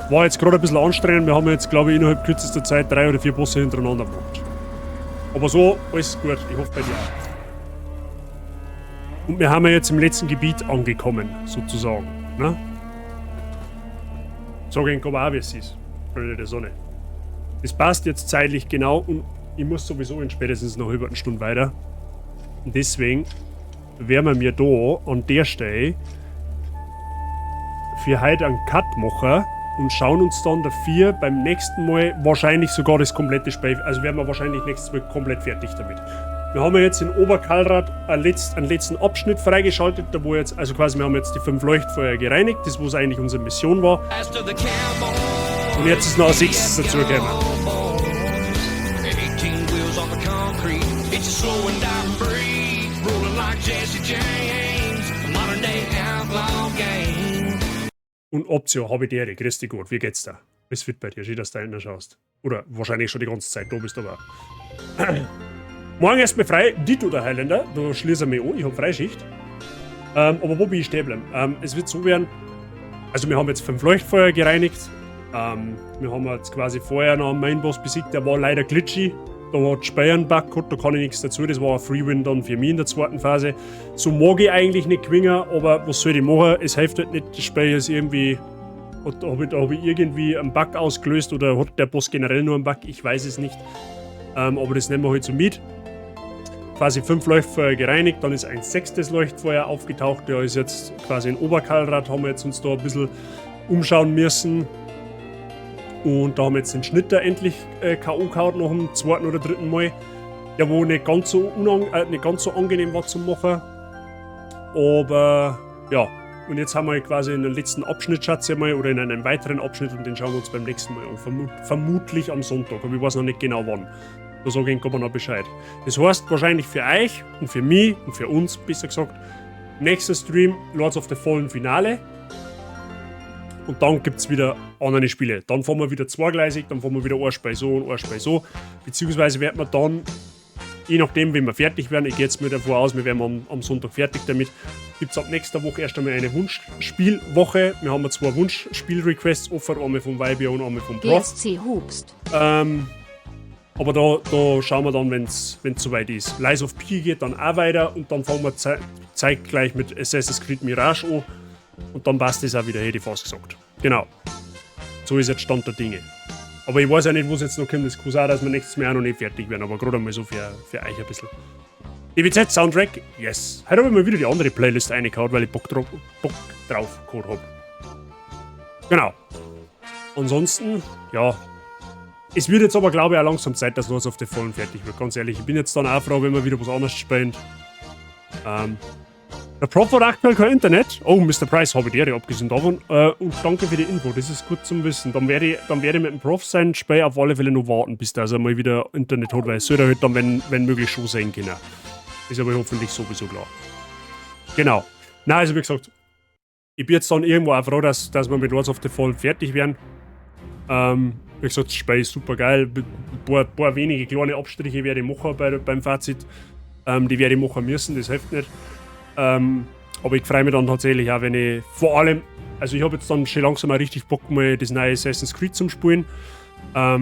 War jetzt gerade ein bisschen anstrengend. Wir haben jetzt, glaube ich, innerhalb kürzester Zeit 3 oder 4 Bosse hintereinander gemacht. Aber so, alles gut. Ich hoffe bei dir auch. Und wir haben ja jetzt im letzten Gebiet angekommen, sozusagen. Ne? Sag ich aber auch, wie es ist. Freunde der Sonne. Das passt jetzt zeitlich genau und ich muss sowieso in spätestens noch über eine Stunde weiter. Und deswegen werden wir mir da an der Stelle für heute einen Cut machen und schauen uns dann dafür beim nächsten Mal wahrscheinlich sogar das komplette Spiel, also werden wir wahrscheinlich nächstes Mal komplett fertig damit. Wir haben ja jetzt in Obercalrath einen letzten Abschnitt freigeschaltet, da wo jetzt, also quasi wir haben jetzt die 5 Leuchtfeuer gereinigt, das was eigentlich unsere Mission war. Und jetzt ist noch ein 6. dazugekommen. Und Optio, hab ich dir, grüß dich gut, wie geht's da? Alles fit bei dir, schön, dass du da hinten schaust. Oder wahrscheinlich schon die ganze Zeit da bist, aber. Morgen erstmal frei, Dito der Highlander, da schließe ich mich an, ich hab Freischicht. Aber wo bin ich stehen geblieben? Es wird so werden, also wir haben jetzt 5 Leuchtfeuer gereinigt. Wir haben jetzt quasi vorher noch einen Mainboss besiegt, der war leider glitchy. Da hat Spiel einen Bug gehabt, da kann ich nichts dazu. Das war ein Free Win dann für mich in der zweiten Phase. So mag ich eigentlich nicht gewinnen, aber was soll ich machen? Es hilft halt nicht, das Spiel ist irgendwie. Da hab ich irgendwie einen Bug ausgelöst oder hat der Boss generell nur einen Bug? Ich weiß es nicht. Aber das nehmen wir halt so mit. Quasi 5 Leuchtfeuer gereinigt, dann ist ein sechstes Leuchtfeuer aufgetaucht. Der ist jetzt quasi in Obercalrath, haben wir jetzt uns da ein bisschen umschauen müssen. Und da haben wir jetzt den Schnitter endlich K.O. gehauen, nach dem zweiten oder dritten Mal. Der wo nicht ganz so angenehm war zum Machen. Aber ja, und jetzt haben wir quasi in den letzten Abschnitt, schätze ich mal, oder in einem weiteren Abschnitt und den schauen wir uns beim nächsten Mal an. Vermutlich am Sonntag, aber ich weiß noch nicht genau, wann. Da sage ich aber noch Bescheid. Das heißt wahrscheinlich für euch und für mich und für uns, besser gesagt, nächster Stream Lords of the Fallen Finale. Und dann gibt es wieder andere Spiele. Dann fahren wir wieder zweigleisig, dann fahren wir wieder ein Spiel so und ein Spiel so. Beziehungsweise werden wir dann, je nachdem, wenn wir fertig werden, ich gehe jetzt mal davon aus, wir werden am Sonntag fertig damit, gibt es ab nächster Woche erst einmal eine Wunschspielwoche. Wir haben zwei Wunschspiel-Requests offen, einmal vom YBO und einmal vom Prof. GSC hupst. Aber da schauen wir dann, wenn es soweit ist. Lies of P geht dann auch weiter und dann fangen wir zeitgleich mit Assassin's Creed Mirage an. Und dann passt das auch wieder, hätte ich fast gesagt. Genau. So ist jetzt Stand der Dinge. Aber ich weiß ja nicht, was jetzt noch kommt. Es kann sein, dass wir nächstes Mal auch noch nicht fertig werden, aber gerade einmal so für euch ein bisschen. DBZ Soundtrack, yes. Heute habe ich mal wieder die andere Playlist reingehauen, weil ich Bock drauf gehabt habe. Genau. Ansonsten, ja. Es wird jetzt aber, glaube ich, auch langsam Zeit, dass Lords of the Fallen fertig wird. Ganz ehrlich, ich bin jetzt dann auch froh, wenn wir wieder was anderes spielen. Der Prof hat aktuell kein Internet. Oh, Mr. Price, habe die Ehre, abgesehen davon. Und danke für die Info, das ist gut zum Wissen. Dann werde ich mit dem Prof sein Spiel auf alle Fälle noch warten, bis der mal wieder Internet hat, weil es soll er halt dann, wenn möglich, schon sehen können. Ist aber hoffentlich sowieso klar. Genau. Na, also wie gesagt, ich bin jetzt dann irgendwo auch froh, dass wir mit Lords of the Fallen fertig werden. Wie gesagt, das Spiel ist super geil. Ein paar wenige kleine Abstriche werde ich machen beim Fazit. Die werde ich machen müssen, das hilft nicht. Aber ich freue mich dann tatsächlich auch, wenn ich vor allem, also ich habe jetzt dann schon langsam auch richtig Bock, mal das neue Assassin's Creed zum Spielen. Da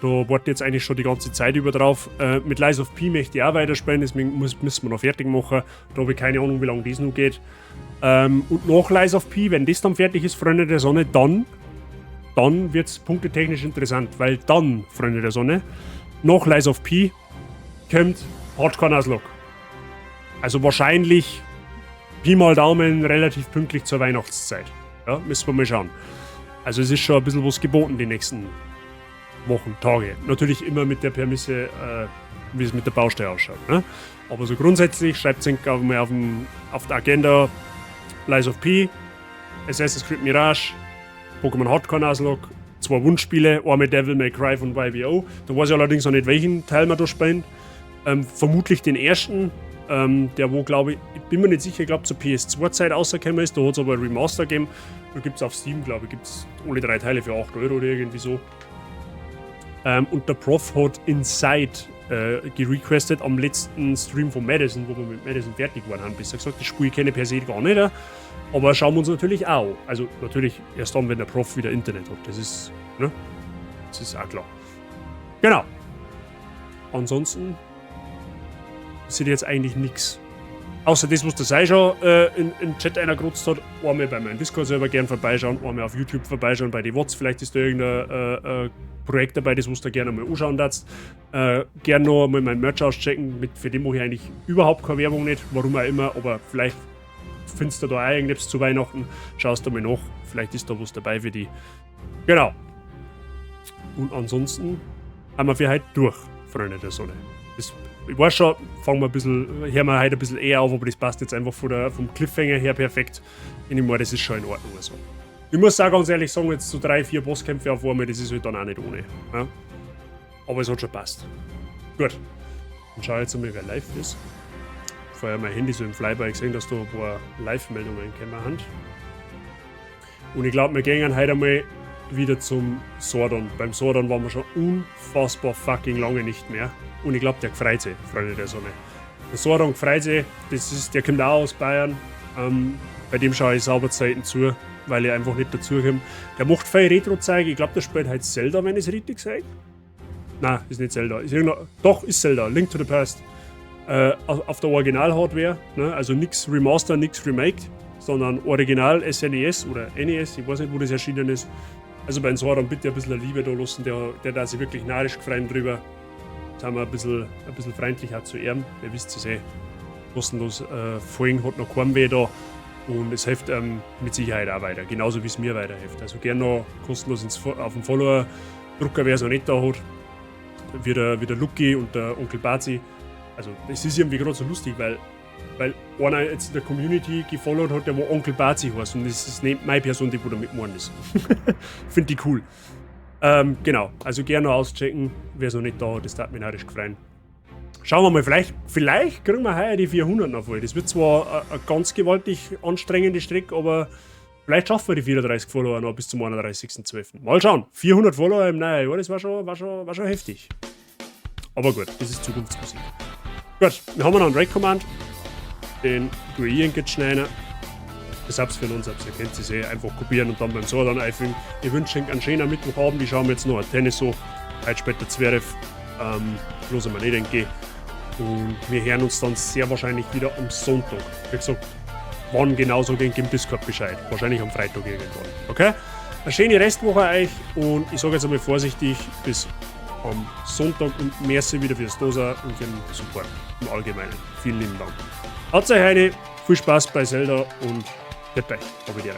warte ich jetzt eigentlich schon die ganze Zeit über drauf. Mit Lies of P möchte ich auch weiterspielen, deswegen müssen wir noch fertig machen. Da habe ich keine Ahnung, wie lange das noch geht. Und nach Lies of P, wenn das dann fertig ist, Freunde der Sonne, dann wird es punktetechnisch interessant, weil dann, Freunde der Sonne, nach Lies of P kommt Hardcore Nuzlocke. Also wahrscheinlich Pi mal Daumen relativ pünktlich zur Weihnachtszeit. Ja, müssen wir mal schauen. Also es ist schon ein bisschen was geboten die nächsten Wochen, Tage. Natürlich immer mit der Prämisse, wie es mit der Baustelle ausschaut. Ne? Aber so grundsätzlich schreibt es mal auf der Agenda: Lies of P, Assassin's Creed Mirage, Pokémon Hardcore Nuzlocke, zwei Wunschspiele, einmal Devil May Cry von YBO. Da weiß ich allerdings noch nicht, welchen Teil wir da spielen. Vermutlich den ersten, der wo, glaube ich, ich bin mir nicht sicher, ich glaube, zur PS2-Zeit rausgekommen ist. Da hat es aber ein Remaster gegeben. Da gibt es auf Steam, glaube ich, gibt's alle drei Teile für 8 Euro oder irgendwie so. Und der Prof hat Inside gerequestet am letzten Stream von Madison, wo wir mit Madison fertig geworden haben. Besser gesagt, das Spiel kenne ich per se gar nicht. Aber schauen wir uns natürlich auch. Also natürlich erst dann, wenn der Prof wieder Internet hat. Das ist, ne? Das ist auch klar. Genau. Ansonsten sieht jetzt eigentlich nichts. Außer das, was der Sei schon in den Chat einer gerotzt hat. Einmal bei meinem Discord selber gern vorbeischauen, einmal auf YouTube vorbeischauen bei den VODs. Vielleicht ist da irgendein Projekt dabei, das was du gerne mal anschauen darfst. Gern noch einmal mein Merch auschecken. Für den mache ich eigentlich überhaupt keine Werbung nicht, warum auch immer, aber vielleicht findest du da auch irgendetwas zu Weihnachten. Schaust du mal nach, vielleicht ist da was dabei für die. Genau. Und ansonsten haben wir für heute durch, Freunde der Sonne. Das, ich weiß schon, fangen wir ein bisschen, hören wir heute ein bisschen eher auf, aber das passt jetzt einfach vom Cliffhanger her perfekt. Ich meine, das ist schon in Ordnung. Also. Ich muss auch ganz ehrlich sagen, jetzt so drei, vier Bosskämpfe auf einmal, das ist halt dann auch nicht ohne. Ja? Aber es hat schon passt. Gut. Dann schau ich jetzt einmal, wer live ist. Vorher mein Handy so im Flyby gesehen, dass da ein paar Live-Meldungen gekommen haben. Und ich glaube, wir gehen heute einmal wieder zum Sordon. Beim Sordon waren wir schon unfassbar fucking lange nicht mehr. Und ich glaube, der freut sich, Freunde der Sonne. Der Sorong freut sich, der kommt auch aus Bayern. Bei dem schaue ich sauber selten zu, weil ich einfach nicht dazukomme. Der macht viel Retro-Zeug. Ich glaube, der spielt halt Zelda, wenn ich es richtig sage. Nein, ist nicht Zelda. Ist doch, ist Zelda. Link to the Past. Auf der Original-Hardware. Ne? Also nix Remaster, nix Remake, sondern Original SNES oder NES. Ich weiß nicht, wo das erschienen ist. Also beim Soran bitte ein bisschen Liebe da lassen, der da sich wirklich narrisch gefreut drüber. Sind wir ein bisschen freundlicher zu ihm. Ihr wisst es eh. Kostenlos Folgen hat noch keinem weh da. Und es hilft mit Sicherheit auch weiter, genauso wie es mir weiterhilft. Also gerne noch kostenlos auf den Follower drucken, wer es noch nicht da hat. Wie der Lucky und der Onkel Bazi. Also es ist irgendwie gerade so lustig, weil einer jetzt in der Community gefollowt hat, der wo Onkel Bazi heißt. Und das ist nicht meine Person, die wo damit gemeint ist. Finde ich cool. Genau, also gerne noch auschecken, wer es noch nicht da hat, das tät mich narrisch gefreuen. Schauen wir mal, vielleicht kriegen wir heuer die 400 noch voll. Das wird zwar eine ganz gewaltig anstrengende Strecke, aber vielleicht schaffen wir die 34 Follower noch bis zum 31.12. Mal schauen. 400 Follower im neuen Jahr, das war schon heftig. Aber gut, das ist Zukunftsmusik. Gut, wir haben noch einen Raid Command. Den tue ich jetzt schnell rein. Subs für Non-Subs, ihr kennt sie eh, einfach kopieren und dann beim Sordan einfügen. Ich wünsche euch einen schönen Mittwochabend. Ich schaue mir jetzt noch ein Tennis so. Heute später 12. Los wir nicht, denke ich. Und wir hören uns dann sehr wahrscheinlich wieder am Sonntag. Wie gesagt, wann genau, so gegen im Discord Bescheid. Wahrscheinlich am Freitag irgendwann. Okay? Eine schöne Restwoche euch und ich sage jetzt einmal vorsichtig bis am Sonntag und merci wieder fürs Dosa und für den Support im Allgemeinen. Vielen lieben Dank. Habt euch eine, viel Spaß bei Zelda und Pfiat euch, habe die Ehre.